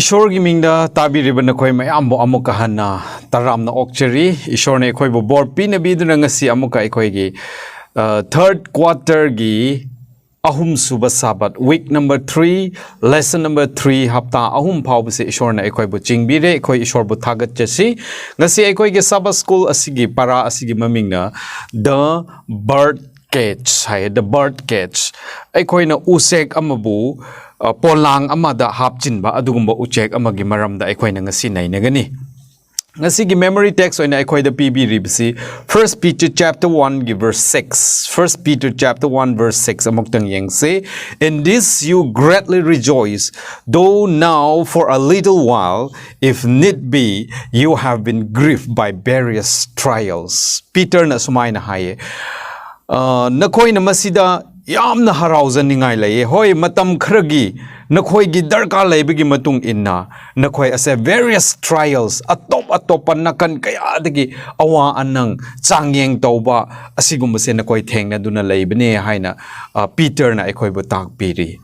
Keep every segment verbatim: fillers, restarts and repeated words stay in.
ꯏꯁꯣꯔꯒꯤ ꯃꯤꯡꯗ ꯇꯥꯕꯤꯔꯤꯕ ꯅꯈꯣꯏ ꯃꯌꯥꯝꯕꯨ ꯑꯃꯨꯛꯀ ꯍꯟꯅ ꯇꯔꯥꯝꯅ ꯑꯣꯛꯆꯔꯤ꯫ ꯏꯁꯣꯔꯅ ꯑꯩꯈꯣꯏꯕꯨ ꯕꯣꯔ ꯄꯤꯅꯕꯤꯗꯨꯅ ꯉꯁꯤ ꯑꯃꯨꯛꯀ ꯑꯩꯈꯣꯏꯒꯤ, ꯑ, third quarterꯒꯤ ꯑꯍꯨꯝꯁꯨꯕ Sabbath, week number three, lesson number three, ꯍꯞꯇꯥ ꯑꯍꯨꯝ ꯐꯥꯎꯕꯁꯦ ꯏꯁꯣꯔꯅ ꯑꯩꯈꯣꯏꯕꯨ ꯆꯤꯡꯕꯤꯔꯦ꯫ ꯑꯩꯈꯣꯏ ꯏꯁꯣꯔꯕꯨ ꯊꯥꯒꯠꯆꯁꯤ꯫ ꯉꯁꯤ ꯑꯩꯈꯣꯏꯒꯤ Sabbath school ꯑꯁꯤꯒꯤ ꯄꯔꯥ ꯑꯁꯤꯒꯤ ꯃꯃꯤꯡꯅ The Bird Cage ꯍꯥꯏꯌꯦ, The Bird Cage꯫ ꯑꯩꯈꯣꯏꯅ ꯎꯆꯦꯛ ꯑꯃꯕꯨ, ꯑ, ꯄꯣꯂꯥꯡ ꯑꯃꯗ ꯍꯥꯞꯆꯤꯟꯕ, ꯑꯗꯨꯒꯨꯝꯕ ꯎꯆꯦꯛ ꯑꯃꯒꯤ ꯃꯔꯝꯗ ꯑꯩꯈꯣꯏꯅ ꯉꯁꯤ ꯅꯩꯅꯒꯅꯤ꯫ ꯉꯁꯤꯒꯤ memory text ꯑꯣꯏꯅ ꯑꯩꯈꯣꯏꯗ ꯄꯤꯕꯤꯔꯤꯕꯁꯤ First Peter chapter one ꯒꯤ verse six꯫ First Peter chapter one verse six ꯑꯃꯨꯛꯇꯪ ꯌꯦꯡꯁꯤ꯫ "In this you greatly rejoice, though now for a little while, if need be, you have been grieved by various trials." ꯄꯤꯇꯔꯅ ꯁꯨꯃꯥꯏꯅ ꯍꯥꯏꯌꯦ, ꯑ, "ꯅꯈꯣꯏꯅ ꯃꯁꯤꯗ ꯌꯥꯝꯅ ꯍꯔꯥꯎꯖꯅꯤꯡꯉꯥꯏ ꯂꯩꯌꯦ꯫ ꯍꯣꯏ, ꯃꯇꯝ ꯈꯔꯒꯤ ꯅꯈꯣꯏꯒꯤ ꯗꯔꯀꯥꯔ ꯂꯩꯕꯒꯤ ꯃꯇꯨꯡ ꯏꯟꯅ ꯅꯈꯣꯏ ꯑꯁꯦ various trials, ꯑꯇꯣꯞ ꯑꯇꯣꯞꯄ ꯅꯥꯀꯟ ꯀꯌꯥꯗꯒꯤ ꯑꯋꯥ ꯑꯅꯪ, ꯆꯥꯡꯌꯦꯡ ꯇꯧꯕ ꯑꯁꯤꯒꯨꯝꯕꯁꯦ ꯅꯈꯣꯏ ꯊꯦꯡꯅꯗꯨꯅ ꯂꯩꯕꯅꯦ" ꯍꯥꯏꯅ, ꯑ, ꯄꯤꯇꯔꯅ ꯑꯩꯈꯣꯏꯕꯨ ꯇꯥꯛꯄꯤꯔꯤ꯫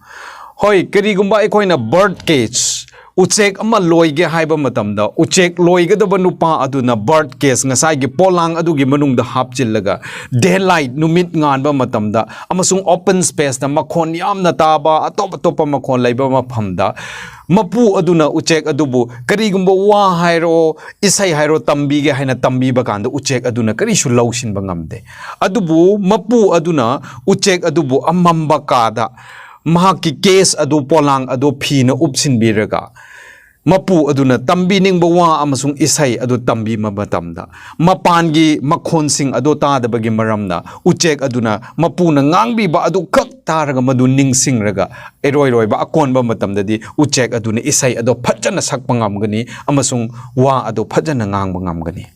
ꯍꯣꯏ, ꯀꯔꯤꯒꯨꯝꯕ ꯑꯩꯈꯣꯏꯅ bird cage, ꯎꯆꯦꯛ ꯑꯃ ꯂꯣꯏꯒꯦ ꯍꯥꯏꯕ ꯃꯇꯝꯗ, ꯎꯆꯦꯛ ꯂꯣꯏꯒꯗꯕ ꯅꯨꯄꯥ ꯑꯗꯨꯅ bird cage, ꯉꯁꯥꯏꯒꯤ ꯄꯣꯂꯥꯡ ꯑꯗꯨꯒꯤ ꯃꯅꯨꯡꯗ ꯍꯥꯞꯆꯤꯜꯂꯒ, daylight, ꯅꯨꯃꯤꯠ ꯉꯥꯟꯕ ꯃꯇꯝꯗ, ꯑꯃꯁꯨꯡ open spaceꯇ, ꯃꯈꯣꯟ ꯌꯥꯝꯅ ꯇꯥꯕ, ꯑꯇꯣꯞ ꯑꯇꯣꯞꯄ ꯃꯈꯣꯟ ꯂꯩꯕ ꯃꯐꯝꯗ, ꯃꯄꯨ ꯑꯗꯨꯅ ꯎꯆꯦꯛ ꯑꯗꯨꯕꯨ ꯀꯔꯤꯒꯨꯝꯕ ꯋꯥ ꯍꯥꯏꯔꯣ, ꯏꯁꯩ ꯍꯥꯏꯔꯣ, ꯇꯝꯕꯤꯒꯦ ꯍꯥꯏꯅ ꯇꯝꯕꯤꯕ ꯀꯥꯟꯗ, ꯎꯆꯦꯛ ꯑꯗꯨꯅ ꯀꯔꯤꯁꯨ ꯂꯧꯁꯤꯟꯕ ꯉꯝꯗꯦ꯫ ꯑꯗꯨꯕꯨ ꯃꯄꯨ ꯑꯗꯨꯅ ꯎꯆꯦꯛ ꯑꯗꯨꯕꯨ ꯑꯃꯝꯕ ꯀꯥꯗ ꯃꯍꯥꯛꯀꯤ cage ꯑꯗꯨ, ꯄꯣꯂꯥꯡ ꯑꯗꯨ ꯐꯤꯅ ꯎꯞꯁꯤꯟꯕꯤꯔꯒ, ꯃꯄꯨ ꯑꯗꯨꯅ ꯇꯝꯕꯤꯅꯤꯡꯕ ꯋꯥ ꯑꯃꯁꯨꯡ ꯏꯁꯩ ꯑꯗꯨ ꯇꯝꯕꯤꯕ ꯃꯇꯝꯗ, ꯃꯄꯥꯟꯒꯤ ꯃꯈꯣꯟꯁꯤꯡ ꯑꯗꯨ ꯇꯥꯗꯕꯒꯤ ꯃꯔꯝꯅ, ꯎꯆꯦꯛ ꯑꯗꯨꯅ ꯃꯄꯨꯅ ꯉꯥꯡꯕꯤꯕ ꯑꯗꯨ ꯈꯛ ꯇꯥꯔꯒ, ꯃꯗꯨ ꯅꯤꯡꯁꯤꯡꯂꯒ, ꯏꯔꯣꯏ ꯂꯣꯏꯕ ꯑꯀꯣꯟꯕ ꯃꯇꯝꯗꯗꯤ ꯎꯆꯦꯛ ꯑꯗꯨꯅ ꯏꯁꯩ ꯑꯗꯨ ꯐꯖꯅ ꯁꯛꯄ ꯉꯝꯒꯅꯤ ꯑꯃꯁꯨꯡ ꯋꯥ ꯑꯗꯨ ꯐꯖꯅ ꯉꯥꯡꯕ ꯉꯝꯒꯅꯤ꯫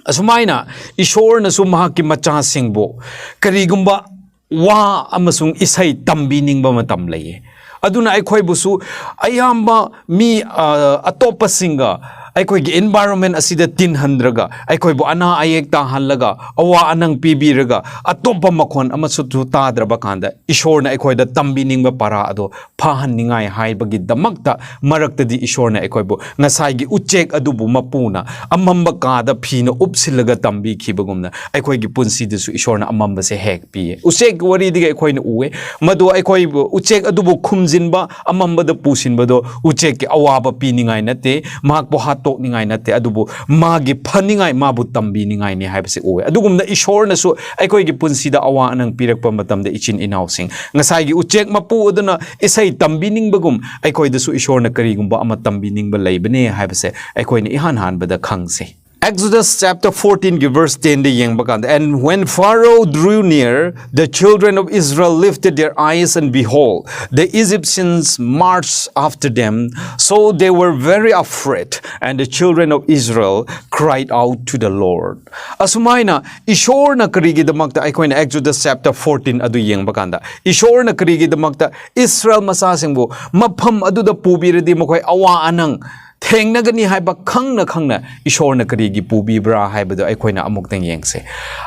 ꯑꯁꯨꯃꯥꯏꯅ ꯏꯁꯣꯔꯅꯁꯨ ꯃꯍꯥꯛꯀꯤ ꯃꯆꯥꯁꯤꯡꯕꯨ ꯀꯔꯤꯒꯨꯝꯕ ꯋꯥ ꯑꯃꯁꯨꯡ ꯏꯁꯩ ꯇꯝꯕꯤꯅꯤꯡꯕ ꯃꯇꯝ ꯂꯩꯌꯦ꯫ ꯑꯗꯨꯅ ꯑꯩꯈꯣꯏꯕꯨꯁꯨ ꯑꯌꯥꯝꯕ ꯃꯤ, ꯑ, ꯑꯇꯣꯞꯄꯁꯤꯡꯒ, ꯑꯩꯈꯣꯏꯒꯤ environment ꯑꯁꯤꯗ ꯇꯤꯟꯍꯟꯗ꯭ꯔꯒ, ꯑꯩꯈꯣꯏꯕꯨ ꯑꯅꯥ ꯑꯌꯦꯛ ꯇꯥꯍꯜꯂꯒ, ꯑꯋꯥ ꯑꯅꯪ ꯄꯤꯕꯤꯔꯒ, ꯑꯇꯣꯞꯄ ꯃꯈꯣꯟ ꯑꯃꯁꯨ ꯇꯥꯗ꯭ꯔꯕ ꯀꯥꯟꯗ, ꯏꯁꯣꯔꯅ ꯑꯩꯈꯣꯏꯗ ꯇꯝꯕꯤꯅꯤꯡꯕ ꯄꯔꯥ ꯑꯗꯣ ꯐꯍꯟꯅꯤꯡꯉꯥꯏ ꯍꯥꯏꯕꯒꯤꯗꯃꯛꯇ, ꯃꯔꯛꯇꯗꯤ ꯏꯁꯣꯔꯅ ꯑꯩꯈꯣꯏꯕꯨ ꯉꯁꯥꯏꯒꯤ ꯎꯆꯦꯛ ꯑꯗꯨꯕꯨ ꯃꯄꯨꯅ ꯑꯃꯝꯕ ꯀꯥꯗ ꯐꯤꯅ ꯎꯞꯁꯤꯜꯂꯒ ꯇꯝꯕꯤꯈꯤꯕꯒꯨꯝꯅ, ꯑꯩꯈꯣꯏꯒꯤ ꯄꯨꯟꯁꯤꯗꯁꯨ ꯏꯁꯣꯔꯅ ꯑꯃꯝꯕꯁꯦ ꯍꯦꯛ ꯄꯤꯌꯦ꯫ ꯎꯆꯦꯛꯀꯤ ꯋꯥꯔꯤꯗꯒꯤ ꯑꯩꯈꯣꯏꯅ ꯎꯑꯦ, ꯃꯗꯨ ꯑꯩꯈꯣꯏꯕꯨ, ꯎꯆꯦꯛ ꯑꯗꯨꯕꯨ ꯈꯨꯝꯖꯤꯟꯕ, ꯑꯃꯝꯕꯗ ꯄꯨꯁꯤꯟꯕꯗꯣ ꯎꯆꯦꯛꯀꯤ ꯑꯋꯥꯕ ꯄꯤꯅꯤꯡꯉꯥꯏ ꯅꯠꯇꯦ, ꯃꯍꯥꯛꯄꯨ ꯍꯥꯠꯇꯣꯛꯅꯤꯡꯉꯥꯏ ꯅꯠꯇꯦ, ꯑꯗꯨꯕꯨ ꯃꯥꯒꯤ ꯐꯅꯤꯡꯉꯥꯏ, ꯃꯥꯕꯨ ꯇꯝꯕꯤꯅꯤꯡꯉꯥꯏꯅꯤ ꯍꯥꯏꯕꯁꯤ ꯎꯑꯦ꯫ ꯑꯗꯨꯒꯨꯝꯅ ꯏꯁꯣꯔꯅꯁꯨ ꯑꯩꯈꯣꯏꯒꯤ ꯄꯨꯟꯁꯤꯗ ꯑꯋꯥ ꯑꯅꯪ ꯄꯤꯔꯛꯄ ꯃꯇꯝꯗ, ꯏꯆꯤꯟ ꯏꯅꯥꯎꯁꯤꯡ, ꯉꯁꯥꯏꯒꯤ ꯎꯆꯦꯛ ꯃꯄꯨ ꯑꯗꯨꯅ ꯏꯁꯩ ꯇꯝꯕꯤꯅꯤꯡꯕꯒꯨꯝ, ꯑꯩꯈꯣꯏꯗꯁꯨ ꯏꯁꯣꯔꯅ ꯀꯔꯤꯒꯨꯝꯕ ꯑꯃ ꯇꯝꯕꯤꯅꯤꯡꯕ ꯂꯩꯕꯅꯦ ꯍꯥꯏꯕꯁꯦ ꯑꯩꯈꯣꯏꯅ ꯏꯍꯥꯟ ꯍꯥꯟꯕꯗ ꯈꯪꯁꯤ꯫ Exodus chapter fourteen ꯒꯤ verse ten ꯗ ꯌꯦꯡꯕ ꯀꯥꯟꯗ, "And when Pharaoh drew near, the children of Israel lifted their eyes, and behold, the Egyptians marched after them. So they were very afraid, and the children of Israel cried out to the Lord." ꯑꯁꯨꯃꯥꯏꯅ ꯏꯁꯣꯔꯅ ꯀꯔꯤꯒꯤꯗꯃꯛꯇ, ꯑꯩꯈꯣꯏꯅ Exodus chapter fourteen ꯑꯗꯨ ꯌꯦꯡꯕ ꯀꯥꯟꯗ, ꯏꯁꯣꯔꯅ ꯀꯔꯤꯒꯤꯗꯃꯛꯇ ꯏꯁꯔꯥꯌꯦꯜ ꯃꯆꯥꯁꯤꯡꯕꯨ ꯃꯐꯝ ꯑꯗꯨꯗ ꯄꯨꯕꯤꯔꯗꯤ ꯃꯈꯣꯏ ꯑꯋꯥ ꯑꯅꯪ ꯊꯦꯡꯅꯒꯅꯤ ꯍꯥꯏꯕ ꯈꯪꯅ ꯈꯪꯅ ꯏꯁꯣꯔꯅ ꯀꯔꯤꯒꯤ ꯄꯨꯕꯤꯕ꯭ꯔꯥ ꯍꯥꯏꯕꯗꯨ ꯑꯩꯈꯣꯏꯅ ꯑꯃꯨꯛꯇꯪ ꯌꯦꯡꯁꯦ꯫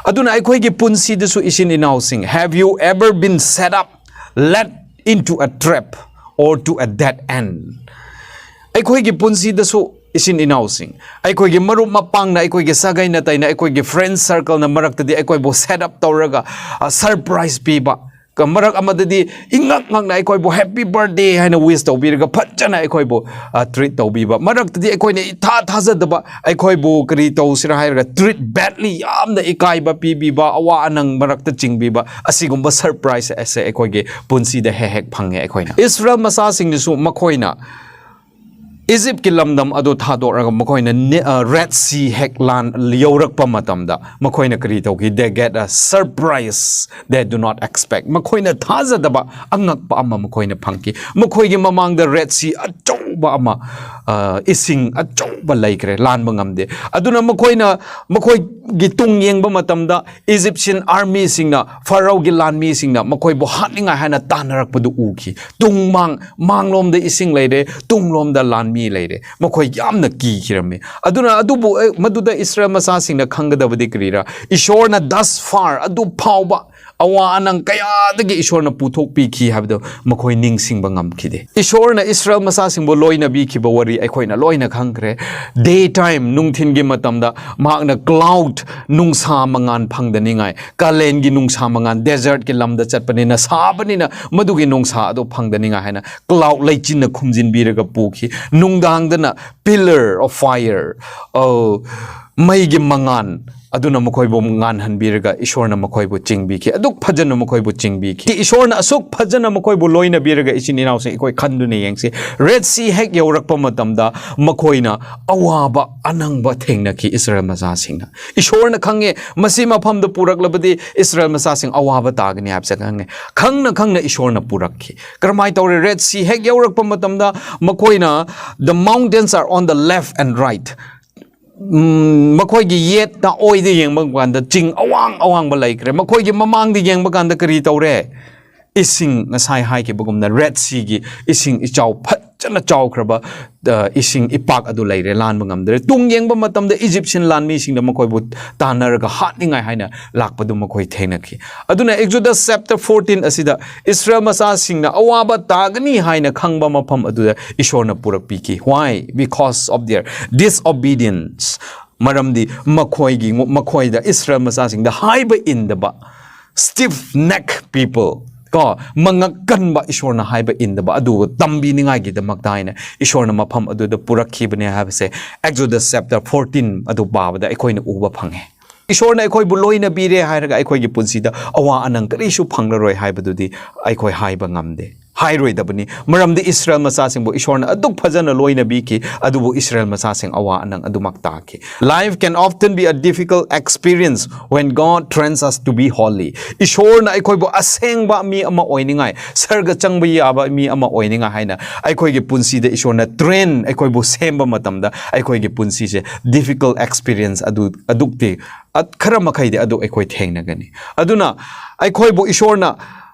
ꯑꯗꯨꯅ ꯑꯩꯈꯣꯏꯒꯤ ꯄꯨꯟꯁꯤꯗꯁꯨ, ꯏꯆꯤꯟ ꯏꯅꯥꯎꯁꯤꯡ, have you ever been set up, led into a trap or to a dead end? ꯑꯩꯈꯣꯏꯒꯤ ꯄꯨꯟꯁꯤꯗꯁꯨ, ꯏꯆꯤꯟ ꯏꯅꯥꯎꯁꯤꯡ, ꯑꯩꯈꯣꯏꯒꯤ ꯃꯔꯨꯞ ꯃꯄꯥꯡꯅ, ꯑꯩꯈꯣꯏꯒꯤ ꯁꯥꯒꯩ ꯅꯥꯇꯩꯅ, ꯑꯩꯈꯣꯏꯒꯤ friend circle ꯅ ꯃꯔꯛꯇꯗꯤ ꯑꯩꯈꯣꯏꯕꯨ set up ꯇꯧꯔꯒ, ꯑ, surprise ꯄꯤꯕ, ꯀ-, ꯃꯔꯛ ꯑꯃꯗꯗꯤ ꯏꯉꯛ ꯉꯛꯅ ꯑꯩꯈꯣꯏꯕꯨ "Happy birthday" ꯍꯥꯏꯅ wish ꯇꯧꯕꯤꯔꯒ, ꯐꯖꯅ ꯑꯩꯈꯣꯏꯕꯨ, ꯑ, treat ꯇꯧꯕꯤꯕ, ꯃꯔꯛꯇꯗꯤ ꯑꯩꯈꯣꯏꯅ ꯏꯊꯥ ꯊꯥꯖꯗꯕ, ꯑꯩꯈꯣꯏꯕꯨ ꯀꯔꯤ ꯇꯧꯁꯤꯔꯥ ꯍꯥꯏꯔꯒ treat badly, ꯌꯥꯝꯅ ꯏꯀꯥꯏꯕ ꯄꯤꯕꯤꯕ, ꯑꯋꯥ ꯑꯅꯪ ꯃꯔꯛꯇ ꯆꯤꯡꯕꯤꯕ, ꯑꯁꯤꯒꯨꯝꯕ surprise ꯑꯁꯦ ꯑꯩꯈꯣꯏꯒꯤ ꯄꯨꯟꯁꯤꯗ ꯍꯦꯛ ꯍꯦꯛ ꯐꯪꯉꯦ꯫ ꯑꯩꯈꯣꯏꯅ, ꯏꯁꯔꯥꯌꯦꯜ ꯃꯆꯥꯁꯤꯡꯅꯁꯨ ꯃꯈꯣꯏꯅ ꯏꯖꯤꯞꯀꯤ ꯂꯝꯗꯝ ꯑꯗꯨ ꯊꯥꯗꯣꯛꯂꯒ ꯃꯈꯣꯏꯅ ꯅꯦ-, ꯑ, Red Sea ꯍꯦꯛ ꯂꯥꯟ ꯌꯧꯔꯛꯄ ꯃꯇꯝꯗ, ꯃꯈꯣꯏꯅ ꯀꯔꯤ ꯇꯧꯈꯤ? They get a surprise they do not expect. ꯃꯈꯣꯏꯅ ꯊꯥꯖꯗꯕ ꯑꯉꯛꯄ ꯑꯃ ꯃꯈꯣꯏꯅ ꯐꯪꯈꯤ꯫ ꯃꯈꯣꯏꯒꯤ ꯃꯃꯥꯡꯗ Red Sea ꯑꯆꯧꯕ ꯑꯃ, ꯑ, ꯏꯁꯤꯡ ꯑꯆꯧ ꯂꯩꯈ꯭ꯔꯦ, ꯂꯥꯟꯕ ꯉꯝꯗꯦ꯫ ꯑꯗꯨꯅ ꯃꯈꯣꯏꯅ, ꯃꯈꯣꯏꯒꯤ ꯇꯨꯡ ꯌꯦꯡꯕ ꯃꯇꯝꯗ Egyptian armyꯁꯤꯡꯅ, ꯐꯔꯥꯑꯣꯒꯤ ꯂꯥꯟꯃꯤꯁꯤꯡꯅ ꯃꯈꯣꯏꯕꯨ ꯍꯥꯠꯅꯤꯡꯉꯥꯏ ꯍꯥꯏꯅ ꯇꯥꯟꯅꯔꯛꯄꯗꯨ ꯎꯈꯤ꯫ ꯇꯨꯡ ꯃꯥꯡ, ꯃꯥꯡꯂꯣꯝꯗ ꯏꯁꯤꯡ ꯂꯩꯔꯦ, ꯇꯨꯡꯂꯣꯝꯗ ꯂꯥꯟꯃꯤ ꯂꯩꯔꯦ꯫ ꯃꯈꯣꯏ ꯌꯥꯝꯅ ꯀꯤꯈꯤꯔꯝꯃꯤ꯫ ꯑꯗꯨꯅ ꯑꯗꯨꯕꯨ, ꯑꯦ, ꯃꯗꯨꯗ ꯏꯁꯔꯥꯌꯦꯜ ꯃꯆꯥꯁꯤꯡꯅ ꯈꯪꯒꯗꯕꯗꯤ ꯀꯔꯤꯔꯥ? ꯏꯁꯣꯔꯅ thus far, ꯑꯗꯨ ꯐꯥꯎꯕ ꯑꯋꯥ ꯑꯅꯪ ꯀꯌꯥꯗꯒꯤ ꯏꯁꯣꯔꯅ ꯄꯨꯊꯣꯛꯄꯤꯈꯤ ꯍꯥꯏꯕꯗꯨ ꯃꯈꯣꯏ ꯅꯤꯡꯁꯤꯡꯕ ꯉꯝꯈꯤꯗꯦ꯫ ꯏꯁꯣꯔꯅ ꯏꯁꯔꯥꯌꯦꯜ ꯃꯆꯥꯁꯤꯡꯕꯨ ꯂꯣꯏꯅꯕꯤꯈꯤꯕ ꯋꯥꯔꯤ ꯑꯩꯈꯣꯏꯅ ꯂꯣꯏꯅ ꯈꯪꯈ꯭ꯔꯦ꯫ Day time, ꯅꯨꯡꯊꯤꯟꯒꯤ ꯃꯇꯝꯗ ꯃꯍꯥꯛꯅ cloud, ꯅꯨꯡꯁꯥ ꯃꯉꯥꯜ ꯐꯪꯗꯅꯤꯡꯉꯥꯏ, ꯀꯥꯂꯦꯟꯒꯤ ꯅꯨꯡꯁꯥ ꯃꯉꯥꯜ, desertꯀꯤ ꯂꯝꯗ ꯆꯠꯄꯅꯤꯅ, ꯁꯥꯕꯅꯤꯅ ꯃꯗꯨꯒꯤ ꯅꯨꯡꯁꯥ ꯑꯗꯨ ꯐꯪꯗꯅꯤꯡꯉꯥꯏ ꯍꯥꯏꯅ cloud, ꯂꯩꯆꯤꯟꯅ ꯈꯨꯝꯖꯤꯟꯕꯤꯔꯒ ꯄꯨꯈꯤ꯫ ꯅꯨꯡꯗꯥꯡꯗꯅ pillar of fire, ꯑ, ꯃꯩꯒꯤ ꯃꯉꯥꯜ ꯑꯗꯨꯅ ꯃꯈꯣꯏꯕꯨ ꯉꯥꯟꯍꯟꯕꯤꯔꯒ ꯏꯁꯣꯔꯅ ꯃꯈꯣꯏꯕꯨ ꯆꯤꯡꯕꯤꯈꯤ꯫ ꯑꯗꯨꯛ ꯐꯖꯅ ꯃꯈꯣꯏꯕꯨ ꯆꯤꯡꯕꯤꯈꯤ꯫ ꯏꯁꯣꯔꯅ ꯑꯁꯨꯛ ꯐꯖꯅ ꯃꯈꯣꯏꯕꯨ ꯂꯣꯏꯅꯕꯤꯔꯒ, ꯏꯆꯤꯟ ꯏꯅꯥꯎꯁꯤꯡ, ꯑꯩꯈꯣꯏ ꯈꯟꯗꯨꯅ ꯌꯦꯡꯁꯤ꯫ Red Sea ꯍꯦꯛ ꯌꯧꯔꯛꯄ ꯃꯇꯝꯗ ꯃꯈꯣꯏꯅ ꯑꯋꯥꯕ ꯑꯅꯪꯕ ꯊꯦꯡꯅꯈꯤ, ꯏꯁꯔꯥꯌꯦꯜ ꯃꯆꯥꯁꯤꯡꯅ꯫ ꯏꯁꯣꯔꯅ ꯈꯪꯉꯦ, ꯃꯁꯤ ꯃꯐꯝꯗ ꯄꯨꯔꯛꯂꯕꯗꯤ ꯏꯁꯔꯥꯌꯦꯜ ꯃꯆꯥꯁꯤꯡ ꯑꯋꯥꯕ ꯇꯥꯒꯅꯤ ꯍꯥꯏꯕꯁꯦ ꯈꯪꯉꯦ꯫ ꯈꯪꯅ ꯈꯪꯅ ꯏꯁꯣꯔꯅ ꯄꯨꯔꯛꯈꯤ꯫ ꯀꯔꯝꯍꯥꯏꯅ ꯇꯧꯔꯦ? Red Sea ꯍꯦꯛ ꯌꯧꯔꯛꯄ ꯃꯇꯝꯗ ꯃꯈꯣꯏꯅ, "The mountains are on the left and right." ꯎꯝ, ꯃꯈꯣꯏꯒꯤ ꯌꯦꯠꯇ ꯑꯣꯏꯗ ꯌꯦꯡꯕ ꯀꯥꯟꯗ ꯆꯤꯡ ꯑꯋꯥꯡ ꯑꯋꯥꯡꯕ ꯂꯩꯈ꯭ꯔꯦ꯫ ꯃꯈꯣꯏꯒꯤ ꯃꯃꯥꯡꯗ ꯌꯦꯡꯕ ꯀꯥꯟꯗ ꯀꯔꯤ ꯇꯧꯔꯦ? ꯏꯁꯤꯡ, ꯉꯁꯥꯏ ꯍꯥꯏꯈꯤꯕꯒꯨꯝꯅ, Red Seaꯒꯤ ꯏꯁꯤꯡ ꯏꯆꯥꯎ, ꯐꯖꯅ ꯆꯥꯎꯈ꯭ꯔꯕ, ꯑ, ꯏꯁꯤꯡ ꯏꯄꯥꯛ ꯑꯗꯨ ꯂꯩꯔꯦ, ꯂꯥꯟꯕ ꯉꯝꯗ꯭ꯔꯦ꯫ ꯇꯨꯡ ꯌꯦꯡꯕ ꯃꯇꯝꯗ Egyptian ꯂꯥꯟꯃꯤꯁꯤꯡꯅ ꯃꯈꯣꯏꯕꯨ ꯇꯥꯟꯅꯔꯒ ꯍꯥꯠꯅꯤꯡꯉꯥꯏ ꯍꯥꯏꯅ ꯂꯥꯛꯄꯗꯨ ꯃꯈꯣꯏ ꯊꯦꯡꯅꯈꯤ꯫ ꯑꯗꯨꯅ Exodus chapter fourteen ꯑꯁꯤꯗ ꯏꯁꯔꯥꯌꯦꯜ ꯃꯆꯥꯁꯤꯡꯅ ꯑꯋꯥꯕ ꯇꯥꯒꯅꯤ ꯍꯥꯏꯅ ꯈꯪꯕ ꯃꯐꯝ ꯑꯗꯨꯗ ꯏꯁꯣꯔꯅ ꯄꯨꯔꯛꯄꯤꯈꯤ꯫ Why? Because of their disobedience. ꯃꯔꯝꯗꯤ ꯃꯈꯣꯏꯒꯤ, ꯃꯈꯣꯏꯗ, ꯏꯁꯔꯥꯌꯦꯜ ꯃꯆꯥꯁꯤꯡꯗ ꯍꯥꯏꯕ ꯏꯟꯗꯕ, stiff neck people, ꯀꯣ, ꯃꯉꯛ ꯀꯟꯕ, ꯏꯁꯣꯔꯅ ꯍꯥꯏꯕ ꯏꯟꯗꯕ ꯑꯗꯨ ꯇꯝꯕꯤꯅꯤꯡꯉꯥꯏꯒꯤꯗꯃꯛꯇ ꯍꯥꯏꯅ ꯏꯁꯣꯔꯅ ꯃꯐꯝ ꯑꯗꯨꯗ ꯄꯨꯔꯛꯈꯤꯕꯅꯦ ꯍꯥꯏꯕꯁꯦ Exodus chapter fourteen ꯑꯗꯨ ꯄꯥꯕꯗ ꯑꯩꯈꯣꯏꯅ ꯎꯕ ꯐꯪꯉꯦ꯫ ꯏꯁꯣꯔꯅ ꯑꯩꯈꯣꯏꯕꯨ ꯂꯣꯏꯅꯕꯤꯔꯦ ꯍꯥꯏꯔꯒ ꯑꯩꯈꯣꯏꯒꯤ ꯄꯨꯟꯁꯤꯗ ꯑꯋꯥ ꯑꯅꯪ ꯀꯔꯤꯁꯨ ꯐꯪꯂꯔꯣꯏ ꯍꯥꯏꯕꯗꯨꯗꯤ ꯑꯩꯈꯣꯏ ꯍꯥꯏꯕ ꯉꯝꯗꯦ꯫ ꯍꯥꯏꯔꯣꯏꯗꯕꯅꯤ꯫ ꯃꯔꯝꯗꯤ ꯏꯁꯔꯥꯌꯦꯜ ꯃꯆꯥꯁꯤꯡꯕꯨ ꯏꯁꯣꯔꯅ ꯑꯗꯨꯛ ꯐꯖꯅ ꯂꯣꯏꯅꯕꯤꯈꯤ, ꯑꯗꯨꯕꯨ ꯏꯁꯔꯥꯌꯦꯜ ꯃꯆꯥꯁꯤꯡ ꯑꯋꯥ ꯑꯅꯪ ꯑꯗꯨꯃꯛ ꯇꯥꯈꯤ꯫ Life can often be a difficult experience when God trains us to be holy. ꯏꯁꯣꯔꯅ ꯑꯩꯈꯣꯏꯕꯨ ꯑꯁꯦꯡꯕ ꯃꯤ ꯑꯃ ꯑꯣꯏꯅꯤꯡꯉꯥꯏ, ꯁꯔꯒ ꯆꯪꯕ ꯌꯥꯕ ꯃꯤ ꯑꯃ ꯑꯣꯏꯅꯤꯡꯉꯥꯏ ꯍꯥꯏꯅ ꯑꯩꯈꯣꯏꯒꯤ ꯄꯨꯟꯁꯤꯗ ꯏꯁꯣꯔꯅ train ꯑꯩꯈꯣꯏꯕꯨ ꯁꯦꯝꯕ ꯃꯇꯝꯗ ꯑꯩꯈꯣꯏꯒꯤ ꯄꯨꯟꯁꯤꯁꯦ difficult experience ꯑꯗꯨ, ꯑꯗꯨꯛꯇꯤ, ꯑ, ꯈꯔ ꯃꯈꯩꯗꯤ ꯑꯗꯨ ꯑꯩꯈꯣꯏ ꯊꯦꯡꯅꯒꯅꯤ꯫ ꯑꯗꯨꯅ ꯑꯩꯈꯣꯏꯕꯨ ꯏꯁꯣꯔꯅ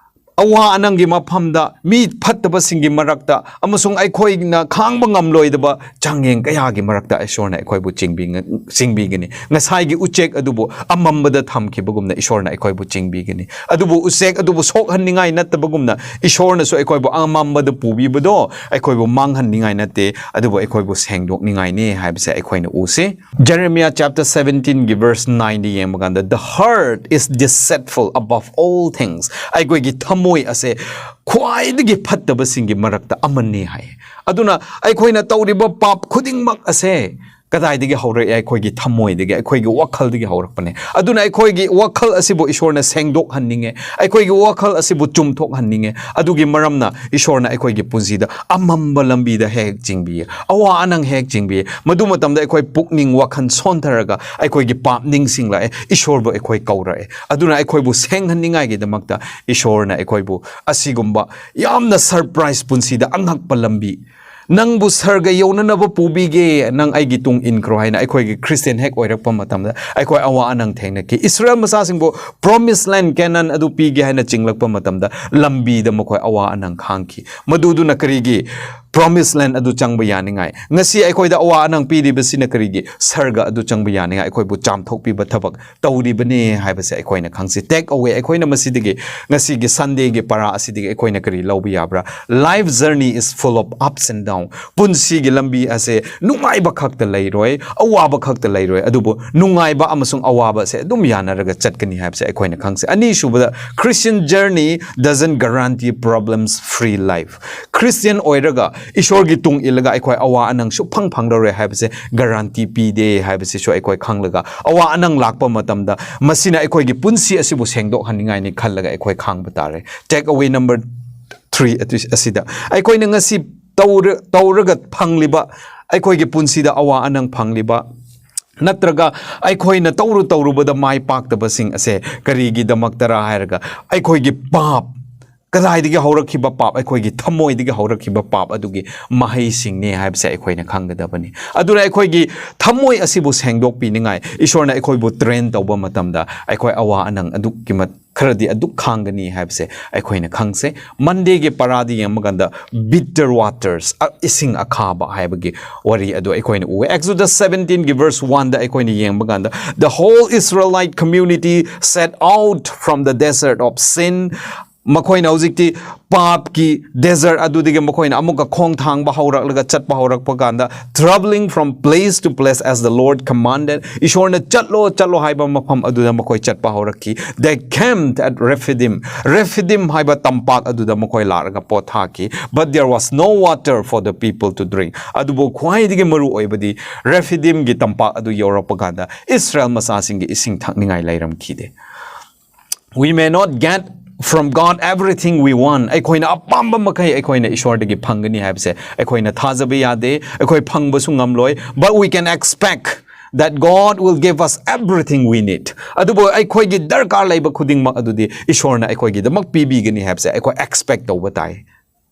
ꯑꯋꯥ ꯑꯅꯪꯒꯤ ꯃꯐꯝꯗ, ꯃꯤ ꯐꯠꯇꯕꯁꯤꯡꯒꯤ ꯃꯔꯛꯇ, ꯑꯃꯁꯨꯡ ꯑꯩꯈꯣꯏꯅ ꯈꯥꯡꯕ ꯉꯝꯂꯣꯏꯗꯕ ꯆꯥꯡꯌꯦꯡ ꯀꯌꯥꯒꯤ ꯃꯔꯛꯇ ꯏꯁꯣꯔꯅ ꯑꯩꯈꯣꯏꯕꯨ ꯆꯤꯡꯕꯤ-, ꯆꯤꯡꯕꯤꯒꯅꯤ꯫ ꯉꯁꯥꯏꯒꯤ ꯎꯆꯦꯛ ꯑꯗꯨꯕꯨ ꯑꯃꯝꯕꯗ ꯊꯝꯈꯤꯕꯒꯨꯝꯅ ꯏꯁꯣꯔꯅ ꯑꯩꯈꯣꯏꯕꯨ ꯆꯤꯡꯕꯤꯒꯅꯤ꯫ ꯑꯗꯨꯕꯨ ꯎꯆꯦꯛ ꯑꯗꯨꯕꯨ ꯁꯣꯛꯍꯟꯅꯤꯡꯉꯥꯏ ꯅꯠꯇꯕꯒꯨꯝꯅ ꯏꯁꯣꯔꯅꯁꯨ ꯑꯩꯈꯣꯏꯕꯨ ꯑꯃꯝꯕꯗ ꯄꯨꯕꯤꯕꯗꯣ ꯑꯩꯈꯣꯏꯕꯨ ꯃꯥꯡꯍꯟꯅꯤꯡꯉꯥꯏ ꯅꯠꯇꯦ, ꯑꯗꯨꯕꯨ ꯑꯩꯈꯣꯏꯕꯨ ꯁꯦꯡꯗꯣꯛꯅꯤꯡꯉꯥꯏꯅꯤ ꯍꯥꯏꯕꯁꯦ ꯑꯩꯈꯣꯏꯅ ꯎꯁꯤ꯫ Jeremiah chapter seventeen ꯒꯤ verse nine ꯗ ꯌꯦꯡꯕ ꯀꯥꯟꯗ, "The heart is deceitful above all things." ꯑꯩꯈꯣꯏꯒꯤ ꯊꯃꯣꯏ ꯑꯁꯦ ꯈ꯭ꯋꯥꯏꯗꯒꯤ ꯐꯠꯇꯕꯁꯤꯡꯒꯤ ꯃꯔꯛꯇ ꯑꯃꯅꯤ ꯍꯥꯏ꯫ ꯑꯗꯨꯅ ꯑꯩꯈꯣꯏꯅ ꯇꯧꯔꯤꯕ ꯄꯥꯞ ꯈꯨꯗꯤꯡꯃꯛ ꯑꯁꯦ ꯀꯗꯥꯏꯗꯒꯤ ꯍꯧꯔꯛꯑꯦ? ꯑꯩꯈꯣꯏꯒꯤ ꯊꯃꯣꯏꯗꯒꯤ, ꯑꯩꯈꯣꯏꯒꯤ ꯋꯥꯈꯜꯗꯒꯤ ꯍꯧꯔꯛꯄꯅꯦ꯫ ꯑꯗꯨꯅ ꯑꯩꯈꯣꯏꯒꯤ ꯋꯥꯈꯜ ꯑꯁꯤꯕꯨ ꯏꯁꯣꯔꯅ ꯁꯦꯡꯗꯣꯛꯍꯟꯅꯤꯡꯉꯦ, ꯑꯩꯈꯣꯏꯒꯤ ꯋꯥꯈꯜ ꯑꯁꯤꯕꯨ ꯆꯨꯝꯊꯣꯛꯍꯟꯅꯤꯡꯉꯦ꯫ ꯑꯗꯨꯒꯤ ꯃꯔꯝꯅ ꯏꯁꯣꯔꯅ ꯑꯩꯈꯣꯏꯒꯤ ꯄꯨꯟꯁꯤꯗ ꯑꯃꯝꯕ ꯂꯝꯕꯤꯗ ꯍꯦꯛ ꯍꯦꯛ ꯆꯤꯡꯕꯤꯌꯦ, ꯑꯋꯥ ꯑꯅꯪ ꯍꯦꯛ ꯍꯦꯛ ꯆꯤꯡꯕꯤꯌꯦ꯫ ꯃꯗꯨ ꯃꯇꯝꯗ ꯑꯩꯈꯣꯏ ꯄꯨꯛꯅꯤꯡ ꯋꯥꯈꯜ ꯁꯣꯟꯊꯔꯒ ꯑꯩꯈꯣꯏꯒꯤ ꯄꯥꯞ ꯅꯤꯡꯁꯤꯡꯂꯛꯑꯦ, ꯏꯁꯣꯔꯕꯨ ꯑꯩꯈꯣꯏ ꯀꯧꯔꯛꯑꯦ꯫ ꯑꯗꯨꯅ ꯑꯩꯈꯣꯏꯕꯨ ꯁꯦꯡꯍꯟꯅꯤꯡꯉꯥꯏꯒꯤꯗꯃꯛꯇ ꯏꯁꯣꯔꯅ ꯑꯩꯈꯣꯏꯕꯨ ꯑꯁꯤꯒꯨꯝꯕ ꯌꯥꯝꯅ surprise, ꯄꯨꯟꯁꯤꯗ ꯑꯉꯛꯄ ꯂꯝꯕꯤ, "ꯅꯪꯕꯨ ꯁꯔꯒ ꯌꯧꯅꯅꯕ ꯄꯨꯕꯤꯒꯦ, ꯅꯪ ꯑꯩꯒꯤ ꯇꯨꯡ ꯏꯟꯈ꯭ꯔꯣ" ꯍꯥꯏꯅ ꯑꯩꯈꯣꯏꯒꯤ ꯈ꯭ꯔꯤꯁꯇꯤꯌꯟ ꯍꯦꯛ ꯑꯣꯏꯔꯛꯄ ꯃꯇꯝꯗ ꯑꯩꯈꯣꯏ ꯑꯋꯥ ꯑꯅꯪ ꯊꯦꯡꯅꯈꯤ꯫ ꯏꯁꯔꯥꯌꯦꯜ ꯃꯆꯥꯁꯤꯡꯕꯨ promised land Canaan ꯑꯗꯨ ꯄꯤꯒꯦ ꯍꯥꯏꯅ ꯆꯤꯡꯂꯛꯄ ꯃꯇꯝꯗ ꯂꯝꯕꯤꯗ ꯃꯈꯣꯏ ꯑꯋꯥ ꯑꯅꯪ ꯈꯥꯡꯈꯤ꯫ ꯃꯗꯨꯗꯨꯅ ꯀꯔꯤꯒꯤ? Promised land ꯑꯗꯨ ꯆꯪꯕ ꯌꯥꯅꯤꯡꯉꯥꯏ꯫ ꯉꯁꯤ ꯑꯩꯈꯣꯏꯗ ꯑꯋꯥ ꯑꯅꯪ ꯄꯤꯔꯤꯕꯁꯤꯅ ꯀꯔꯤꯒꯤ? ꯁꯔꯒ ꯑꯗꯨ ꯆꯪꯕ ꯌꯥꯅꯤꯡꯉꯥꯏ ꯑꯩꯈꯣꯏꯕꯨ ꯆꯥꯝꯊꯣꯛꯄꯤꯕ ꯊꯕꯛ ꯇꯧꯔꯤꯕꯅꯤ ꯍꯥꯏꯕꯁꯦ ꯑꯩꯈꯣꯏꯅ ꯈꯪꯁꯤ꯫ Take away, ꯑꯩꯈꯣꯏꯅ ꯃꯁꯤꯗꯒꯤ, ꯉꯁꯤꯒꯤ Sunday ꯒꯤ ꯄꯔꯥ ꯑꯁꯤꯗꯒꯤ ꯑꯩꯈꯣꯏꯅ ꯀꯔꯤ ꯂꯧꯕ ꯌꯥꯕ꯭ꯔꯥ? Life journey is full of ups and down. ꯄꯨꯟꯁꯤꯒꯤ ꯂꯝꯕꯤ ꯑꯁꯦ ꯅꯨꯡꯉꯥꯏꯕ ꯈꯛꯇ ꯂꯩꯔꯣꯏ, ꯑꯋꯥꯕ ꯈꯛꯇ ꯂꯩꯔꯣꯏ, ꯑꯗꯨꯕꯨ ꯅꯨꯡꯉꯥꯏꯕ ꯑꯃꯁꯨꯡ ꯑꯋꯥꯕ ꯑꯁꯦ ꯑꯗꯨꯝ ꯌꯥꯅꯔꯒ ꯆꯠꯀꯅꯤ ꯍꯥꯏꯕꯁꯦ ꯑꯩꯈꯣꯏꯅ ꯈꯪꯁꯤ꯫ ꯑꯅꯤꯁꯨꯕꯗ, Christian journey doesn't guarantee problems free life. Christian ꯑꯣꯏꯔꯒ ꯏꯁꯣꯔꯒꯤ ꯇꯨꯡ ꯏꯜꯂꯒ ꯑꯩꯈꯣꯏ ꯑꯋꯥ ꯑꯅꯪ ꯁꯨꯛꯐꯪ ꯐꯪꯂꯔꯣꯏ ꯍꯥꯏꯕꯁꯦ ꯒꯥꯔꯥꯟꯇꯤ ꯄꯤꯗꯦ ꯍꯥꯏꯕꯁꯤꯁꯨ ꯑꯩꯈꯣꯏ ꯈꯪꯂꯒ, ꯑꯋꯥ ꯑꯅꯪ ꯂꯥꯛꯄ ꯃꯇꯝꯗ ꯃꯁꯤꯅ ꯑꯩꯈꯣꯏꯒꯤ ꯄꯨꯟꯁꯤ ꯑꯁꯤꯕꯨ ꯁꯦꯡꯗꯣꯛꯍꯟꯅꯤꯡꯉꯥꯏꯅꯤ ꯈꯜꯂꯒ ꯑꯩꯈꯣꯏ ꯈꯥꯡꯕ ꯇꯥꯔꯦ꯫ Take away number ꯊ꯭ꯔꯤ ꯑꯁꯤꯗ ꯑꯩꯈꯣꯏꯅ ꯉꯁꯤ ꯇꯧꯔ-, ꯇꯧꯔꯒ ꯐꯪꯂꯤꯕ, ꯑꯩꯈꯣꯏꯒꯤ ꯄꯨꯟꯁꯤꯗ ꯑꯋꯥ ꯑꯅꯪ ꯐꯪꯂꯤꯕ, ꯅꯠꯇ꯭ꯔꯒ ꯑꯩꯈꯣꯏꯅ ꯇꯧꯔꯨ ꯇꯧꯔꯨꯕꯗ ꯃꯥꯏ ꯄꯥꯛꯇꯕꯁꯤꯡ ꯑꯁꯦ ꯀꯔꯤꯒꯤꯗꯃꯛꯇꯔꯥ ꯍꯥꯏꯔꯒ, ꯑꯩꯈꯣꯏꯒꯤ ꯄꯥꯞ, ꯀꯗꯥꯏꯗꯒꯤ ꯍꯧꯔꯛꯈꯤꯕ ꯄꯥꯞ, ꯑꯩꯈꯣꯏꯒꯤ ꯊꯃꯣꯏꯗꯒꯤ ꯍꯧꯔꯛꯈꯤꯕ ꯄꯥꯞ ꯑꯗꯨꯒꯤ ꯃꯍꯩꯁꯤꯡꯅꯤ ꯍꯥꯏꯕꯁꯦ ꯑꯩꯈꯣꯏꯅ ꯈꯪꯒꯗꯕꯅꯤ꯫ ꯑꯗꯨꯅ ꯑꯩꯈꯣꯏꯒꯤ ꯊꯃꯣꯏ ꯑꯁꯤꯕꯨ ꯁꯦꯡꯗꯣꯛꯄꯤꯅꯤꯡꯉꯥꯏ ꯏꯁꯣꯔꯅ ꯑꯩꯈꯣꯏꯕꯨ train ꯇꯧꯕ ꯃꯇꯝꯗ ꯑꯩꯈꯣꯏ ꯑꯋꯥ ꯑꯅꯪ ꯑꯗꯨꯛꯀꯤ ꯃꯠ-, ꯈꯔꯗꯤ ꯑꯗꯨꯛ ꯈꯥꯡꯒꯅꯤ ꯍꯥꯏꯕꯁꯦ ꯑꯩꯈꯣꯏꯅ ꯈꯪꯁꯦ꯫ ꯃꯟꯗꯦꯒꯤ ꯄꯔꯥꯗ ꯌꯦꯡꯕ ꯀꯥꯟꯗ bitter waters, ꯑ, ꯏꯁꯤꯡ ꯑꯈꯥꯕ ꯍꯥꯏꯕꯒꯤ ꯋꯥꯔꯤ ꯑꯗꯨ ꯑꯩꯈꯣꯏꯅ ꯎꯋꯦ꯫ Exodus seventeenꯒꯤ verse oneꯗ ꯑꯩꯈꯣꯏꯅ ꯌꯦꯡꯕ ꯀꯥꯟꯗ, "The whole Israelite community set out from the desert of Sin." ꯃꯈꯣꯏꯅ ꯍꯧꯖꯤꯛꯇꯤ ꯄꯥꯞꯀꯤ desert ꯑꯗꯨꯗꯒꯤ ꯃꯈꯣꯏꯅ ꯑꯃꯨꯛꯀ ꯈꯣꯡ ꯊꯥꯡꯕ ꯍꯧꯔꯛꯂꯒ ꯆꯠꯄ ꯍꯧꯔꯛꯄ ꯀꯥꯟꯗ, "Traveling from place to place as the Lord commanded." ꯏꯁꯣꯔꯅ "ꯆꯠꯂꯣ, ꯆꯠꯂꯣ" ꯍꯥꯏꯕ ꯃꯐꯝ ꯑꯗꯨꯗ ꯃꯈꯣꯏ ꯆꯠꯄ ꯍꯧꯔꯛꯈꯤ꯫ "They camped at Rephidim." ꯔꯦꯐꯤꯗꯤꯝ ꯍꯥꯏꯕ ꯇꯝꯄꯥꯛ ꯑꯗꯨꯗ ꯃꯈꯣꯏ ꯂꯥꯛꯂꯒ ꯄꯣꯊꯥꯈꯤ꯫ "But there was no water for the people to drink." ꯑꯗꯨꯕꯨ ꯈ꯭ꯋꯥꯏꯗꯒꯤ ꯃꯔꯨ ꯑꯣꯏꯕꯗꯤ, ꯔꯦꯐꯤꯗꯤꯝꯒꯤ ꯇꯝꯄꯥꯛ ꯑꯗꯨ ꯌꯧꯔꯛꯄ ꯀꯥꯟꯗ ꯏꯁꯔꯥꯌꯦꯜ ꯃꯆꯥꯁꯤꯡꯒꯤ ꯏꯁꯤꯡ ꯊꯛꯅꯤꯡꯉꯥꯏ ꯂꯩꯔꯝꯈꯤꯗꯦ꯫ We may not get from God everything we want. ꯑꯩꯈꯣꯏꯅ ꯑꯄꯥꯝꯕ ꯃꯈꯩ ꯑꯩꯈꯣꯏꯅ ꯏꯁꯣꯔꯗꯒꯤ ꯐꯪꯒꯅꯤ ꯍꯥꯏꯕꯁꯦ ꯑꯩꯈꯣꯏꯅ ꯊꯥꯖꯕ ꯌꯥꯗꯦ꯫ ꯑꯩꯈꯣꯏ ꯐꯪꯕꯁꯨ ꯉꯝꯂꯣꯏ꯫ But we can expect that God will give us everything we need. ꯑꯗꯨꯕꯨ ꯑꯩꯈꯣꯏꯒꯤ ꯗꯔꯀꯥꯔ ꯂꯩꯕ ꯈꯨꯗꯤꯡꯃꯛ ꯑꯗꯨꯗꯤ ꯏꯁꯣꯔꯅ ꯑꯩꯈꯣꯏꯒꯤꯗꯃꯛ ꯄꯤꯕꯤꯒꯅꯤ ꯍꯥꯏꯕꯁꯦ ꯑꯩꯈꯣꯏ expect ꯇꯧꯕ ꯇꯥꯏ,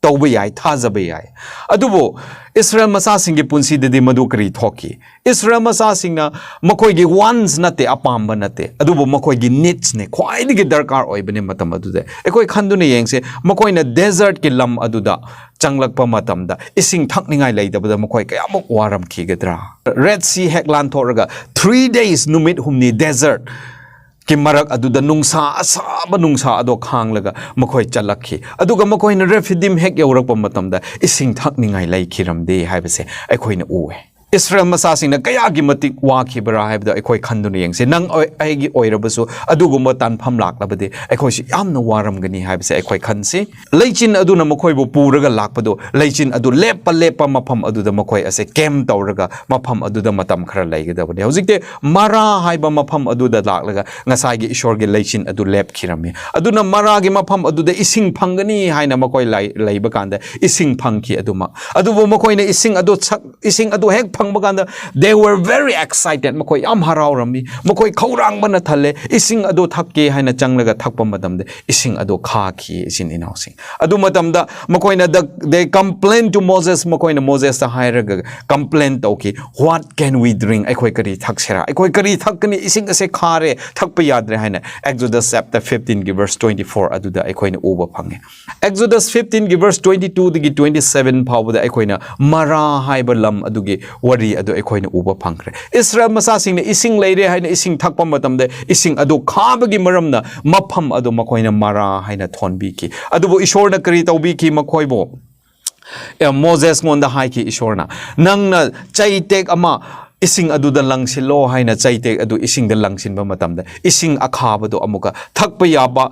ꯇꯧꯕ ꯌꯥꯏ, ꯊꯥꯖꯕ ꯌꯥꯏ꯫ ꯑꯗꯨꯕꯨ ꯏꯁꯔꯥꯌꯦꯜ ꯃꯆꯥꯁꯤꯡꯒꯤ ꯄꯨꯟꯁꯤꯗꯗꯤ ꯃꯗꯨ ꯀꯔꯤ ꯊꯣꯛꯈꯤ? ꯏꯁꯔꯥꯌꯦꯜ ꯃꯆꯥꯁꯤꯡꯅ ꯃꯈꯣꯏꯒꯤ wants ꯅꯠꯇꯦ, ꯑꯄꯥꯝꯕ ꯅꯠꯇꯦ, ꯑꯗꯨꯕꯨ ꯃꯈꯣꯏꯒꯤ needs ꯅꯦ, ꯈ꯭ꯋꯥꯏꯗꯒꯤ ꯗꯔꯀꯥꯔ ꯑꯣꯏꯕꯅꯦ ꯃꯇꯝ ꯑꯗꯨꯗ꯫ ꯑꯩꯈꯣꯏ ꯈꯟꯗꯨꯅ ꯌꯦꯡꯁꯦ, ꯃꯈꯣꯏꯅ desert ꯀꯤ ꯂꯝ ꯑꯗꯨꯗ ꯆꯪꯂꯛꯄ ꯃꯇꯝꯗ ꯏꯁꯤꯡ ꯊꯛꯅꯤꯡꯉꯥꯏ ꯂꯩꯇꯕꯗ ꯃꯈꯣꯏ ꯀꯌꯥꯃꯨꯛ ꯋꯥꯔꯝꯈꯤꯒꯗ꯭ꯔꯥ? Red Sea ꯍꯦꯛ ꯂꯥꯟꯊꯣꯛꯂꯒ three days, ꯅꯨꯃꯤꯠ ꯍꯨꯝꯅꯤ desert ꯀꯤ ꯃꯔꯛ ꯑꯗꯨꯗ ꯅꯨꯡꯁꯥ ꯑꯁꯥꯕ, ꯅꯨꯡꯁꯥ ꯑꯗꯣ ꯈꯥꯡꯂꯒ ꯃꯈꯣꯏ ꯆꯠꯂꯛꯈꯤ꯫ ꯑꯗꯨꯒ ꯃꯈꯣꯏꯅ ꯔꯦꯐꯤꯗꯤꯝ ꯍꯦꯛ ꯌꯧꯔꯛꯄ ꯃꯇꯝꯗ ꯏꯁꯤꯡ ꯊꯛꯅꯤꯡꯉꯥꯏ ꯂꯩꯈꯤꯔꯝꯗꯦ ꯍꯥꯏꯕꯁꯦ ꯑꯩꯈꯣꯏꯅ ꯎꯋꯦ꯫ ꯏꯁꯔꯥꯌꯦꯜ ꯃꯆꯥꯁꯤꯡꯅ ꯀꯌꯥꯒꯤ ꯃꯇꯤꯛ ꯋꯥꯈꯤꯕ꯭ꯔꯥ ꯍꯥꯏꯕꯗꯣ ꯑꯩꯈꯣꯏ ꯈꯟꯗꯨꯅ ꯌꯦꯡꯁꯤ꯫ ꯅꯪ ꯑꯣꯏ-, ꯑꯩꯒꯤ ꯑꯣꯏꯔꯕꯁꯨ ꯑꯗꯨꯒꯨꯝꯕ ꯇꯥꯟꯐꯝ ꯂꯥꯛꯂꯕꯗꯤ ꯑꯩꯈꯣꯏꯁꯨ ꯌꯥꯝꯅ ꯋꯥꯔꯝꯒꯅꯤ ꯍꯥꯏꯕꯁꯦ ꯑꯩꯈꯣꯏ ꯈꯟꯁꯤ꯫ ꯂꯩꯆꯤꯟ ꯑꯗꯨꯅ ꯃꯈꯣꯏꯕꯨ ꯄꯨꯔꯒ ꯂꯥꯛꯄꯗꯣ, ꯂꯩꯆꯤꯟ ꯑꯗꯨ ꯂꯦꯞꯄ ꯂꯦꯞꯄ ꯃꯐꯝ ꯑꯗꯨꯗ ꯃꯈꯣꯏ ꯑꯁꯦ ꯀꯦꯝ ꯇꯧꯔꯒ ꯃꯐꯝ ꯑꯗꯨꯗ ꯃꯇꯝ ꯈꯔ ꯂꯩꯒꯗꯕꯅꯤ꯫ ꯍꯧꯖꯤꯛꯇꯤ ꯃꯔꯥ ꯍꯥꯏꯕ ꯃꯐꯝ ꯑꯗꯨꯗ ꯂꯥꯛꯂꯒ ꯉꯁꯥꯏꯒꯤ ꯏꯁꯣꯔꯒꯤ ꯂꯩꯆꯤꯟ ꯑꯗꯨ ꯂꯦꯞꯈꯤꯔꯝꯃꯤ꯫ ꯑꯗꯨꯅ ꯃꯔꯥꯒꯤ ꯃꯐꯝ ꯑꯗꯨꯗ ꯏꯁꯤꯡ ꯐꯪꯒꯅꯤ ꯍꯥꯏꯅ ꯃꯈꯣꯏ ꯂꯩ-, ꯂꯩꯕ ꯀꯥꯟꯗ ꯏꯁꯤꯡ ꯐꯪꯈꯤ꯫ ꯑꯗꯨꯃꯛ, ꯑꯗꯨꯕꯨ ꯃꯈꯣꯏꯅ ꯏꯁꯤꯡ ꯑꯗꯨ ꯁꯛ-, ꯏꯁꯤꯡ ꯑꯗꯨ ꯍꯦꯛ ꯐꯪꯕ ꯀꯥꯟꯗ, they were very excited, ꯃꯈꯣꯏ ꯌꯥꯝ ꯍꯔꯥꯎꯔꯝꯃꯤ, ꯃꯈꯣꯏ ꯈꯧꯔꯥꯡꯕꯅ ꯊꯜꯂꯦ꯫ ꯏꯁꯤꯡ ꯑꯗꯨ ꯊꯛꯀꯦ ꯍꯥꯏꯅ ꯆꯪꯂꯒ ꯊꯛꯄ ꯃꯇꯝꯗ ꯏꯁꯤꯡ ꯑꯗꯨ ꯈꯥꯈꯤ, ꯏꯆꯤꯟ ꯏꯅꯥꯎꯁꯤꯡ꯫ ꯑꯗꯨ ꯃꯇꯝꯗ ꯃꯈꯣꯏꯅ the, they complain to Moses, ꯃꯈꯣꯏꯅ ꯃꯣꯖꯦꯁꯇ ꯍꯥꯏꯔꯒ ꯀꯝꯄ꯭ꯂꯦꯟ ꯇꯧꯈꯤ, "What can we drink? ꯑꯩꯈꯣꯏ ꯀꯔꯤ ꯊꯛꯁꯤꯔꯥ? ꯑꯩꯈꯣꯏ ꯀꯔꯤ ꯊꯛꯀꯅꯤ? ꯏꯁꯤꯡ ꯑꯁꯦ ꯈꯥꯔꯦ, ꯊꯛꯄ ꯌꯥꯗ꯭ꯔꯦ" ꯍꯥꯏꯅ Exodus chapter fifteen ꯒꯤ verse twenty four ꯑꯗꯨꯗ ꯑꯩꯈꯣꯏꯅ ꯎꯕ ꯐꯪꯉꯦ꯫ Exodus fifteen ꯒꯤ verse twenty two ꯗꯒꯤ twenty seven ꯐꯥꯎꯕꯗ ꯑꯩꯈꯣꯏꯅ ꯃꯔꯥ ꯍꯥꯏꯕ ꯂꯝ ꯑꯗꯨꯒꯤ ꯋꯥꯔꯤ ꯑꯗꯨ ꯑꯩꯈꯣꯏꯅ ꯎꯕ ꯐꯪꯈ꯭ꯔꯦ꯫ ꯏꯁꯔꯥꯌꯦꯜ ꯃꯆꯥꯁꯤꯡꯅ ꯏꯁꯤꯡ ꯂꯩꯔꯦ ꯍꯥꯏꯅ ꯏꯁꯤꯡ ꯊꯛꯄ ꯃꯇꯝꯗ ꯏꯁꯤꯡ ꯑꯗꯨ ꯈꯥꯕꯒꯤ ꯃꯔꯝꯅ ꯃꯐꯝ ꯑꯗꯨ ꯃꯈꯣꯏꯅ ꯃꯔꯥ ꯍꯥꯏꯅ ꯊꯣꯟꯕꯤꯈꯤ꯫ ꯑꯗꯨꯕꯨ ꯏꯁꯣꯔꯅ ꯀꯔꯤ ꯇꯧꯕꯤꯈꯤ ꯃꯈꯣꯏꯕꯨ? ꯑꯦ, ꯃꯣꯖꯦꯁꯉꯣꯟꯗ ꯍꯥꯏꯈꯤ ꯏꯁꯣꯔꯅ, "ꯅꯪꯅ ꯆꯩꯇꯦꯛ ꯑꯃ ꯏꯁꯤꯡ ꯑꯗꯨꯗ ꯂꯪꯁꯤꯜꯂꯣ" ꯍꯥꯏꯅ ꯆꯩꯇꯦꯛ ꯑꯗꯨ ꯏꯁꯤꯡꯗ ꯂꯪꯁꯤꯟꯕ ꯃꯇꯝꯗ ꯏꯁꯤꯡ ꯑꯈꯥꯕꯗꯣ ꯑꯃꯨꯛꯀ ꯊꯛꯄ ꯌꯥꯕ,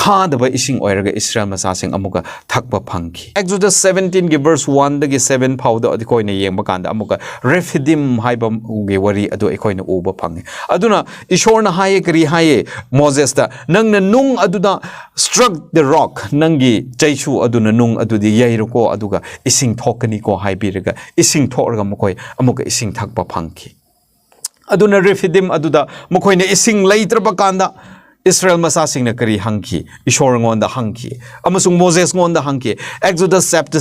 ꯈꯥꯗꯕ ꯏꯁꯤꯡ ꯑꯣꯏꯔꯒ ꯏꯁꯔꯥꯌꯦꯜ ꯃꯆꯥꯁꯤꯡ ꯑꯃꯨꯛꯀ ꯊꯛꯄ ꯐꯪꯈꯤ꯫ Exodus seventeen ꯒꯤ verse one ꯗꯒꯤ seven ꯐꯥꯎꯗ ꯑꯩꯈꯣꯏꯅ ꯌꯦꯡꯕ ꯀꯥꯟꯗ ꯑꯃꯨꯛꯀ ꯔꯦꯐꯤꯗꯤꯝ ꯍꯥꯏꯕꯒꯤ ꯋꯥꯔꯤ ꯑꯗꯨ ꯑꯩꯈꯣꯏꯅ ꯎꯕ ꯐꯪꯉꯤ꯫ ꯑꯗꯨꯅ ꯏꯁꯣꯔꯅ ꯍꯥꯏꯌꯦ, ꯀꯔꯤ ꯍꯥꯏꯌꯦ? ꯃꯣꯖꯦꯁꯇ, "ꯅꯪꯅ ꯅꯨꯡ ꯑꯗꯨꯗ, struck the rock, ꯅꯪꯒꯤ ꯆꯩꯁꯨ ꯑꯗꯨꯅ ꯅꯨꯡ ꯑꯗꯨꯗꯤ ꯌꯩꯔꯨꯀꯣ, ꯑꯗꯨꯒ ꯏꯁꯤꯡ ꯊꯣꯛꯀꯅꯤꯀꯣ" ꯍꯥꯏꯕꯤꯔꯒ ꯏꯁꯤꯡ ꯊꯣꯛꯂꯒ ꯃꯈꯣꯏ ꯑꯃꯨꯛꯀ ꯏꯁꯤꯡ ꯊꯛꯄ ꯐꯪꯈꯤ꯫ ꯑꯗꯨꯅ ꯔꯦꯐꯤꯗꯤꯝ ꯑꯗꯨꯗ ꯃꯈꯣꯏꯅ ꯏꯁꯤꯡ ꯂꯩꯇ꯭ꯔꯕ ꯀꯥꯟꯗ ꯏꯁꯔꯥꯌꯦꯜ ꯃꯆꯥꯁꯤꯡꯅ ꯀꯔꯤ ꯍꯪꯈꯤ? ꯏꯁꯣꯔꯉꯣꯟꯗ ꯍꯪꯈꯤ ꯑꯃꯁꯨꯡ ꯃꯣꯖꯦꯁꯉꯣꯟꯗ ꯍꯪꯈꯤ꯫ Exodus chapter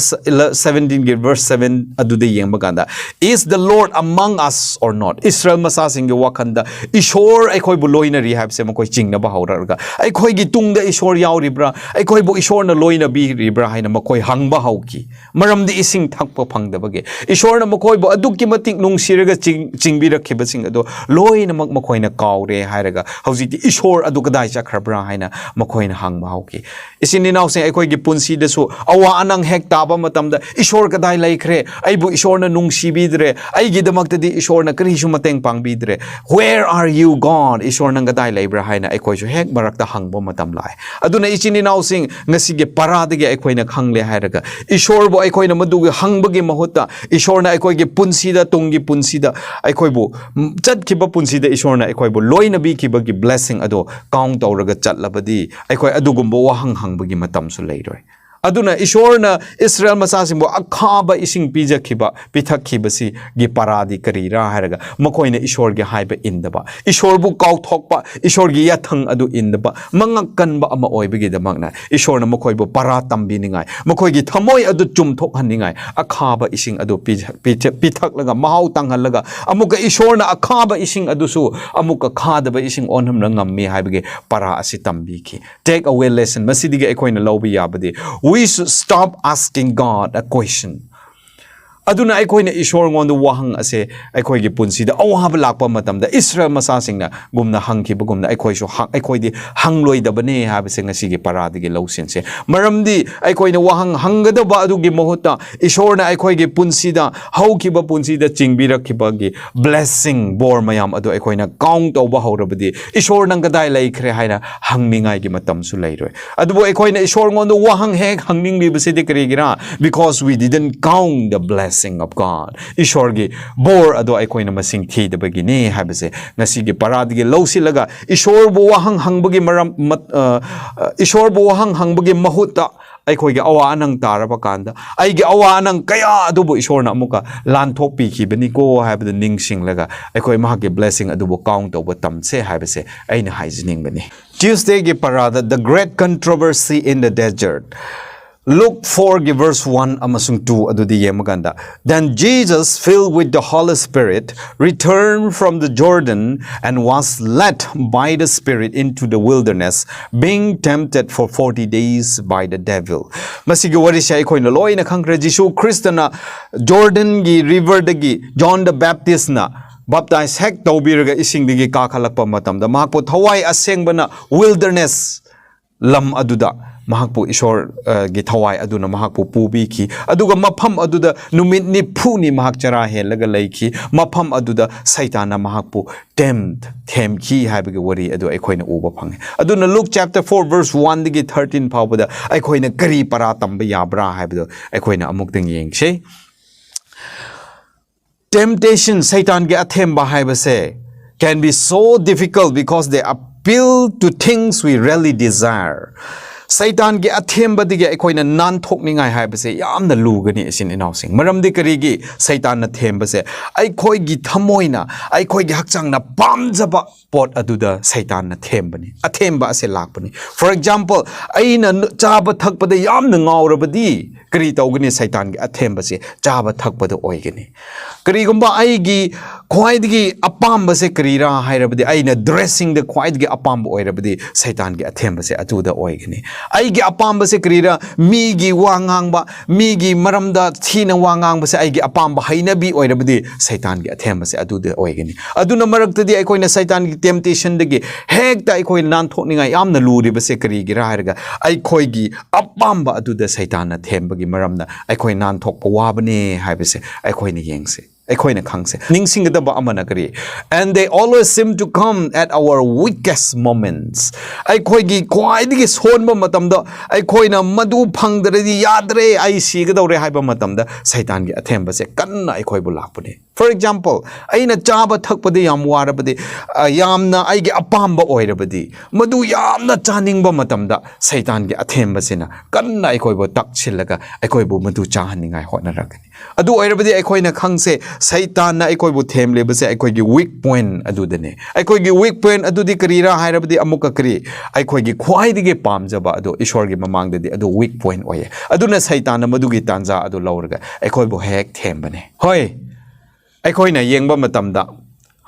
seventeen ꯒꯤ verse seven ꯑꯗꯨꯗ ꯌꯦꯡꯕ ꯀꯥꯟꯗ, "Is the Lord among us or not?" ꯏꯁꯔꯥꯌꯦꯜ ꯃꯆꯥꯁꯤꯡꯒꯤ ꯋꯥꯈꯜꯗ ꯏꯁꯣꯔ ꯑꯩꯈꯣꯏꯕꯨ ꯂꯣꯏꯅꯔꯤ ꯍꯥꯏꯕꯁꯦ ꯃꯈꯣꯏ ꯆꯤꯡꯅꯕ ꯍꯧꯔꯛꯂꯒ, "ꯑꯩꯈꯣꯏꯒꯤ ꯇꯨꯡꯗ ꯏꯁꯣꯔ ꯌꯥꯎꯔꯤꯕ꯭ꯔꯥ? ꯑꯩꯈꯣꯏꯕꯨ ꯏꯁꯣꯔꯅ ꯂꯣꯏꯅꯕꯤꯔꯤꯕ꯭ꯔꯥ?" ꯍꯥꯏꯅ ꯃꯈꯣꯏ ꯍꯪꯕ ꯍꯧꯈꯤ꯫ ꯃꯔꯝꯗꯤ ꯏꯁꯤꯡ ꯊꯛꯄ ꯐꯪꯗꯕꯒꯤ꯫ ꯏꯁꯣꯔꯅ ꯃꯈꯣꯏꯕꯨ ꯑꯗꯨꯛꯀꯤ ꯃꯇꯤꯛ ꯅꯨꯡꯁꯤꯔꯒ ꯆꯤꯡ-, ꯆꯤꯡꯕꯤꯔꯛꯈꯤꯕꯁꯤꯡ ꯑꯗꯨ ꯂꯣꯏꯅꯃꯛ ꯃꯈꯣꯏꯅ ꯀꯥꯎꯔꯦ ꯍꯥꯏꯔꯒ ꯍꯧꯖꯤꯛꯇꯤ ꯏꯁꯣꯔ ꯑꯗꯨ ꯀꯗꯥꯏ ꯆꯠꯈ꯭ꯔꯕ꯭ꯔꯥ ꯍꯥꯏꯅ ꯃꯈꯣꯏꯅ ꯍꯪꯕ ꯍꯧꯈꯤ꯫ ꯏꯆꯤꯟ ꯏꯅꯥꯎꯁꯤꯡ, ꯑꯩꯈꯣꯏꯒꯤ ꯄꯨꯟꯁꯤꯗꯁꯨ ꯑꯋꯥ ꯑꯅꯪ ꯍꯦꯛ ꯇꯥꯕ ꯃꯇꯝꯗ, "ꯏꯁꯣꯔ ꯀꯗꯥꯏ ꯂꯩꯈ꯭ꯔꯦ? ꯑꯩꯕꯨ ꯏꯁꯣꯔꯅ ꯅꯨꯡꯁꯤꯕꯤꯗ꯭ꯔꯦ, ꯑꯩꯒꯤꯗꯃꯛꯇꯗꯤ ꯏꯁꯣꯔꯅ ꯀꯔꯤꯁꯨ ꯃꯇꯦꯡ ꯄꯥꯡꯕꯤꯗ꯭ꯔꯦ, Where are you, God? ꯏꯁꯣꯔ ꯅꯪ ꯀꯗꯥꯏ ꯂꯩꯕ꯭ꯔꯥ?" ꯍꯥꯏꯅ ꯑꯩꯈꯣꯏꯁꯨ ꯍꯦꯛ ꯃꯔꯛꯇ ꯍꯪꯕ ꯃꯇꯝ ꯂꯥꯛꯑꯦ꯫ ꯑꯗꯨꯅ ꯏꯆꯤꯟ ꯏꯅꯥꯎꯁꯤꯡ, ꯉꯁꯤꯒꯤ ꯄꯔꯥꯗꯒꯤ ꯑꯩꯈꯣꯏꯅ ꯈꯪꯂꯦ ꯍꯥꯏꯔꯒ, ꯏꯁꯣꯔꯕꯨ ꯑꯩꯈꯣꯏꯅ ꯃꯗꯨꯒꯤ ꯍꯪꯕꯒꯤ ꯃꯍꯨꯠꯇ, ꯏꯁꯣꯔꯅ ꯑꯩꯈꯣꯏꯒꯤ ꯄꯨꯟꯁꯤꯗ, ꯇꯨꯡꯒꯤ ꯄꯨꯟꯁꯤꯗ, ꯑꯩꯈꯣꯏꯕꯨ, ꯎꯝ, ꯆꯠꯈꯤꯕ ꯄꯨꯟꯁꯤꯗ ꯏꯁꯣꯔꯅ ꯑꯩꯈꯣꯏꯕꯨ ꯂꯣꯏꯅꯕꯤꯈꯤꯕꯒꯤ blessing ꯑꯗꯣ count ꯇꯧꯔꯒ ꯆꯠꯂꯕꯗꯤ, ꯑꯩꯈꯣꯏ ꯑꯗꯨꯒꯨꯝꯕ ꯋꯥꯍꯪ ꯍꯪꯕꯒꯤ ꯃꯇꯝꯁꯨ ꯂꯩꯔꯣꯏ꯫ ꯑꯗꯨꯅ ꯏꯁꯣꯔꯅ ꯏꯁꯔꯥꯌꯦꯜ ꯃꯆꯥꯁꯤꯡꯕꯨ ꯑꯈꯥꯕ ꯏꯁꯤꯡ ꯄꯤꯖꯈꯤꯕ, ꯄꯤꯊꯛꯈꯤꯕꯁꯤꯒꯤ ꯄꯔꯥꯗꯤ ꯀꯔꯤꯔꯥ ꯍꯥꯏꯔꯒ, ꯃꯈꯣꯏꯅ ꯏꯁꯣꯔꯒꯤ ꯍꯥꯏꯕ ꯏꯟꯗꯕ, ꯏꯁꯣꯔꯕꯨ ꯀꯥꯎꯊꯣꯛꯄ, ꯏꯁꯣꯔꯒꯤ ꯌꯥꯊꯪ ꯑꯗꯨ ꯏꯟꯗꯕ, ꯃꯉꯛ ꯀꯟꯕ ꯑꯃ ꯑꯣꯏꯕꯒꯤꯗꯃꯛꯅ ꯏꯁꯣꯔꯅ ꯃꯈꯣꯏꯕꯨ ꯄꯔꯥ ꯇꯝꯕꯤꯅꯤꯡꯉꯥꯏ, ꯃꯈꯣꯏꯒꯤ ꯊꯃꯣꯏ ꯑꯗꯨ ꯆꯨꯝꯊꯣꯛꯍꯟꯅꯤꯡꯉꯥꯏ ꯑꯈꯥꯕ ꯏꯁꯤꯡ ꯑꯗꯨ ꯄꯤꯊ-, ꯄꯤꯊ-, ꯄꯤꯊꯛꯂꯒ, ꯃꯍꯥꯎ ꯇꯪꯍꯜꯂꯒ, ꯑꯃꯨꯛꯀ ꯏꯁꯣꯔꯅ ꯑꯈꯥꯕ ꯏꯁꯤꯡ ꯑꯗꯨꯁꯨ ꯑꯃꯨꯛꯀ ꯈꯥꯗꯕ ꯏꯁꯤꯡ ꯑꯣꯟꯍꯟꯕ ꯉꯝꯃꯤ ꯍꯥꯏꯕꯒꯤ ꯄꯔꯥ ꯑꯁꯤ ꯇꯝꯕꯤꯈꯤ꯫ Take away lesson, ꯃꯁꯤꯗꯒꯤ ꯑꯩꯈꯣꯏꯅ ꯂꯧꯕ ꯌꯥꯕꯗꯤ, we should stop asking God a question. ꯑꯗꯨꯅ ꯑꯩꯈꯣꯏꯅ ꯏꯁꯣꯔꯉꯣꯟꯗ ꯋꯥꯍꯪ ꯑꯁꯦ ꯑꯩꯈꯣꯏꯒꯤ ꯄꯨꯟꯁꯤꯗ ꯑꯋꯥꯕ ꯂꯥꯛꯄ ꯃꯇꯝꯗ ꯏꯁꯔꯥꯌꯦꯜ ꯃꯆꯥꯁꯤꯡꯅ ꯒꯨꯝꯅ ꯍꯪꯈꯤꯕꯒꯨꯝꯅ ꯑꯩꯈꯣꯏꯁꯨ ꯍꯪ-, ꯑꯩꯈꯣꯏꯗꯤ ꯍꯪꯂꯣꯏꯗꯕꯅꯦ ꯍꯥꯏꯕꯁꯦ ꯉꯁꯤꯒꯤ ꯄꯔꯥꯗꯒꯤ ꯂꯧꯁꯤꯟꯁꯦ꯫ ꯃꯔꯝꯗꯤ ꯑꯩꯈꯣꯏꯅ ꯋꯥꯍꯪ ꯍꯪꯒꯗꯕ ꯑꯗꯨꯒꯤ ꯃꯍꯨꯠꯇ ꯏꯁꯣꯔꯅ ꯑꯩꯈꯣꯏꯒꯤ ꯄꯨꯟꯁꯤꯗ, ꯍꯧꯈꯤꯕ ꯄꯨꯟꯁꯤꯗ ꯆꯤꯡꯕꯤꯔꯛꯈꯤꯕꯒꯤ blessing, ꯕꯣꯔ ꯃꯌꯥꯝ ꯑꯗꯨ ꯑꯩꯈꯣꯏꯅ count ꯇꯧꯕ ꯍꯧꯔꯕꯗꯤ, "ꯏꯁꯣꯔ ꯅꯪ ꯀꯗꯥꯏ ꯂꯩꯈ꯭ꯔꯦ?" ꯍꯥꯏꯅ ꯍꯪꯅꯤꯡꯉꯥꯏꯒꯤ ꯃꯇꯝꯁꯨ ꯂꯩꯔꯣꯏ꯫ ꯑꯗꯨꯕꯨ ꯑꯩꯈꯣꯏꯅ ꯏꯁꯣꯔꯉꯣꯟꯗ ꯋꯥꯍꯪ ꯍꯦꯛ ꯍꯪꯅꯤꯡꯂꯤꯕꯁꯤꯗꯤ ꯀꯔꯤꯒꯤꯔꯥ? Because we didn't count the blessing of God. ꯏꯁꯣꯔꯒꯤ ꯕꯣꯔ ꯑꯗꯣ ꯑꯩꯈꯣꯏꯅ ꯃꯁꯤꯡ ꯊꯤꯗꯕꯒꯤꯅꯤ ꯍꯥꯏꯕꯁꯦ ꯉꯁꯤꯒꯤ ꯄꯔꯥꯗꯒꯤ ꯂꯧꯁꯤꯜꯂꯒ, ꯏꯁꯣꯔꯕꯨ ꯋꯥꯍꯪ ꯍꯪꯕꯒꯤ ꯃꯔꯝ, ꯃꯠ-, ꯑ, ꯑ, ꯏꯁꯣꯔꯕꯨ ꯋꯥꯍꯪ ꯍꯪꯕꯒꯤ ꯃꯍꯨꯠꯇ ꯑꯩꯈꯣꯏꯒꯤ ꯑꯋꯥ ꯑꯅꯪ ꯇꯥꯔꯕ ꯀꯥꯟꯗ, ꯑꯩꯒꯤ ꯑꯋꯥ ꯑꯅꯪ ꯀꯌꯥ ꯑꯗꯨꯕꯨ ꯏꯁꯣꯔꯅ ꯑꯃꯨꯛꯀ ꯂꯥꯟꯊꯣꯛꯄꯤꯈꯤꯕꯅꯤꯀꯣ ꯍꯥꯏꯕꯗꯨ ꯅꯤꯡꯁꯤꯡꯂꯒ, ꯑꯩꯈꯣꯏ ꯃꯍꯥꯛꯀꯤ blessing ꯑꯗꯨꯕꯨ count ꯇꯧꯕ ꯇꯝꯁꯦ ꯍꯥꯏꯕꯁꯦ ꯑꯩꯅ ꯍꯥꯏꯖꯅꯤꯡꯕꯅꯤ꯫ Tuesdayꯒꯤ ꯄꯔꯥꯗ, The Great Controversy in the Desert, Luke fourꯒꯤ verse one ꯑꯃꯁꯨꯡ two ꯑꯗꯨꯗꯤ ꯌꯦꯡꯕ ꯀꯥꯟꯗ, "Then Jesus, filled with the Holy Spirit, returned from the Jordan and was led by the Spirit into the wilderness, being tempted for forty days by the devil." ꯃꯁꯤꯒꯤ ꯋꯥꯔꯤꯁꯦ ꯑꯩꯈꯣꯏꯅ ꯂꯣꯏꯅ ꯈꯪꯈ꯭ꯔꯦ꯫ ꯖꯤꯁꯨ ꯈ꯭ꯔꯤꯁꯇꯅ ꯖꯣꯔꯗꯟꯒꯤ riverꯗꯒꯤ, John the Baptistꯅ ꯕꯥꯞꯇꯥꯏꯁ ꯍꯦꯛ ꯇꯧꯕꯤꯔꯒ ꯏꯁꯤꯡꯗꯒꯤ ꯀꯥꯈꯠꯂꯛꯄ ꯃꯇꯝꯗ ꯃꯍꯥꯛꯄꯨ ꯊꯋꯥꯏ ꯑꯁꯦꯡꯕꯅ ꯋꯤꯜꯗꯔꯅꯦꯁ ꯂꯝ ꯑꯗꯨꯗ ꯃꯍꯥꯛꯄꯨ ꯏꯁꯣꯔꯒꯤ ꯊꯋꯥꯏ ꯑꯗꯨꯅ ꯃꯍꯥꯛꯄꯨ ꯄꯨꯕꯤꯈꯤ꯫ ꯑꯗꯨꯒ ꯃꯐꯝ ꯑꯗꯨꯗ ꯅꯨꯃꯤꯠ ꯅꯤꯐꯨꯅꯤ ꯃꯍꯥꯛ ꯆꯔꯥ ꯍꯦꯜꯂꯒ ꯂꯩꯈꯤ꯫ ꯃꯐꯝ ꯑꯗꯨꯗ ꯁꯩꯇꯥꯟꯅ ꯃꯍꯥꯛꯄꯨ ꯇꯦꯝ ꯊꯦꯝꯈꯤ ꯍꯥꯏꯕꯒꯤ ꯋꯥꯔꯤ ꯑꯗꯨ ꯑꯩꯈꯣꯏꯅ ꯎꯕ ꯐꯪꯉꯤ꯫ ꯑꯗꯨꯅ Luke chapter four verse one ꯗꯒꯤ thirteen ꯐꯥꯎꯕꯗ ꯑꯩꯈꯣꯏꯅ ꯀꯔꯤ ꯄꯔꯥ ꯇꯝꯕ ꯌꯥꯕ꯭ꯔꯥ ꯍꯥꯏꯕꯗꯣ ꯑꯩꯈꯣꯏꯅ ꯑꯃꯨꯛꯇꯪ ꯌꯦꯡꯁꯤ꯫ Temptation, ꯁꯩꯇꯥꯟꯒꯤ ꯑꯊꯦꯝꯕ ꯍꯥꯏꯕꯁꯦ, can be so difficult because they appeal to things we really desire. ꯁꯩꯇꯥꯟꯒꯤ ꯑꯊꯦꯝꯕꯗꯒꯤ ꯑꯩꯈꯣꯏꯅ ꯅꯥꯟꯊꯣꯛꯅꯤꯡꯉꯥꯏ ꯍꯥꯏꯕꯁꯦ ꯌꯥꯝꯅ ꯂꯨꯒꯅꯤ, ꯏꯆꯤꯟ ꯏꯅꯥꯎꯁꯤꯡ꯫ ꯃꯔꯝꯗꯤ ꯀꯔꯤꯒꯤ? ꯁꯩꯇꯥꯟꯅ ꯊꯦꯝꯕꯁꯦ ꯑꯩꯈꯣꯏꯒꯤ ꯊꯃꯣꯏꯅ, ꯑꯩꯈꯣꯏꯒꯤ ꯍꯛꯆꯥꯡꯅ ꯄꯥꯝꯖꯕ ꯄꯣꯠ ꯑꯗꯨꯗ ꯁꯩꯇꯥꯟꯅ ꯊꯦꯝꯕꯅꯤ, ꯑꯊꯦꯝꯕ ꯑꯁꯦ ꯂꯥꯛꯄꯅꯤ꯫ For example, ꯑꯩꯅ ꯆꯥꯕ ꯊꯛꯄꯗ ꯌꯥꯝꯅ ꯉꯥꯎꯔꯕꯗꯤ ꯀꯔꯤ ꯇꯧꯒꯅꯤ? ꯁꯩꯇꯥꯟꯒꯤ ꯑꯊꯦꯝꯕꯁꯦ ꯆꯥꯕ ꯊꯛꯄꯗ ꯑꯣꯏꯒꯅꯤ꯫ ꯀꯔꯤꯒꯨꯝꯕ ꯑꯩꯒꯤ ꯈ꯭ꯋꯥꯏꯗꯒꯤ ꯑꯄꯥꯝꯕꯁꯦ ꯀꯔꯤꯔꯥ ꯍꯥꯏꯔꯕꯗꯤ, ꯑꯩꯅ ꯗ꯭ꯔꯦꯁꯤꯡꯗ ꯈ꯭ꯋꯥꯏꯗꯒꯤ ꯑꯄꯥꯝꯕ ꯑꯣꯏꯔꯕꯗꯤ ꯁꯩꯇꯥꯟꯒꯤ ꯑꯊꯦꯝꯕꯁꯦ ꯑꯗꯨꯗ ꯑꯣꯏꯒꯅꯤ꯫ ꯑꯩꯒꯤ ꯑꯄꯥꯝꯕꯁꯦ ꯀꯔꯤꯔꯥ? ꯃꯤꯒꯤ ꯋꯥ ꯉꯥꯡꯕ, ꯃꯤꯒꯤ ꯃꯔꯝꯗ ꯊꯤꯅ ꯋꯥ ꯉꯥꯡꯕꯁꯦ ꯑꯩꯒꯤ ꯑꯄꯥꯝꯕ ꯍꯩꯅꯕꯤ ꯑꯣꯏꯔꯕꯗꯤ ꯁꯩꯇꯥꯟꯒꯤ ꯑꯊꯦꯝꯕꯁꯦ ꯑꯗꯨꯗ ꯑꯣꯏꯒꯅꯤ꯫ ꯑꯗꯨꯅ ꯃꯔꯛꯇꯗꯤ ꯑꯩꯈꯣꯏꯅ ꯁꯩꯇꯥꯟꯒꯤ temptation ꯗꯒꯤ ꯍꯦꯛꯇ ꯑꯩꯈꯣꯏ ꯅꯥꯟꯊꯣꯛꯅꯤꯡꯉꯥꯏ ꯌꯥꯝꯅ ꯂꯨꯔꯤꯕꯁꯦ ꯀꯔꯤꯒꯤꯔꯥ ꯍꯥꯏꯔꯒ, ꯑꯩꯈꯣꯏꯒꯤ ꯑꯄꯥꯝꯕ ꯑꯗꯨꯗ ꯁꯩꯇꯥꯟꯅ ꯊꯦꯝꯕꯒꯤ ꯃꯔꯝꯅ ꯑꯩꯈꯣꯏ ꯅꯥꯟꯊꯣꯛꯄ ꯋꯥꯕꯅꯦ ꯍꯥꯏꯕꯁꯦ ꯑꯩꯈꯣꯏꯅ ꯌꯦꯡꯁꯦ, ꯑꯩꯈꯣꯏꯅ ꯈꯪꯁꯦ꯫ ꯅꯤꯡꯁꯤꯡꯒꯗꯕ ꯑꯃꯅ ꯀꯔꯤ? And they always seem to come at our weakest moments. ꯑꯩꯈꯣꯏꯒꯤ ꯈ꯭ꯋꯥꯏꯗꯒꯤ ꯁꯣꯟꯕ ꯃꯇꯝꯗ, ꯑꯩꯈꯣꯏꯅ ꯃꯗꯨ ꯐꯪꯗ꯭ꯔꯗꯤ ꯌꯥꯗ꯭ꯔꯦ, ꯑꯩ ꯁꯤꯒꯗꯧꯔꯦ ꯍꯥꯏꯕ ꯃꯇꯝꯗ ꯁꯩꯇꯥꯟꯒꯤ ꯑꯊꯦꯝꯕꯁꯦ ꯀꯟꯅ ꯑꯩꯈꯣꯏꯕꯨ ꯂꯥꯛꯄꯅꯦ꯫ For example, ꯑꯩꯅ ꯆꯥꯕ ꯊꯛꯄꯗ ꯌꯥꯝ ꯋꯥꯔꯕꯗꯤ, ꯑ, ꯌꯥꯝꯅ ꯑꯩꯒꯤ ꯑꯄꯥꯝꯕ ꯑꯣꯏꯔꯕꯗꯤ, ꯃꯗꯨ ꯌꯥꯝꯅ ꯆꯥꯅꯤꯡꯕ ꯃꯇꯝꯗ ꯁꯩꯇꯥꯟꯒꯤ ꯑꯊꯦꯝꯕꯁꯤꯅ ꯀꯟꯅ ꯑꯩꯈꯣꯏꯕꯨ ꯇꯛꯁꯤꯜꯂꯒ ꯑꯩꯈꯣꯏꯕꯨ ꯃꯗꯨ ꯆꯥꯍꯟꯅꯤꯡꯉꯥꯏ ꯍꯣꯠꯅꯔꯛꯀꯅꯤ꯫ ꯑꯗꯨ ꯑꯣꯏꯔꯕꯗꯤ ꯑꯩꯈꯣꯏꯅ ꯈꯪꯁꯦ, ꯁꯩꯇꯥꯟꯅ ꯑꯩꯈꯣꯏꯕꯨ ꯊꯦꯝꯂꯤꯕꯁꯦ ꯑꯩꯈꯣꯏꯒꯤ weak point ꯑꯗꯨꯗꯅꯦ꯫ ꯑꯩꯈꯣꯏꯒꯤ weak point ꯑꯗꯨꯗꯤ ꯀꯔꯤꯔꯥ ꯍꯥꯏꯔꯕꯗꯤ, ꯑꯃꯨꯛꯀ ꯀꯔꯤ? ꯑꯩꯈꯣꯏꯒꯤ ꯈ꯭ꯋꯥꯏꯗꯒꯤ ꯄꯥꯝꯖꯕ ꯑꯗꯨ ꯏꯁꯣꯔꯒꯤ ꯃꯃꯥꯡꯗꯗꯤ ꯑꯗꯨ weak point ꯑꯣꯏꯌꯦ꯫ ꯑꯗꯨꯅ ꯁꯩꯇꯥꯟꯅ ꯃꯗꯨꯒꯤ ꯇꯥꯟꯖꯥ ꯑꯗꯨ ꯂꯧꯔꯒ ꯑꯩꯈꯣꯏꯕꯨ ꯍꯦꯛ ꯊꯦꯝꯕꯅꯦ꯫ ꯍꯣꯏ, ꯑꯩꯈꯣꯏꯅ ꯌꯦꯡꯕ ꯃꯇꯝꯗ,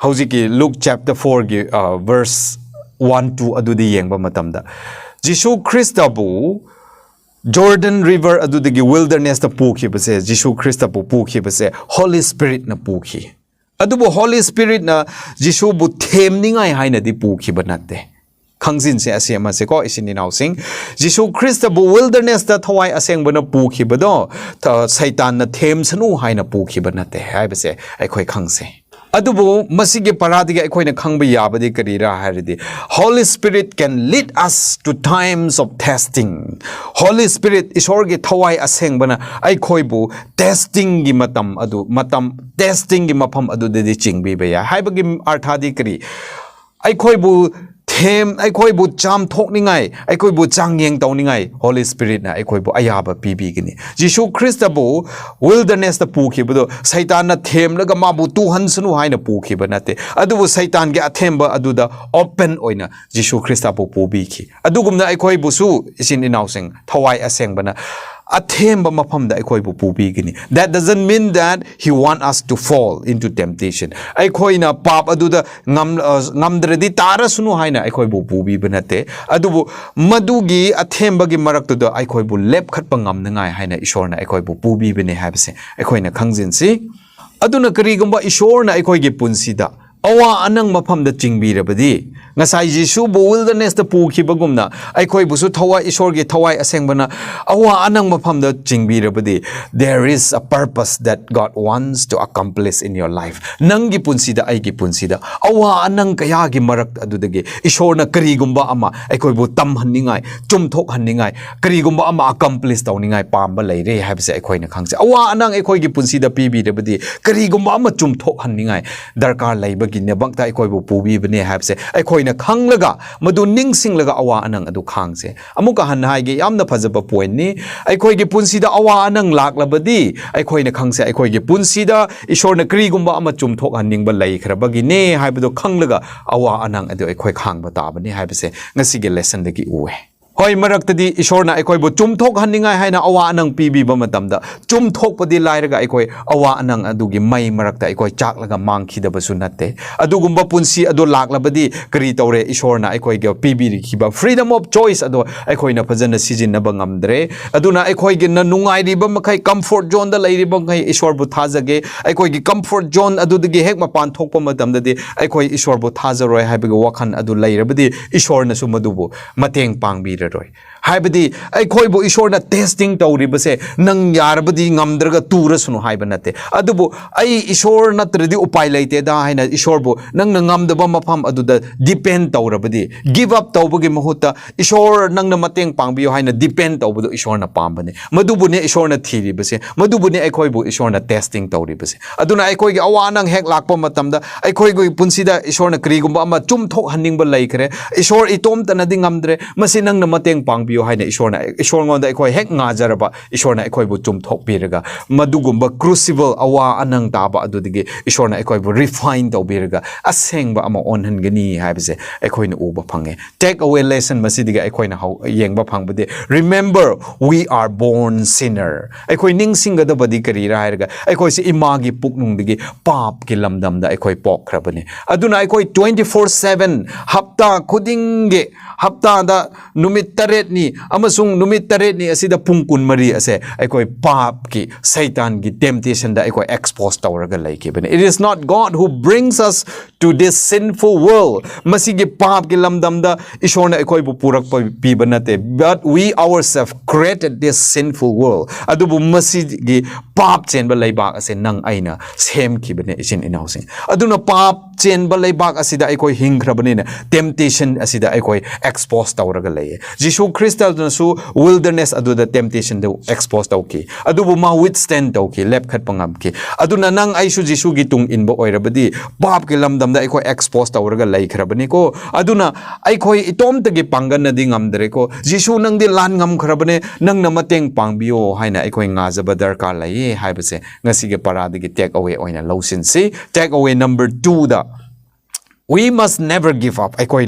ꯍꯧꯖꯤꯛꯀꯤ Luke chapter four ꯒꯤ, ꯑ, verse one, two ꯑꯗꯨꯗꯤ ꯌꯦꯡꯕ ꯃꯇꯝꯗ, ꯖꯤꯁꯨ ꯈ꯭ꯔꯤꯁꯇꯕꯨ Jordan River ꯑꯗꯨꯗꯒꯤ wilderness ꯇ ꯄꯨꯈꯤꯕꯁꯦ, ꯖꯤꯁꯨ ꯈ꯭ꯔꯤꯁꯇꯕꯨ ꯄꯨꯈꯤꯕꯁꯦ Holy Spirit ꯅ ꯄꯨꯈꯤ꯫ ꯑꯗꯨꯕꯨ Holy Spiritꯅ ꯖꯤꯁꯨꯕꯨ ꯊꯦꯝꯅꯤꯡꯉꯥꯏ ꯍꯥꯏꯅꯗꯤ ꯄꯨꯈꯤꯕ ꯅꯠꯇꯦ꯫ ꯈꯪꯖꯤꯟꯁꯦ ꯑꯁꯤ ꯑꯃꯁꯦꯀꯣ, ꯏꯆꯤꯟ ꯏꯅꯥꯎꯁꯤꯡ꯫ ꯖꯤꯁꯨ ꯈ꯭ꯔꯤꯁꯇꯕꯨ wildernessꯇ ꯊꯋꯥꯏ ꯑꯁꯦꯡꯕꯅ ꯄꯨꯈꯤꯕꯗꯣ ꯊ-, ꯁꯩꯇꯥꯟꯅ ꯊꯦꯝꯁꯅꯨ ꯍꯥꯏꯅ ꯄꯨꯈꯤꯕ ꯅꯠꯇꯦ ꯍꯥꯏꯕꯁꯦ ꯑꯩꯈꯣꯏ ꯈꯪꯁꯦ꯫ ꯑꯗꯨꯕꯨ ꯃꯁꯤꯒꯤ ꯄꯔꯥꯗꯒꯤ ꯑꯩꯈꯣꯏꯅ ꯈꯪꯕ ꯌꯥꯕꯗꯤ ꯀꯔꯤꯔꯥ ꯍꯥꯏꯔꯗꯤ, Holy Spirit can lead us to times of testing. Holy Spirit, ꯏꯁꯣꯔꯒꯤ ꯊꯋꯥꯏ ꯑꯁꯦꯡꯕꯅ ꯑꯩꯈꯣꯏꯕꯨ testingꯒꯤ ꯃꯇꯝ ꯑꯗꯨ, ꯃꯇꯝ, testingꯒꯤ ꯃꯐꯝ ꯑꯗꯨꯗꯗꯤ ꯆꯤꯡꯕꯤꯕ ꯌꯥꯏ꯫ ꯍꯥꯏꯕꯒꯤ ꯑꯔꯊꯗꯤ ꯀꯔꯤ? ꯑꯩꯈꯣꯏꯕꯨ ꯊꯦꯝ, ꯑꯩꯈꯣꯏꯕꯨ ꯆꯥꯝꯊꯣꯛꯅꯤꯡꯉꯥꯏ, ꯑꯩꯈꯣꯏꯕꯨ ꯆꯥꯡꯌꯦꯡ ꯇꯧꯅꯤꯡꯉꯥꯏ Holy Spiritꯅ ꯑꯩꯈꯣꯏꯕꯨ ꯑꯌꯥꯕ ꯄꯤꯕꯤꯒꯅꯤ꯫ ꯖꯤꯁꯨ ꯈ꯭ꯔꯤꯁꯇꯕꯨ wildernessꯇ ꯄꯨꯈꯤꯕꯗꯣ ꯁꯩꯇꯥꯟꯅ ꯊꯦꯝꯂꯒ ꯃꯥꯕꯨ ꯇꯨꯍꯟꯁꯅꯨ ꯍꯥꯏꯅ ꯄꯨꯈꯤꯕ ꯅꯠꯇꯦ, ꯑꯗꯨꯕꯨ ꯁꯩꯇꯥꯟꯒꯤ ꯑꯊꯦꯝꯕ ꯑꯗꯨꯗ open ꯑꯣꯏꯅ ꯖꯤꯁꯨ ꯈ꯭ꯔꯤꯁꯇꯕꯨ ꯄꯨꯕꯤꯈꯤ꯫ ꯑꯗꯨꯒꯨꯝꯅ ꯑꯩꯈꯣꯏꯕꯨꯁꯨ, ꯏꯆꯤꯟ ꯏꯅꯥꯎꯁꯤꯡ, ꯊꯋꯥꯏ ꯑꯁꯦꯡꯕꯅ ꯑꯊꯦꯝꯕ ꯃꯐꯝꯗ ꯑꯩꯈꯣꯏꯕꯨ ꯄꯨꯕꯤꯒꯅꯤ꯫ That doesn't mean that he want us to fall into temptation. ꯑꯩꯈꯣꯏꯅ ꯄꯥꯞ ꯑꯗꯨꯗ ꯉꯝ-, ꯑ, ꯉꯝꯗ꯭ꯔꯗꯤ ꯇꯥꯔꯁꯅꯨ ꯍꯥꯏꯅ ꯑꯩꯈꯣꯏꯕꯨ ꯄꯨꯕꯤꯕ ꯅꯠꯇꯦ, ꯑꯗꯨꯕꯨ ꯃꯗꯨꯒꯤ ꯑꯊꯦꯝꯕꯒꯤ ꯃꯔꯛꯇꯨꯗ ꯑꯩꯈꯣꯏꯕꯨ ꯂꯦꯞꯈꯠꯄ ꯉꯝꯅꯉꯥꯏ ꯍꯥꯏꯅ ꯏꯁꯣꯔꯅ ꯑꯩꯈꯣꯏꯕꯨ ꯄꯨꯕꯤꯕꯅꯦ ꯍꯥꯏꯕꯁꯦ ꯑꯩꯈꯣꯏꯅ ꯈꯪꯖꯤꯟꯁꯤ꯫ ꯑꯗꯨꯅ ꯀꯔꯤꯒꯨꯝꯕ ꯏꯁꯣꯔꯅ ꯑꯩꯈꯣꯏꯒꯤ ꯄꯨꯟꯁꯤꯗ ꯑꯋꯥ ꯑꯅꯪ ꯃꯐꯝꯗ ꯆꯤꯡꯕꯤꯔꯕꯗꯤ, ꯉꯁꯥꯏ ꯖꯤꯁꯨꯕꯨ wildernessꯇ ꯄꯨꯈꯤꯕꯒꯨꯝꯅ ꯑꯩꯈꯣꯏꯕꯨꯁꯨ ꯊꯋꯥꯏ, ꯏꯁꯣꯔꯒꯤ ꯊꯋꯥꯏ ꯑꯁꯦꯡꯕꯅ ꯑꯋꯥ ꯑꯅꯪ ꯃꯐꯝꯗ ꯆꯤꯡꯕꯤꯔꯕꯗꯤ, there is a purpose that God wants to accomplish in your life. ꯅꯪꯒꯤ ꯄꯨꯟꯁꯤꯗ, ꯑꯩꯒꯤ ꯄꯨꯟꯁꯤꯗ ꯑꯋꯥ ꯑꯅꯪ ꯀꯌꯥꯒꯤ ꯃꯔꯛ ꯑꯗꯨꯗꯒꯤ ꯏꯁꯣꯔꯅ ꯀꯔꯤꯒꯨꯝꯕ ꯑꯃ ꯑꯩꯈꯣꯏꯕꯨ ꯇꯝꯍꯟꯅꯤꯡꯉꯥꯏ, ꯆꯨꯝꯊꯣꯛꯍꯟꯅꯤꯡꯉꯥꯏ, ꯀꯔꯤꯒꯨꯝꯕ ꯑꯃ accomplish ꯇꯧꯅꯤꯡꯉꯥꯏ ꯄꯥꯝꯕ ꯂꯩꯔꯦ ꯍꯥꯏꯕꯁꯦ ꯑꯩꯈꯣꯏꯅ ꯈꯪꯖꯩ꯫ ꯑꯋꯥ ꯑꯅꯪ ꯑꯩꯈꯣꯏꯒꯤ ꯄꯨꯟꯁꯤꯗ ꯄꯤꯕꯤꯔꯕꯗꯤ, ꯀꯔꯤꯒꯨꯝꯕ ꯑꯃ ꯆꯨꯝꯊꯣꯛꯍꯟꯅꯤꯡꯉꯥꯏ ꯗꯔꯀꯥꯔ ꯂꯩꯕꯒꯤꯗꯃꯛꯇ ꯑꯩꯈꯣꯏꯕꯨ ꯄꯨꯕꯤꯕꯅꯦ ꯍꯥꯏꯕꯁꯦ ꯑꯩꯈꯣꯏꯅ ꯈꯪꯂꯒ, ꯃꯗꯨ ꯅꯤꯡꯁꯤꯡꯂꯒ ꯑꯋꯥ ꯑꯅꯪ ꯑꯗꯨ ꯈꯥꯡꯁꯦ꯫ ꯑꯃꯨꯛꯀ ꯍꯟꯅ ꯍꯥꯏꯒꯦ, ꯌꯥꯝꯅ ꯐꯖꯕ pointꯅꯤ꯫ ꯑꯩꯈꯣꯏꯒꯤ ꯄꯨꯟꯁꯤꯗ ꯑꯋꯥ ꯑꯅꯪ ꯂꯥꯛꯂꯕꯗꯤ, ꯑꯩꯈꯣꯏꯅ ꯈꯪꯁꯦ, ꯑꯩꯈꯣꯏꯒꯤ ꯄꯨꯟꯁꯤꯗ ꯏꯁꯣꯔꯅ ꯀꯔꯤꯒꯨꯝꯕ ꯑꯃ ꯆꯨꯝꯊꯣꯛꯍꯟꯅꯤꯡꯕ ꯂꯩꯈ꯭ꯔꯕꯒꯤꯅꯦ ꯍꯥꯏꯕꯗꯣ ꯈꯪꯂꯒ ꯑꯋꯥ ꯑꯅꯪ ꯑꯗꯨ ꯑꯩꯈꯣꯏ ꯈꯥꯡꯕ ꯇꯥꯕꯅꯤ ꯍꯥꯏꯕꯁꯦ ꯉꯁꯤꯒꯤ lessonꯗꯒꯤ ꯎꯑꯦ꯫ ꯍꯣꯏ, ꯃꯔꯛꯇꯗꯤ ꯏꯁꯣꯔꯅ ꯑꯩꯈꯣꯏꯕꯨ ꯆꯨꯝꯊꯣꯛꯍꯟꯅꯤꯡꯉꯥꯏ ꯍꯥꯏꯅ ꯑꯋꯥ ꯑꯅꯪ ꯄꯤꯕꯤꯕ ꯃꯇꯝꯗ, ꯆꯨꯝꯊꯣꯛꯄꯗꯤ ꯂꯥꯏꯔꯒ ꯑꯩꯈꯣꯏ ꯑꯋꯥ ꯑꯅꯪ ꯑꯗꯨꯒꯤ ꯃꯩ ꯃꯔꯛꯇ ꯑꯩꯈꯣꯏ ꯆꯥꯛꯂꯒ ꯃꯥꯡꯈꯤꯗꯕꯁꯨ ꯅꯠꯇꯦ꯫ ꯑꯗꯨꯒꯨꯝꯕ ꯄꯨꯟꯁꯤ ꯑꯗꯨ ꯂꯥꯛꯂꯕꯗꯤ ꯀꯔꯤ ꯇꯧꯔꯦ? ꯏꯁꯣꯔꯅ ꯑꯩꯈꯣꯏꯒ ꯄꯤꯕꯤꯔꯤꯈꯤꯕ freedom of choice ꯑꯗꯣ ꯑꯩꯈꯣꯏꯅ ꯐꯖꯅ ꯁꯤꯖꯤꯟꯅꯕ ꯉꯝꯗ꯭ꯔꯦ꯫ ꯑꯗꯨꯅ ꯑꯩꯈꯣꯏꯒꯤꯅ ꯅꯨꯡꯉꯥꯏꯔꯤꯕ ꯃꯈꯩ, comfort zoneꯗ ꯂꯩꯔꯤꯕ ꯃꯈꯩ ꯏꯁꯣꯔꯕꯨ ꯊꯥꯖꯒꯦ, ꯑꯩꯈꯣꯏꯒꯤ comfort zone ꯑꯗꯨꯗꯒꯤ ꯍꯦꯛ ꯃꯄꯥꯟ ꯊꯣꯛꯄ ꯃꯇꯝꯗꯗꯤ ꯑꯩꯈꯣꯏ ꯏꯁꯣꯔꯕꯨ ꯊꯥꯖꯔꯣꯏ ꯍꯥꯏꯕꯒꯤ ꯋꯥꯈꯜ ꯑꯗꯨ ꯂꯩꯔꯕꯗꯤ, ꯏꯁꯣꯔꯅꯁꯨ ꯃꯗꯨꯕꯨ ꯃꯇꯦꯡ ꯄꯥꯡꯕꯤꯔꯔꯣꯏ꯫ ꯍꯥꯏꯕꯗꯤ ꯑꯩꯈꯣꯏꯕꯨ ꯏꯁꯣꯔꯅ testing ꯇꯧꯔꯤꯕꯁꯦ, ꯅꯪ ꯌꯥꯔꯕꯗꯤ ꯉꯝꯗ꯭ꯔꯒ ꯇꯨꯔꯁꯅꯨ ꯍꯥꯏꯕ ꯅꯠꯇꯦ꯫ ꯑꯗꯨꯕꯨ ꯑꯩ ꯏꯁꯣꯔ ꯅꯠꯇ꯭ꯔꯗꯤ ꯎꯄꯥꯏ ꯂꯩꯇꯦꯗ ꯍꯥꯏꯅ ꯏꯁꯣꯔꯕꯨ ꯅꯪꯅ ꯉꯝꯗꯕ ꯃꯐꯝ ꯑꯗꯨꯗ depend ꯇꯧꯔꯕꯗꯤ, give up ꯇꯧꯕꯒꯤ ꯃꯍꯨꯠꯇ ꯏꯁꯣꯔ ꯅꯪꯅ ꯃꯇꯦꯡ ꯄꯥꯡꯕꯤꯌꯨ ꯍꯥꯏꯅ depend ꯇꯧꯕꯗꯨ ꯏꯁꯣꯔꯅ ꯄꯥꯝꯕꯅꯦ꯫ ꯃꯗꯨꯕꯨꯅꯦ ꯏꯁꯣꯔꯅ ꯊꯤꯔꯤꯕꯁꯦ, ꯃꯗꯨꯕꯨꯅꯦ ꯑꯩꯈꯣꯏꯕꯨ ꯏꯁꯣꯔꯅ testing ꯇꯧꯔꯤꯕꯁꯦ꯫ ꯑꯗꯨꯅ ꯑꯩꯈꯣꯏꯒꯤ ꯑꯋꯥ ꯑꯅꯪ ꯍꯦꯛ ꯂꯥꯛꯄ ꯃꯇꯝꯗ, ꯑꯩꯈꯣꯏꯒꯤ ꯄꯨꯟꯁꯤꯗ ꯏꯁꯣꯔꯅ ꯀꯔꯤꯒꯨꯝꯕ ꯑꯃ ꯆꯨꯝꯊꯣꯛꯍꯟꯅꯤꯡꯕ ꯂꯩꯈ꯭ꯔꯦ, "ꯏꯁꯣꯔ, ꯏꯇꯣꯝꯇꯅꯗꯤ ꯉꯝꯗ꯭ꯔꯦ, ꯃꯁꯤ ꯅꯪꯅ ꯃꯇꯦꯡ ꯄꯥꯡꯕꯤꯌꯨ" ꯍꯥꯏꯅ ꯏꯁꯣꯔꯅ, ꯏꯁꯣꯔꯉꯣꯟꯗ ꯑꯩꯈꯣꯏ ꯍꯦꯛ ꯉꯥꯖꯔꯕ, ꯏꯁꯣꯔꯅ ꯑꯩꯈꯣꯏꯕꯨ ꯆꯨꯝꯊꯣꯛꯄꯤꯔꯒ, ꯃꯗꯨꯒꯨꯝꯕ crucible, ꯑꯋꯥ ꯑꯅꯪ ꯇꯥꯕ ꯑꯗꯨꯗꯒꯤ ꯏꯁꯣꯔꯅ ꯑꯩꯈꯣꯏꯕꯨ refine ꯇꯧꯕꯤꯔꯒ ꯑꯁꯦꯡꯕ ꯑꯃ ꯑꯣꯟꯍꯟꯒꯅꯤ ꯍꯥꯏꯕꯁꯦ ꯑꯩꯈꯣꯏꯅ ꯎꯕ ꯐꯪꯉꯦ꯫ Take away lesson ꯃꯁꯤꯗꯒꯤ ꯑꯩꯈꯣꯏꯅ ꯍꯧ-, ꯌꯦꯡꯕ ꯐꯪꯕꯗꯤ, remember, we are born sinner. ꯑꯩꯈꯣꯏ ꯅꯤꯡꯁꯤꯡꯒꯗꯕꯗꯤ ꯀꯔꯤꯔꯥ ꯍꯥꯏꯔꯒ, ꯑꯩꯈꯣꯏꯁꯦ ꯏꯃꯥꯒꯤ ꯄꯨꯛꯅꯨꯡꯗꯒꯤ ꯄꯥꯞꯀꯤ ꯂꯝꯗꯝꯗ ꯑꯩꯈꯣꯏ ꯄꯣꯛꯈ꯭ꯔꯕꯅꯤ꯫ ꯑꯗꯨꯅ ꯑꯩꯈꯣꯏ twenty four seven, ꯍꯞꯇꯥ ꯈꯨꯗꯤꯡꯒꯤ, ꯍꯞꯇꯥꯗ ꯅꯨꯃꯤꯠ ꯇꯔꯦꯠꯅꯤ ꯑꯃꯁꯨꯡ ꯅꯨꯃꯤꯠ ꯇꯔꯦꯠꯅꯤ ꯑꯁꯤꯗ ꯄꯨꯡ ꯀꯨꯟꯃꯔꯤ ꯑꯁꯦ ꯑꯩꯈꯣꯏ ꯄꯥꯞꯀꯤ, ꯁꯩꯇꯥꯟꯒꯤ temptationꯗ ꯑꯩꯈꯣꯏ expose ꯇꯧꯔꯒ ꯂꯩꯈꯤꯕꯅꯤ꯫ It is not God who brings us to this sinful world. ꯃꯁꯤꯒꯤ ꯄꯥꯞꯀꯤ ꯂꯝꯗꯝꯗ ꯏꯁꯣꯔꯅ ꯑꯩꯈꯣꯏꯕꯨ ꯄꯨꯔꯛꯄ, ꯄꯤꯕ ꯅꯠꯇꯦ, but we ourselves created this sinful world. ꯑꯗꯨꯕꯨ ꯃꯁꯤꯒꯤ ꯄꯥꯞ ꯆꯦꯟꯕ ꯂꯩꯕꯥꯛ ꯑꯁꯦ ꯅꯪ ꯑꯩꯅ ꯁꯦꯝꯈꯤꯕꯅꯦ, ꯏꯆꯤꯟ ꯏꯅꯥꯎꯁꯤꯡ꯫ ꯑꯗꯨꯅ ꯄꯥꯞ ꯆꯦꯟꯕ ꯂꯩꯕꯥꯛ ꯑꯁꯤꯗ ꯑꯩꯈꯣꯏ ꯍꯤꯡꯈ꯭ꯔꯕꯅꯤꯅ, temptation ꯑꯁꯤꯗ ꯑꯩꯈꯣꯏ expose ꯇꯧꯔꯒ ꯂꯩꯌꯦ꯫ ꯖꯤꯁꯨ ꯈ꯭ꯔꯤꯁꯇꯅꯁꯨ wilderness ꯑꯗꯨꯗ temptationꯗ expose ꯇꯧꯈꯤ, ꯑꯗꯨꯕꯨ ꯃꯥ withstand ꯇꯧꯈꯤ, ꯂꯦꯞꯈꯠꯄ ꯉꯝꯈꯤ꯫ ꯑꯗꯨꯅ ꯅꯪ ꯑꯩꯁꯨ ꯖꯤꯁꯨꯒꯤ ꯇꯨꯡ ꯏꯟꯕ ꯑꯣꯏꯔꯕꯗꯤ, ꯄꯥꯞꯀꯤ ꯂꯝꯗꯝꯗ ꯑꯩꯈꯣꯏ expose ꯇꯧꯔꯒ ꯂꯩꯈ꯭ꯔꯕꯅꯤꯀꯣ꯫ ꯑꯗꯨꯅ ꯑꯩꯈꯣꯏ ꯏꯇꯣꯝꯇꯒꯤ ꯄꯥꯡꯒꯜꯅꯗꯤ ꯉꯝꯗ꯭ꯔꯦꯀꯣ꯫ ꯖꯤꯁꯨ, ꯅꯪꯗꯤ ꯂꯥꯟ ꯉꯝꯈ꯭ꯔꯕꯅꯦ, ꯅꯪꯅ ꯃꯇꯦꯡ ꯄꯥꯡꯕꯤꯌꯣ ꯍꯥꯏꯅ ꯑꯩꯈꯣꯏ ꯉꯥꯖꯕ ꯗꯔꯀꯥꯔ ꯂꯩꯌꯦ ꯍꯥꯏꯕꯁꯦ ꯉꯁꯤꯒꯤ ꯄꯔꯥꯗꯒꯤ take away ꯑꯣꯏꯅ ꯂꯧꯁꯤꯟꯁꯤ꯫ Take away number twoꯗ, we must never give up. ꯑꯩꯈꯣꯏ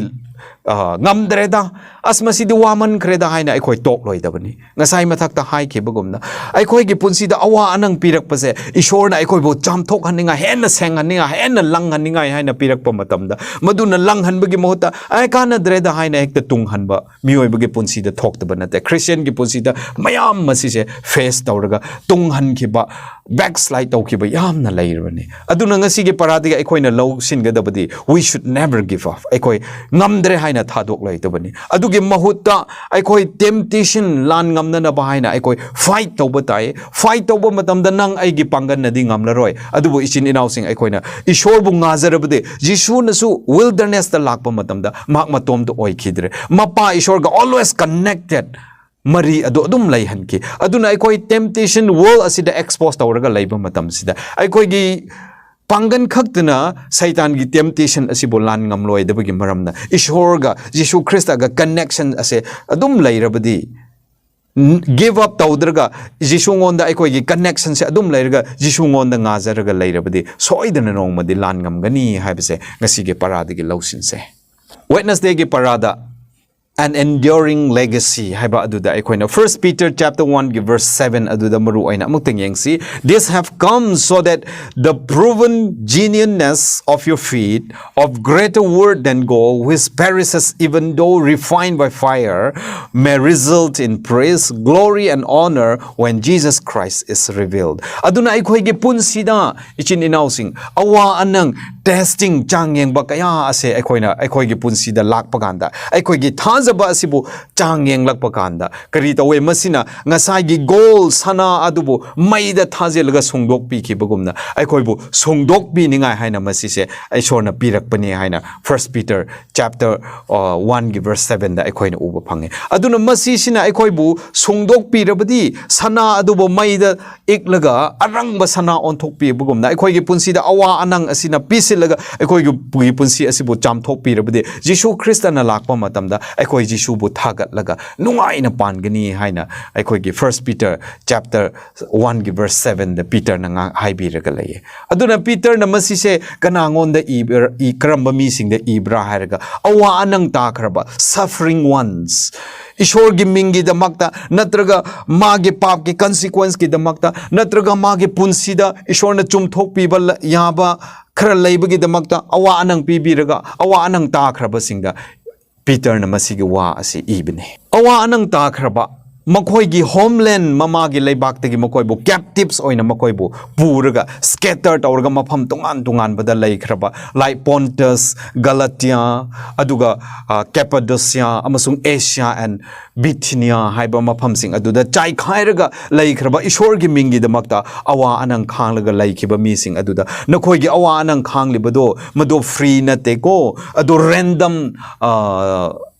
ꯑ, ꯉꯝꯗ꯭ꯔꯦꯗ, ꯑꯁ, ꯃꯁꯤꯗꯤ ꯋꯥꯃꯟꯈ꯭ꯔꯦꯗ ꯍꯥꯏꯅ ꯑꯩꯈꯣꯏ ꯇꯣꯛꯂꯣꯏꯗꯕꯅꯤ꯫ ꯉꯁꯥꯏ ꯃꯊꯛꯇ ꯍꯥꯏꯈꯤꯕꯒꯨꯝꯅ, ꯑꯩꯈꯣꯏꯒꯤ ꯄꯨꯟꯁꯤꯗ ꯑꯋꯥ ꯑꯅꯪ ꯄꯤꯔꯛꯄꯁꯦ ꯏꯁꯣꯔꯅ ꯑꯩꯈꯣꯏꯕꯨ ꯆꯥꯝꯊꯣꯛꯍꯟꯅꯤꯡꯉꯥꯏ, ꯍꯦꯟꯅ ꯁꯦꯡꯍꯟꯅꯤꯡꯉꯥꯏ, ꯍꯦꯟꯅ ꯂꯪꯍꯟꯅꯤꯡꯉꯥꯏ ꯍꯥꯏꯅ ꯄꯤꯔꯛꯄ ꯃꯇꯝꯗ, ꯃꯗꯨꯅ ꯂꯪꯍꯟꯕꯒꯤ ꯃꯍꯨꯠꯇ, "ꯑꯦ, ꯀꯥꯟꯅꯗ꯭ꯔꯦꯗ" ꯍꯥꯏꯅ ꯍꯦꯛꯇ ꯇꯨꯡꯍꯟꯕ ꯃꯤꯑꯣꯏꯕꯒꯤ ꯄꯨꯟꯁꯤꯗ ꯊꯣꯛꯇꯕ ꯅꯠꯇꯦ꯫ ꯈ꯭ꯔꯤꯁꯇꯤꯌꯟꯒꯤ ꯄꯨꯟꯁꯤꯗ ꯃꯌꯥꯝ ꯑꯁꯤꯁꯦ ꯐꯦꯁ ꯇꯧꯔꯒ ꯇꯨꯡꯍꯟꯈꯤꯕ, ꯕꯦꯛꯁ꯭ꯂꯥꯏꯠ ꯇꯧꯈꯤꯕ ꯌꯥꯝꯅ ꯂꯩꯔꯕꯅꯤ꯫ ꯑꯗꯨꯅ ꯉꯁꯤꯒꯤ ꯄꯔꯥꯗꯒꯤ ꯑꯩꯈꯣꯏꯅ ꯂꯧꯁꯤꯟꯒꯗꯕꯗꯤ, we should never give up꯫ ꯑꯩꯈꯣꯏ ꯉꯝꯗ꯭ꯔꯦ ꯍꯥꯏꯅ ꯊꯥꯗꯣꯛꯂꯣꯏꯗꯕꯅꯤ꯫ ꯑꯗꯨꯒꯤ ꯃꯍꯨꯠꯇ ꯑꯩꯈꯣꯏ ꯇꯦꯝꯇꯦꯁꯟ ꯂꯥꯟ ꯉꯝꯅꯅꯕ ꯍꯥꯏꯅ ꯑꯩꯈꯣꯏ ꯐꯥꯏꯠ ꯇꯧꯕ ꯇꯥꯏ꯫ ꯐꯥꯏꯠ ꯇꯧꯕ ꯃꯇꯝꯗ ꯅꯪ ꯑꯩꯒꯤ ꯄꯥꯡꯒꯜꯅꯗꯤ ꯉꯝꯂꯔꯣꯏ, ꯑꯗꯨꯕꯨ ꯏꯆꯤꯟ ꯏꯅꯥꯎꯁꯤꯡ, ꯑꯩꯈꯣꯏꯅ ꯏꯁꯣꯔꯕꯨ ꯉꯥꯖꯔꯕꯗꯤ, ꯖꯤꯁꯨꯅꯁꯨ ꯋꯤꯜꯗꯔꯅꯦꯁꯇ ꯂꯥꯛꯄ ꯃꯇꯝꯗ ꯃꯍꯥꯛ ꯃꯇꯣꯝꯇ ꯑꯣꯏꯈꯤꯗ꯭ꯔꯦ꯫ ꯃꯄꯥ ꯏꯁꯣꯔꯒ always connected, ꯃꯔꯤ ꯑꯗꯨ ꯑꯗꯨꯝ ꯂꯩꯍꯟꯈꯤ꯫ ꯑꯗꯨꯅ ꯑꯩꯈꯣꯏ ꯇꯦꯝꯇꯦꯁꯟ ꯋꯥꯔꯜ ꯑꯁꯤꯗ ꯑꯦꯛꯁꯄꯣꯖ ꯇꯧꯔꯒ ꯂꯩꯕ ꯃꯇꯝꯁꯤꯗ, ꯑꯩꯈꯣꯏꯒꯤ ꯄꯥꯡꯒꯜ ꯈꯛꯇꯅ ꯁꯩꯇꯥꯟꯒꯤ ꯇꯦꯝꯇꯦꯁꯟ ꯑꯁꯤꯕꯨ ꯂꯥꯟ ꯉꯝꯂꯣꯏꯗꯕꯒꯤ ꯃꯔꯝꯅ, ꯏꯁꯣꯔꯒ ꯖꯤꯁꯨ ꯈ꯭ꯔꯤꯁꯇꯒ ꯀꯅꯦꯛꯁꯟ ꯑꯁꯦ ꯑꯗꯨꯝ ꯂꯩꯔꯕꯗꯤ, ꯒꯤꯞ ꯑꯞ ꯇꯧꯗ꯭ꯔꯒ, ꯖꯤꯁꯨꯉꯣꯟꯗ ꯑꯩꯈꯣꯏꯒꯤ ꯀꯅꯦꯛꯁꯟꯁꯦ ꯑꯗꯨꯝ ꯂꯩꯔꯒ, ꯖꯤꯁꯨꯉꯣꯟꯗ ꯉꯥꯖꯔꯒ ꯂꯩꯔꯕꯗꯤ, ꯁꯣꯏꯗꯅ ꯅꯣꯡꯃꯗꯤ ꯂꯥꯟ ꯉꯝꯒꯅꯤ ꯍꯥꯏꯕꯁꯦ ꯉꯁꯤꯒꯤ ꯄꯔꯥꯗꯒꯤ ꯂꯧꯁꯤꯟꯁꯦ꯫ ꯋꯦꯠꯅꯁꯗꯦꯒꯤ ꯄꯔꯥꯗ An Enduring Legacy ꯍꯥꯏꯕ ꯑꯗꯨꯗ ꯑꯩꯈꯣꯏꯅ First Peter chapter one ꯒꯤ verse seven ꯑꯗꯨꯗ ꯃꯔꯨ ꯑꯣꯏꯅ ꯑꯃꯨꯛꯇꯪ ꯌꯦꯡꯁꯤ꯫ "This have come so that the proven genuineness of your faith, of greater worth than gold, which perishes even though refined by fire, may result in praise, glory and honor when Jesus Christ is revealed." ꯑꯗꯨꯅ ꯑꯩꯈꯣꯏꯒꯤ ꯄꯨꯟꯁꯤꯗ, ꯏꯆꯤꯟ ꯏꯅꯥꯎꯁꯤꯡ, ꯑꯋꯥ ꯑꯅꯪ, testing, ꯆꯥꯡ ꯌꯦꯡꯕ ꯀꯌꯥ ꯑꯁꯦ ꯑꯩꯈꯣꯏꯅ, ꯑꯩꯈꯣꯏꯒꯤ ꯄꯨꯟꯁꯤꯗ ꯂꯥꯛꯄ ꯀꯥꯟꯗ, ꯑꯩꯈꯣꯏꯒꯤ ꯊꯥꯖꯕ ꯑꯁꯤꯕꯨ ꯆꯥꯡ ꯌꯦꯡꯂꯛꯄ ꯀꯥꯟꯗ ꯀꯔꯤ ꯇꯧꯋꯦ? ꯃꯁꯤꯅ ꯉꯁꯥꯏꯒꯤ ꯒꯣꯜ, ꯁꯅꯥ ꯑꯗꯨꯕꯨ ꯃꯩꯗ ꯊꯥꯖꯤꯜꯂꯒ ꯁꯨꯡꯗꯣꯛꯄꯤꯈꯤꯕꯒꯨꯝꯅ, ꯑꯩꯈꯣꯏꯕꯨ ꯁꯨꯡꯗꯣꯛꯄꯤꯅꯤꯡꯉꯥꯏ ꯍꯥꯏꯅ ꯃꯁꯤꯁꯦ ꯏꯁꯣꯔꯅ ꯄꯤꯔꯛꯄꯅꯤ ꯍꯥꯏꯅ First Peter chapter, ꯑ, one ꯒꯤ verse seven ꯗ ꯑꯩꯈꯣꯏꯅ ꯎꯕ ꯐꯪꯉꯦ꯫ ꯑꯗꯨꯅ ꯃꯁꯤꯁꯤꯅ ꯑꯩꯈꯣꯏꯕꯨ ꯁꯨꯡꯗꯣꯛꯄꯤꯔꯕꯗꯤ, ꯁꯅꯥ ꯑꯗꯨꯕꯨ ꯃꯩꯗ ꯏꯛꯂꯒ ꯑꯔꯪꯕ ꯁꯅꯥ ꯑꯣꯟꯊꯣꯛꯄꯤꯕꯒꯨꯝꯅ, ꯑꯩꯈꯣꯏꯒꯤ ꯄꯨꯟꯁꯤꯗ ꯑꯋꯥ ꯑꯅꯪ ꯑꯁꯤꯅ ꯄꯤꯁꯤꯜꯂꯒ ꯑꯩꯈꯣꯏꯒꯤ ꯄꯨꯟꯁꯤ ꯑꯁꯤꯕꯨ ꯆꯥꯝꯊꯣꯛꯄꯤꯔꯕꯗꯤ, ꯖꯤꯁꯨ ꯈ꯭ꯔꯤꯁꯇꯅ ꯂꯥꯛꯄ ꯃꯇꯝꯗ ꯑꯩꯈꯣꯏ ꯂꯥꯛꯄ ꯖꯤꯁꯨꯕꯨ ꯊꯥꯒꯠꯂꯒ ꯅꯨꯡꯉꯥꯏꯅ ꯄꯥꯟꯒꯅꯤ ꯍꯥꯏꯅ ꯑꯩꯈꯣꯏꯒꯤ First Peter chapter one ꯒꯤ verse seven ꯗ ꯄꯤꯇꯔꯅ ꯉꯥ-, ꯍꯥꯏꯕꯤꯔꯒ ꯂꯩꯌꯦ꯫ ꯑꯗꯨꯅ ꯄꯤꯇꯔꯅ ꯃꯁꯤꯁꯦ ꯀꯅꯥꯉꯣꯟꯗ ꯏꯕ꯭ꯔ-, ꯏ-, ꯀꯔꯝꯕ ꯃꯤꯁꯤꯡꯗ ꯏꯕ꯭ꯔꯥ ꯍꯥꯏꯔꯒ, ꯑꯋꯥ ꯑꯅꯪ ꯇꯥꯈ꯭ꯔꯕ, suffering ones, ꯏꯁꯣꯔꯒꯤ ꯃꯤꯡꯒꯤꯗꯃꯛꯇ ꯅꯠꯇ꯭ꯔꯒ ꯃꯥꯒꯤ ꯄꯥꯞꯀꯤ consequence ꯀꯤꯗꯃꯛꯇ ꯅꯠꯇ꯭ꯔꯒ ꯃꯥꯒꯤ ꯄꯨꯟꯁꯤꯗ ꯏꯁꯣꯔꯅ ꯆꯨꯝꯊꯣꯛꯄꯤꯕ ꯂ-, ꯌꯥꯕ ꯈꯔ ꯂꯩꯕꯒꯤꯗꯃꯛꯇ ꯑꯋꯥ ꯑꯅꯪ ꯄꯤꯕꯤꯔꯒ ꯑꯋꯥ ꯑꯅꯪ ꯇꯥꯈ꯭ꯔꯕꯁꯤꯡꯗ ꯄꯤꯇꯔꯅ ꯃꯁꯤꯒꯤ ꯋꯥ ꯑꯁꯤ ꯏꯕꯅꯤ꯫ ꯑꯋꯥ ꯑꯅꯪ ꯇꯥꯈ꯭ꯔꯕ, ꯃꯈꯣꯏꯒꯤ homeland, ꯃꯃꯥꯒꯤ ꯂꯩꯕꯥꯛꯇꯒꯤ ꯃꯈꯣꯏꯕꯨ captives ꯑꯣꯏꯅ ꯃꯈꯣꯏꯕꯨ ꯄꯨꯔꯒ scatter ꯇꯧꯔꯒ ꯃꯐꯝ ꯇꯣꯉꯥꯟ ꯇꯣꯉꯥꯟꯕꯗ ꯂꯩꯈ꯭ꯔꯕ, like Pontus, Galatia, ꯑꯗꯨꯒ, ꯑ, Cappadocia ꯑꯃꯁꯨꯡ Asia and Bithynia ꯍꯥꯏꯕ ꯃꯐꯝꯁꯤꯡ ꯑꯗꯨꯗ ꯆꯥꯏꯈꯥꯏꯔꯒ ꯂꯩꯈ꯭ꯔꯕ, ꯏꯁꯣꯔꯒꯤ ꯃꯤꯡꯒꯤꯗꯃꯛꯇ ꯑꯋꯥ ꯑꯅꯪ ꯈꯥꯡꯂꯒ ꯂꯩꯈꯤꯕ ꯃꯤꯁꯤꯡ ꯑꯗꯨꯗ, ꯅꯈꯣꯏꯒꯤ ꯑꯋꯥ ꯑꯅꯪ ꯈꯥꯡꯂꯤꯕꯗꯣ ꯃꯗꯨ free ꯅꯠꯇꯦꯀꯣ, ꯑꯗꯨ random, ꯑ,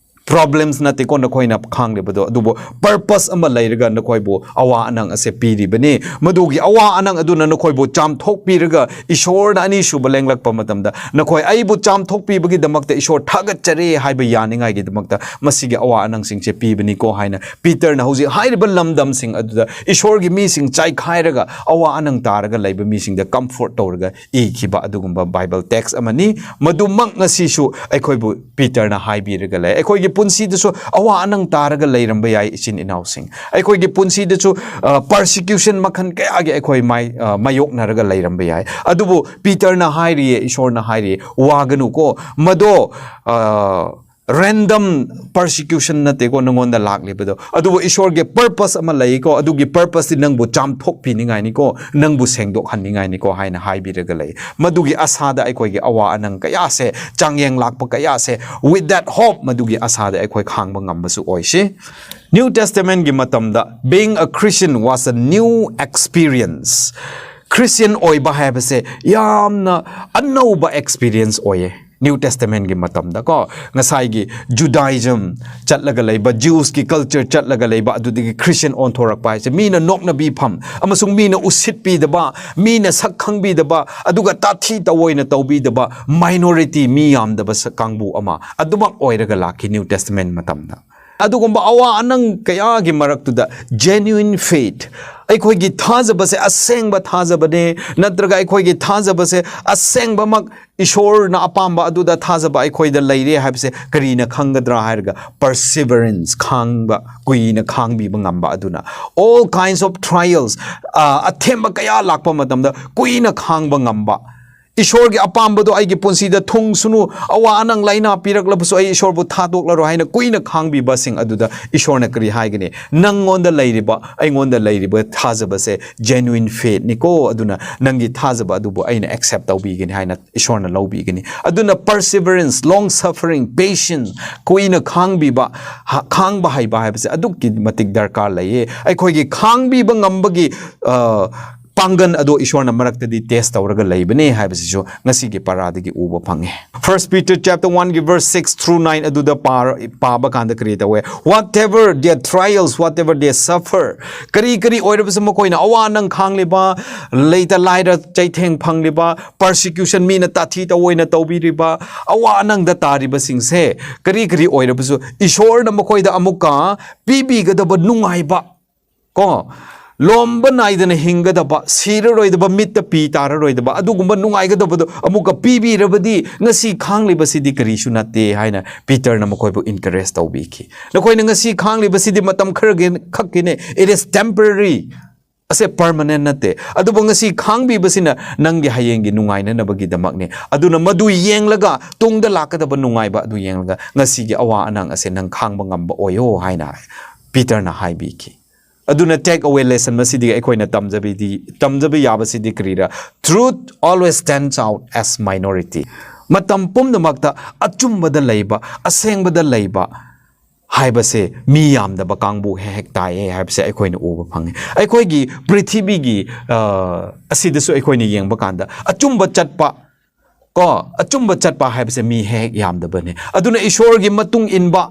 problems ꯅꯠꯇꯦꯀꯣ ꯅꯈꯣꯏꯅ ꯈꯥꯡꯂꯤꯕꯗꯣ, ꯑꯗꯨꯕꯨ purpose ꯑꯃ ꯂꯩꯔꯒ ꯅꯈꯣꯏꯕꯨ ꯑꯋꯥ ꯑꯅꯪ ꯑꯁꯦ ꯄꯤꯔꯤꯕꯅꯤ꯫ ꯃꯗꯨꯒꯤ ꯑꯋꯥ ꯑꯅꯪ ꯑꯗꯨꯅ ꯅꯈꯣꯏꯕꯨ ꯆꯥꯝꯊꯣꯛꯄꯤꯔꯒ ꯏꯁꯣꯔꯅ ꯑꯅꯤꯁꯨꯕ ꯂꯦꯡꯂꯛꯄ ꯃꯇꯝꯗ ꯅꯈꯣꯏ ꯑꯩꯕꯨ ꯆꯥꯝꯊꯣꯛꯄꯤꯕꯒꯤꯗꯃꯛꯇ ꯏꯁꯣꯔ ꯊꯥꯒꯠꯆꯔꯤ ꯍꯥꯏꯕ ꯌꯥꯅꯤꯡꯉꯥꯏꯒꯤꯗꯃꯛꯇ ꯃꯁꯤꯒꯤ ꯑꯋꯥ ꯑꯅꯪꯁꯤꯡꯁꯦ ꯄꯤꯕꯅꯤꯀꯣ ꯍꯥꯏꯅ ꯄꯤꯇꯔꯅ ꯍꯧꯖꯤꯛ ꯍꯥꯏꯔꯤꯕ ꯂꯝꯗꯝꯁꯤꯡ ꯑꯗꯨꯗ ꯏꯁꯣꯔꯒꯤ ꯃꯤꯁꯤꯡ ꯆꯥꯏꯈꯥꯏꯔꯒ ꯑꯋꯥ ꯑꯅꯪ ꯇꯥꯔꯒ ꯂꯩꯕ ꯃꯤꯁꯤꯡꯗ comfort ꯇꯧꯔꯒ ꯏꯈꯤꯕ ꯑꯗꯨꯒꯨꯝꯕ Bible text ꯑꯃꯅꯤ꯫ ꯃꯗꯨꯃꯛ ꯉꯁꯤꯁꯨ ꯑꯩꯈꯣꯏꯕꯨ ꯄꯤꯇꯔꯅ ꯍꯥꯏꯕꯤꯔꯒ ꯂꯩ꯫ ꯑꯩꯈꯣꯏꯒꯤ ꯄꯨꯟꯁꯤꯗꯁꯨ ꯑꯋꯥ ꯑꯅꯪ ꯇꯥꯔꯒ ꯂꯩꯔꯝꯕ ꯌꯥꯏ, ꯏꯆꯤꯟ ꯏꯅꯥꯎꯁꯤꯡ꯫ ꯑꯩꯈꯣꯏꯒꯤ ꯄꯨꯟꯁꯤꯗꯁꯨ, ꯑ, persecution ꯃꯈꯜ ꯀꯌꯥꯒꯤ ꯑꯩꯈꯣꯏ ꯃꯥꯏ-, ꯑ, ꯃꯥꯌꯣꯛꯅꯔꯒ ꯂꯩꯔꯝꯕ ꯌꯥꯏ꯫ ꯑꯗꯨꯕꯨ ꯄꯤꯇꯔꯅ ꯍꯥꯏꯔꯤꯌꯦ, ꯏꯁꯣꯔꯅ ꯍꯥꯏꯔꯤꯌꯦ, "ꯋꯥꯒꯅꯨꯀꯣ, ꯃꯗꯣ, ꯑ, random persecution ꯅꯠꯇꯦꯀꯣ ꯅꯉꯣꯟꯗ ꯂꯥꯛꯂꯤꯕꯗꯣ, ꯑꯗꯨꯕꯨ ꯏꯁꯣꯔꯒꯤ purpose ꯑꯃ ꯂꯩꯀꯣ, ꯑꯗꯨꯒꯤ purpose ꯇꯤ ꯅꯪꯕꯨ ꯆꯥꯝꯊꯣꯛꯄꯤꯅꯤꯡꯉꯥꯏꯅꯤꯀꯣ, ꯅꯪꯕꯨ ꯁꯦꯡꯗꯣꯛꯍꯟꯅꯤꯡꯉꯥꯏꯅꯤꯀꯣ" ꯍꯥꯏꯅ ꯍꯥꯏꯕꯤꯔꯒ ꯂꯩ꯫ ꯃꯗꯨꯒꯤ ꯑꯁꯥꯗ ꯑꯩꯈꯣꯏꯒꯤ ꯑꯋꯥ ꯑꯅꯪ ꯀꯌꯥꯁꯦ, ꯆꯥꯡꯌꯦꯡ ꯂꯥꯛꯄ ꯀꯌꯥꯁꯦ, with that hope, ꯃꯗꯨꯒꯤ ꯑꯁꯥꯗ ꯑꯩꯈꯣꯏ ꯈꯥꯡꯕ ꯉꯝꯕꯁꯨ ꯑꯣꯏꯁꯤ꯫ New Testament ꯀꯤ ꯃꯇꯝꯗ being a Christian was a new experience꯫ Christian ꯑꯣꯏꯕ ꯍꯥꯏꯕꯁꯦ ꯌꯥꯝꯅ ꯑꯅꯧꯕ experience ꯑꯣꯏꯌꯦ꯫ New Testamentꯀꯤ ꯃꯇꯝꯗ ꯀꯣ, ꯉꯁꯥꯏꯒꯤ Judaism ꯆꯠꯂꯒ ꯂꯩꯕ, Jewsꯀꯤ culture ꯆꯠꯂꯒ ꯂꯩꯕ, ꯑꯗꯨꯗꯒꯤ Christian ꯑꯣꯟꯊꯣꯔꯛꯄ ꯍꯥꯏꯁꯦ ꯃꯤꯅ ꯅꯣꯛꯅꯕꯤꯐꯝ ꯑꯃꯁꯨꯡ ꯃꯤꯅ ꯎꯁꯤꯠꯄꯤꯗꯕ, ꯃꯤꯅ ꯁꯛ ꯈꯪꯕꯤꯗꯕ, ꯑꯗꯨꯒ ꯇꯥꯊꯤ ꯇꯑꯣꯏꯅ ꯇꯧꯕꯤꯗꯕ minority, ꯃꯤ ꯌꯥꯝꯗꯕ ꯁ-, ꯀꯥꯡꯕꯨ ꯑꯃ ꯑꯗꯨꯃꯛ ꯑꯣꯏꯔꯒ ꯂꯥꯛꯈꯤ New Testament ꯃꯇꯝꯗ꯫ ꯑꯗꯨꯒꯨꯝꯕ ꯑꯋꯥ ꯑꯅꯪ ꯀꯌꯥꯒꯤ ꯃꯔꯛꯇꯨꯗ genuine faith, ꯑꯩꯈꯣꯏꯒꯤ ꯊꯥꯖꯕꯁꯦ ꯑꯁꯦꯡꯕ ꯊꯥꯖꯕꯅꯦ, ꯅꯠꯇ꯭ꯔꯒ ꯑꯩꯈꯣꯏꯒꯤ ꯊꯥꯖꯕꯁꯦ ꯑꯁꯦꯡꯕꯃꯛ ꯏꯁꯣꯔꯅ ꯑꯄꯥꯝꯕ ꯑꯗꯨꯗ ꯊꯥꯖꯕ ꯑꯩꯈꯣꯏꯗ ꯂꯩꯔꯦ ꯍꯥꯏꯕꯁꯦ ꯀꯔꯤꯅ ꯈꯪꯒꯗ꯭ꯔꯥ ꯍꯥꯏꯔꯒ, perseverance, ꯈꯥꯡꯕ, ꯀꯨꯏꯅ ꯈꯥꯡꯕꯤꯕ ꯉꯝꯕ ꯑꯗꯨꯅ꯫ All kinds of trials, ꯑ, ꯑꯊꯦꯝꯕ ꯀꯌꯥ ꯂꯥꯛꯄ ꯃꯇꯝꯗ ꯀꯨꯏꯅ ꯈꯥꯡꯕ ꯉꯝꯕ, ꯏꯁꯣꯔꯒꯤ ꯑꯄꯥꯝꯕꯗꯣ ꯑꯩꯒꯤ ꯄꯨꯟꯁꯤꯗ ꯊꯨꯡꯁꯅꯨ, ꯑꯋꯥ ꯑꯅꯪ ꯂꯥꯏꯅꯥ ꯄꯤꯔꯛꯂꯕꯁꯨ ꯑꯩ ꯏꯁꯣꯔꯕꯨ ꯊꯥꯗꯣꯛꯂꯔꯣꯏ ꯍꯥꯏꯅ ꯀꯨꯏꯅ ꯈꯥꯡꯕꯤꯕꯁꯤꯡ ꯑꯗꯨꯗ ꯏꯁꯣꯔꯅ ꯀꯔꯤ ꯍꯥꯏꯒꯅꯤ? ꯅꯪꯉꯣꯟꯗ ꯂꯩꯔꯤꯕ, ꯑꯩꯉꯣꯟꯗ ꯂꯩꯔꯤꯕ ꯊꯥꯖꯕꯁꯦ genuine faithꯅꯤꯀꯣ, ꯑꯗꯨꯅ ꯅꯪꯒꯤ ꯊꯥꯖꯕ ꯑꯗꯨꯕꯨ ꯑꯩꯅ accept ꯇꯧꯕꯤꯒꯅꯤ ꯍꯥꯏꯅ ꯏꯁꯣꯔꯅ ꯂꯧꯕꯤꯒꯅꯤ꯫ ꯑꯗꯨꯅ perseverance, long suffering, patience, ꯀꯨꯏꯅ ꯈꯥꯡꯕꯤꯕ, ꯍ-, ꯈꯥꯡꯕ ꯍꯩꯕ ꯍꯥꯏꯕꯁꯦ ꯑꯗꯨꯛꯀꯤ ꯃꯇꯤꯛ ꯗꯔꯀꯥꯔ ꯂꯩꯌꯦ꯫ ꯑꯩꯈꯣꯏꯒꯤ ꯈꯥꯡꯕꯤꯕ ꯉꯝꯕꯒꯤ, ꯑ, ꯄꯥꯡꯒꯜ ꯑꯗꯣ ꯏꯁꯣꯔꯅ ꯃꯔꯛꯇꯗꯤ test ꯇꯧꯔꯒ ꯂꯩꯕꯅꯦ ꯍꯥꯏꯕꯁꯤꯁꯨ ꯉꯁꯤꯒꯤ ꯄꯔꯥꯗꯒꯤ ꯎꯕ ꯐꯪꯉꯦ꯫ First Peter chapter one ꯒꯤ verse six through nine ꯑꯗꯨꯗ ꯄꯥꯔ-, ꯄꯥꯕ ꯀꯥꯟꯗ ꯀꯔꯤ ꯇꯧꯋꯦ? Whatever their trials, whatever they suffer, ꯀꯔꯤ ꯀꯔꯤ ꯑꯣꯏꯔꯕꯁꯨ ꯃꯈꯣꯏꯅ ꯑꯋꯥ ꯑꯅꯪ ꯈꯥꯡꯂꯤꯕ, ꯂꯩꯇ ꯂꯥꯏꯔ ꯆꯩꯊꯦꯡ ꯐꯪꯂꯤꯕ, persecution, ꯃꯤꯅ ꯇꯥꯊꯤ ꯇꯑꯣꯏꯅ ꯇꯧꯕꯤꯔꯤꯕ, ꯑꯋꯥ ꯑꯅꯪꯗ ꯇꯥꯔꯤꯕꯁꯤꯡꯁꯦ, ꯀꯔꯤ ꯀꯔꯤ ꯑꯣꯏꯔꯕꯁꯨ ꯏꯁꯣꯔꯅ ꯃꯈꯣꯏꯗ ꯑꯃꯨꯛꯀ ꯄꯤꯕꯤꯒꯗꯕ ꯅꯨꯡꯉꯥꯏꯕ, ꯀꯣ, ꯂꯣꯝꯕ ꯅꯥꯏꯗꯅ ꯍꯤꯡꯒꯗꯕ, ꯁꯤꯔꯔꯣꯏꯗꯕ, ꯃꯤꯠꯇ ꯄꯤ ꯇꯥꯔꯔꯣꯏꯗꯕ ꯑꯗꯨꯒꯨꯝꯕ ꯅꯨꯡꯉꯥꯏꯒꯗꯕꯗꯣ ꯑꯃꯨꯛꯀ ꯄꯤꯕꯤꯔꯕꯗꯤ ꯉꯁꯤ ꯈꯥꯡꯂꯤꯕꯁꯤꯗꯤ ꯀꯔꯤꯁꯨ ꯅꯠꯇꯦ ꯍꯥꯏꯅ ꯄꯤꯇꯔꯅ ꯃꯈꯣꯏꯕꯨ encourage ꯇꯧꯕꯤꯈꯤ꯫ ꯅꯈꯣꯏꯅ ꯉꯁꯤ ꯈꯥꯡꯂꯤꯕꯁꯤꯗꯤ ꯃꯇꯝ ꯈꯔꯒꯤ ꯈꯛꯀꯤꯅꯦ, it is temporary, ꯑꯁꯦ permanent ꯅꯠꯇꯦ꯫ ꯑꯗꯨꯕꯨ ꯉꯁꯤ ꯈꯥꯡꯕꯤꯕꯁꯤꯅ ꯅꯪꯒꯤ ꯍꯌꯦꯡꯒꯤ ꯅꯨꯡꯉꯥꯏꯅꯅꯕꯒꯤꯗꯃꯛꯅꯦ꯫ ꯑꯗꯨꯅ ꯃꯗꯨ ꯌꯦꯡꯂꯒ, ꯇꯨꯡꯗ ꯂꯥꯛꯀꯗꯕ ꯅꯨꯡꯉꯥꯏꯕ ꯑꯗꯨ ꯌꯦꯡꯂꯒ ꯉꯁꯤꯒꯤ ꯑꯋꯥ ꯑꯅꯪ ꯑꯁꯦ ꯅꯪ ꯈꯥꯡꯕ ꯉꯝꯕ ꯑꯣꯏꯌꯣ ꯍꯥꯏꯅ ꯄꯤꯇꯔꯅ ꯍꯥꯏꯕꯤꯈꯤ꯫ ꯑꯗꯨꯅ take away lesson ꯃꯁꯤꯗꯒꯤ ꯑꯩꯈꯣꯏꯅ ꯇꯝꯖꯕꯤꯗꯤ, ꯇꯝꯖꯕ ꯌꯥꯕꯁꯤꯗꯤ ꯀꯔꯤꯔ? Truth always stands out as minority. ꯃꯇꯝ ꯄꯨꯝꯅꯃꯛꯇ ꯑꯆꯨꯝꯕꯗ ꯂꯩꯕ, ꯑꯁꯦꯡꯕꯗ ꯂꯩꯕ ꯍꯥꯏꯕꯁꯦ ꯃꯤ ꯌꯥꯝꯗꯕ ꯀꯥꯡꯕꯨ ꯍꯦꯛ ꯍꯦꯛ ꯇꯥꯏꯌꯦ ꯍꯥꯏꯕꯁꯦ ꯑꯩꯈꯣꯏꯅ ꯎꯕ ꯐꯪꯉꯦ꯫ ꯑꯩꯈꯣꯏꯒꯤ ꯄ꯭ꯔꯤꯊꯤꯕꯤꯒꯤ, ꯑ, ꯑꯁꯤꯗꯁꯨ ꯑꯩꯈꯣꯏꯅ ꯌꯦꯡꯕ ꯀꯥꯟꯗ ꯑꯆꯨꯝꯕ ꯆꯠꯄ, ꯀꯣ, ꯑꯆꯨꯝꯕ ꯆꯠꯄ ꯍꯥꯏꯕꯁꯦ ꯃꯤ ꯍꯦꯛ ꯌꯥꯝꯗꯕꯅꯦ꯫ ꯑꯗꯨꯅ ꯏꯁꯣꯔꯒꯤ ꯃꯇꯨꯡ ꯏꯟꯕ,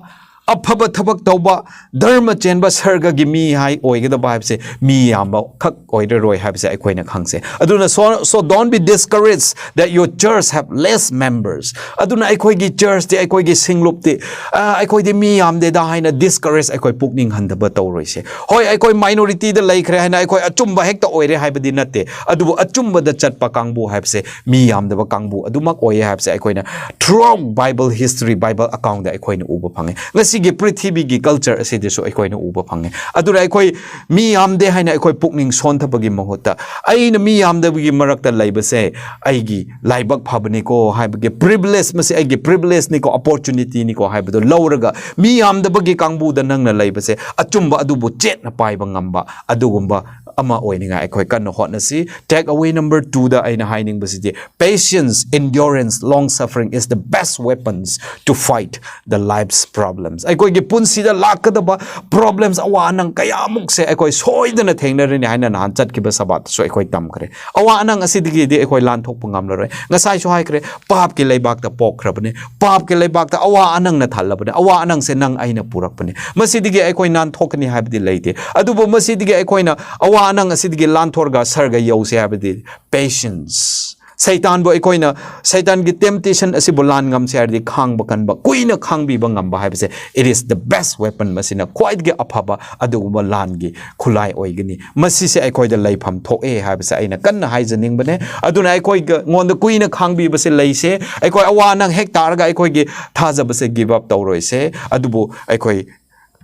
ꯑꯐꯕ ꯊꯕꯛ ꯇꯧꯕ, ꯙꯔꯃ ꯆꯦꯟꯕ, ꯁꯔꯒꯒꯤ ꯃꯤ ꯍꯥꯏ ꯑꯣꯏꯒꯗꯕ ꯍꯥꯏꯕꯁꯦ ꯃꯤ ꯌꯥꯝꯕ ꯈꯛ ꯑꯣꯏꯔꯔꯣꯏ ꯍꯥꯏꯕꯁꯦ ꯑꯩꯈꯣꯏꯅ ꯈꯪꯁꯦ꯫ ꯑꯗꯨꯅ so, so don't be discouraged that your church have less members. ꯑꯗꯨꯅ ꯑꯩꯈꯣꯏꯒꯤ churchꯇꯤ, ꯑꯩꯈꯣꯏꯒꯤ ꯁꯤꯡꯂꯨꯞꯇꯤ, ꯑ, ꯑꯩꯈꯣꯏꯗꯤ ꯃꯤ ꯌꯥꯝꯗꯦꯗ ꯍꯥꯏꯅ discourage ꯑꯩꯈꯣꯏ ꯄꯨꯛꯅꯤꯡ ꯍꯟꯊꯕ ꯇꯧꯔꯣꯏꯁꯦ꯫ ꯍꯣꯏ, ꯑꯩꯈꯣꯏ minorityꯗ ꯂꯩꯈ꯭ꯔꯦ ꯍꯥꯏꯅ ꯑꯩꯈꯣꯏ ꯑꯆꯨꯝꯕ ꯍꯦꯛꯇ ꯑꯣꯏꯔꯦ ꯍꯥꯏꯕꯗꯤ ꯅꯠꯇꯦ, ꯑꯗꯨꯕꯨ ꯑꯆꯨꯝꯕꯗ ꯆꯠꯄ ꯀꯥꯡꯕꯨ ꯍꯥꯏꯕꯁꯦ ꯃꯤ ꯌꯥꯝꯗꯕ ꯀꯥꯡꯕꯨ ꯑꯗꯨꯃꯛ ꯑꯣꯏꯌꯦ ꯍꯥꯏꯕꯁꯦ ꯑꯩꯈꯣꯏꯅ throughout Bible history, Bible accountꯗ ꯑꯩꯈꯣꯏꯅ ꯎꯕ ꯐꯪꯉꯦ꯫ ꯉꯁꯤꯒꯤ ꯄ꯭ꯔꯤꯊꯤꯕꯤꯒꯤ culture ꯑꯁꯤꯗꯁꯨ ꯑꯩꯈꯣꯏꯅ ꯎꯕ ꯐꯪꯉꯦ꯫ ꯑꯗꯨꯅ ꯑꯩꯈꯣꯏ ꯃꯤ ꯌꯥꯝꯗꯦ ꯍꯥꯏꯅ ꯑꯩꯈꯣꯏ ꯄꯨꯛꯅꯤꯡ ꯁꯣꯟꯊꯕꯒꯤ ꯃꯍꯨꯠꯇ, "ꯑꯩꯅ ꯃꯤ ꯌꯥꯝꯗꯕꯒꯤ ꯃꯔꯛꯇ ꯂꯩꯕꯁꯦ ꯑꯩꯒꯤ ꯂꯥꯏꯕꯛ ꯐꯕꯅꯤꯀꯣ" ꯍꯥꯏꯕꯒꯤ privilege, "ꯃꯁꯤ ꯑꯩꯒꯤ privilegeꯅꯤꯀꯣ, opportunityꯅꯤꯀꯣ" ꯍꯥꯏꯕꯗꯣ ꯂꯧꯔꯒ, ꯃꯤ ꯌꯥꯝꯗꯕꯒꯤ ꯀꯥꯡꯕꯨꯗ ꯅꯪꯅ ꯂꯩꯕꯁꯦ ꯑꯆꯨꯝꯕ ꯑꯗꯨꯕꯨ ꯆꯦꯠꯅ ꯄꯥꯏꯕ ꯉꯝꯕ ꯑꯗꯨꯒꯨꯝꯕ ꯑꯃ ꯑꯣꯏꯅꯤꯡꯉꯥꯏ ꯑꯩꯈꯣꯏ ꯀꯟꯅ ꯍꯣꯠꯅꯁꯤ꯫ Take away number twoꯗ ꯑꯩꯅ ꯍꯥꯏꯅꯤꯡꯕꯁꯤꯗꯤ, patience, endurance, long suffering is the best weapons to fight the life's problems. ꯑꯩꯈꯣꯏꯒꯤ ꯄꯨꯟꯁꯤꯗ ꯂꯥꯛꯀꯗꯕ problems, ꯑꯋꯥ ꯑꯅꯪ ꯀꯌꯥꯃꯨꯛꯁꯦ ꯑꯩꯈꯣꯏ ꯁꯣꯏꯗꯅ ꯊꯦꯡꯅꯔꯅꯤ ꯍꯥꯏꯅ ꯅꯍꯥꯟ ꯆꯠꯈꯤꯕ ꯁꯕꯥꯠꯇꯁꯨ ꯑꯩꯈꯣꯏ ꯇꯝꯈ꯭ꯔꯦ꯫ ꯑꯋꯥ ꯑꯅꯪ ꯑꯁꯤꯗꯒꯤꯗꯤ ꯑꯩꯈꯣꯏ ꯂꯥꯟꯊꯣꯛꯄ ꯉꯝꯂꯔꯣꯏ꯫ ꯉꯁꯥꯏꯁꯨ ꯍꯥꯏꯈ꯭ꯔꯦ, ꯄꯥꯞꯀꯤ ꯂꯩꯕꯥꯛꯇ ꯄꯣꯛꯈ꯭ꯔꯕꯅꯦ, ꯄꯥꯞꯀꯤ ꯂꯩꯕꯥꯛꯇ ꯑꯋꯥ ꯑꯅꯪꯅ ꯊꯜꯂꯕꯅꯦ, ꯑꯋꯥ ꯑꯅꯪꯁꯦ ꯅꯪ ꯑꯩꯅ ꯄꯨꯔꯛꯄꯅꯦ꯫ ꯃꯁꯤꯗꯒꯤ ꯑꯩꯈꯣꯏ ꯅꯥꯟꯊꯣꯛꯀꯅꯤ ꯍꯥꯏꯕꯗꯤ ꯂꯩꯇꯦ꯫ ꯑꯗꯨꯕꯨ ꯃꯁꯤꯗꯒꯤ ꯑꯩꯈꯣꯏꯅ ꯑꯋꯥ ꯑꯅꯪ ꯑꯁꯤꯗꯒꯤ ꯂꯥꯟꯊꯣꯔꯒ ꯁꯔꯒ ꯌꯧꯁꯦ ꯍꯥꯏꯕꯗꯤ patience꯫ ꯁꯩꯇꯥꯟꯕꯨ ꯑꯩꯈꯣꯏꯅ, ꯁꯩꯇꯥꯟꯒꯤ temptation ꯑꯁꯤꯕꯨ ꯂꯥꯟ ꯉꯝꯁꯦ ꯍꯥꯏꯔꯗꯤ ꯈꯥꯡꯕ ꯀꯟꯕ, ꯀꯨꯏꯅ ꯈꯥꯡꯕꯤꯕ ꯉꯝꯕ ꯍꯥꯏꯕꯁꯦ, it is the best weapon꯫ ꯃꯁꯤꯅ ꯈ꯭ꯋꯥꯏꯗꯒꯤ ꯑꯐꯕ ꯑꯗꯨꯒꯨꯝꯕ ꯂꯥꯟꯒꯤ ꯈꯨꯠꯂꯥꯏ ꯑꯣꯏꯒꯅꯤ꯫ ꯃꯁꯤꯁꯦ ꯑꯩꯈꯣꯏꯗ ꯂꯩꯐꯝ ꯊꯣꯛꯑꯦ ꯍꯥꯏꯕꯁꯦ ꯑꯩꯅ ꯀꯟꯅ ꯍꯥꯏꯖꯅꯤꯡꯕꯅꯦ꯫ ꯑꯗꯨꯅ ꯑꯩꯈꯣꯏꯉꯣꯟꯗ ꯀꯨꯏꯅ ꯈꯥꯡꯕꯤꯕꯁꯦ ꯂꯩꯁꯦ꯫ ꯑꯩꯈꯣꯏ ꯑꯋꯥ ꯑꯅꯪ ꯍꯦꯛ ꯇꯥꯔꯒ ꯑꯩꯈꯣꯏꯒꯤ ꯊꯥꯖꯕꯁꯦ give up ꯇꯧꯔꯣꯏꯁꯦ꯫ ꯑꯗꯨꯕꯨ ꯑꯩꯈꯣꯏ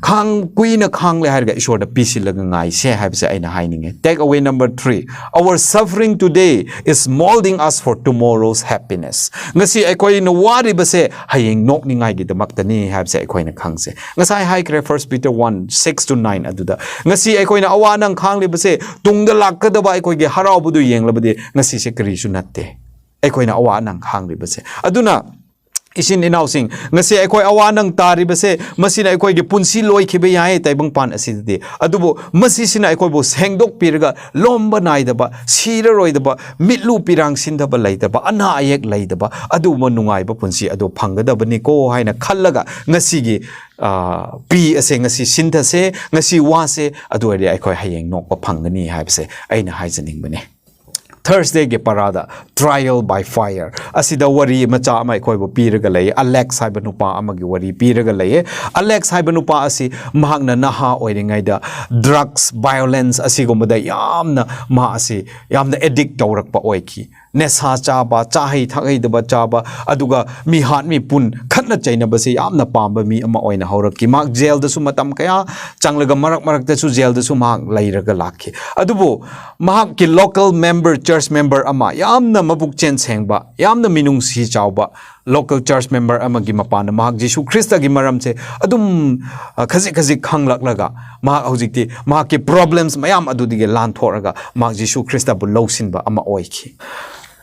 ꯈꯥꯡ-, ꯀꯨꯏꯅ ꯈꯥꯡꯂꯦ ꯍꯥꯏꯔꯒ ꯏꯁꯣꯔꯗ ꯄꯤꯁꯤꯜꯂꯒ ꯉꯥꯏꯁꯦ ꯍꯥꯏꯕꯁꯦ ꯑꯩꯅ ꯍꯥꯏꯅꯤꯡꯉꯦ꯫ Take away number three, our suffering today is molding us for tomorrow's happiness. ꯉꯁꯤ ꯑꯩꯈꯣꯏꯅ ꯋꯥꯔꯤꯕꯁꯦ ꯍꯌꯦꯡ ꯅꯣꯛꯅꯤꯡꯉꯥꯏꯒꯤꯗꯃꯛꯇꯅꯤ ꯍꯥꯏꯕꯁꯦ ꯑꯩꯈꯣꯏꯅ ꯈꯪꯁꯦ꯫ ꯉꯁꯥꯏ ꯍꯥꯏꯈ꯭ꯔꯦ, First Peter one, six to nine ꯑꯗꯨꯗ, ꯉꯁꯤ ꯑꯩꯈꯣꯏꯅ ꯑꯋꯥ ꯑꯅꯪ ꯈꯥꯡꯂꯤꯕꯁꯦ ꯇꯨꯡꯗ ꯂꯥꯛꯀꯗꯕ ꯑꯩꯈꯣꯏꯒꯤ ꯍꯔꯥꯎꯕꯗꯨ ꯌꯦꯡꯂꯕꯗꯤ ꯉꯁꯤꯁꯦ ꯀꯔꯤꯁꯨ ꯅꯠꯇꯦ꯫ ꯑꯩꯈꯣꯏꯅ ꯑꯋꯥ ꯑꯅꯪ ꯈꯥꯡꯂꯤꯕꯁꯦ꯫ ꯑꯗꯨꯅ ꯏꯆꯤꯟ ꯏꯅꯥꯎꯁꯤꯡ, ꯉꯁꯤ ꯑꯩꯈꯣꯏ ꯑꯋꯥ ꯅꯪ ꯇꯥꯔꯤꯕꯁꯦ, ꯃꯁꯤꯅ ꯑꯩꯈꯣꯏꯒꯤ ꯄꯨꯟꯁꯤ ꯂꯣꯏꯈꯤꯕ ꯌꯥꯏ ꯇꯥꯏꯕꯪꯄꯥꯟ ꯑꯁꯤꯗꯗꯤ꯫ ꯑꯗꯨꯕꯨ ꯃꯁꯤꯁꯤꯅ ꯑꯩꯈꯣꯏꯕꯨ ꯁꯦꯡꯗꯣꯛꯄꯤꯔꯒ, ꯂꯣꯝꯕ ꯅꯥꯏꯗꯕ, ꯁꯤꯔꯔꯣꯏꯗꯕ, ꯃꯤꯠꯂꯨ ꯄꯤꯔꯥꯡ ꯁꯤꯟꯗꯕ ꯂꯩꯇꯕ, ꯑꯅꯥ ꯑꯌꯦꯛ ꯂꯩꯇꯕ, ꯑꯗꯨꯒꯨꯝꯕ ꯅꯨꯡꯉꯥꯏꯕ ꯄꯨꯟꯁꯤ ꯑꯗꯨ ꯐꯪꯒꯗꯕꯅꯤꯀꯣ ꯍꯥꯏꯅ ꯈꯜꯂꯒ, ꯉꯁꯤꯒꯤ, ꯑ, ꯄꯤ ꯑꯁꯦ ꯉꯁꯤ ꯁꯤꯟꯊꯁꯦ, ꯉꯁꯤ ꯋꯥꯁꯦ, ꯑꯗꯨ ꯑꯣꯏꯔꯗꯤ ꯑꯩꯈꯣꯏ ꯍꯌꯦꯡ ꯅꯣꯛꯄ ꯐꯪꯒꯅꯤ ꯍꯥꯏꯕꯁꯦ ꯑꯩꯅ ꯍꯥꯏꯖꯅꯤꯡꯕꯅꯦ꯫ Thursdayꯒꯤ ꯄꯔꯥꯗ Trial by Fire ꯑꯁꯤꯗ ꯋꯥꯔꯤ ꯃꯆꯥ ꯑꯃ ꯑꯩꯈꯣꯏꯕꯨ ꯄꯤꯔꯒ ꯂꯩ꯫ ꯑꯂꯦꯛꯁ ꯍꯥꯏꯕ ꯅꯨꯄꯥ ꯑꯃꯒꯤ ꯋꯥꯔꯤ ꯄꯤꯔꯒ ꯂꯩꯌꯦ꯫ ꯑꯂꯦꯛꯁ ꯍꯥꯏꯕ ꯅꯨꯄꯥ ꯑꯁꯤ ꯃꯍꯥꯛꯅ ꯅꯍꯥ ꯑꯣꯏꯔꯤꯉꯩꯗ drugs, violence ꯑꯁꯤꯒꯨꯝꯕꯗ ꯌꯥꯝꯅ, ꯃꯍꯥꯛ ꯑꯁꯤ ꯌꯥꯝꯅ addict ꯇꯧꯔꯛꯄ ꯑꯣꯏꯈꯤ꯫ ꯅꯦꯁꯥ ꯆꯥꯕ, ꯆꯥꯍꯩ ꯊꯛꯍꯩꯗꯕ ꯆꯥꯕ, ꯑꯗꯨꯒ ꯃꯤꯍꯥꯠ ꯃꯤꯄꯨꯟ, ꯈꯠꯅ ꯆꯩꯅꯕꯁꯦ ꯌꯥꯝꯅ ꯄꯥꯝꯕ ꯃꯤ ꯑꯃ ꯑꯣꯏꯅ ꯍꯧꯔꯛꯈꯤ꯫ ꯃꯍꯥꯛ ꯖꯦꯜꯗꯁꯨ ꯃꯇꯝ ꯀꯌꯥ ꯆꯪꯂꯒ, ꯃꯔꯛ ꯃꯔꯛꯇꯁꯨ ꯖꯦꯜꯗꯁꯨ ꯃꯍꯥꯛ ꯂꯩꯔꯒ ꯂꯥꯛꯈꯤ꯫ ꯑꯗꯨꯕꯨ ꯃꯍꯥꯛꯀꯤ local member, church member ꯑꯃ, ꯌꯥꯝꯅ ꯃꯕꯨꯛ ꯆꯦꯟ ꯁꯦꯡꯕ, ꯌꯥꯝꯅ ꯃꯤꯅꯨꯡꯁꯤ ꯆꯥꯎꯕ local church member ꯑꯃꯒꯤ ꯃꯄꯥꯟꯗ ꯃꯍꯥꯛ ꯖꯤꯁꯨ ꯈ꯭ꯔꯤꯁꯇꯒꯤ ꯃꯔꯝꯁꯦ ꯑꯗꯨꯝ, ꯑ, ꯈꯖꯤꯛ ꯈꯖꯤꯛ ꯈꯪꯂꯛꯂꯒ, ꯃꯍꯥꯛ ꯍꯧꯖꯤꯛꯇꯤ ꯃꯍꯥꯛꯀꯤ problems ꯃꯌꯥꯝ ꯑꯗꯨꯗꯒꯤ ꯂꯥꯟꯊꯣꯛꯂꯒ ꯃꯍꯥꯛ ꯖꯤꯁꯨ ꯈ꯭ꯔꯤꯁꯇꯕꯨ ꯂꯧꯁꯤꯟꯕ ꯑꯃ ꯑꯣꯏꯈꯤ꯫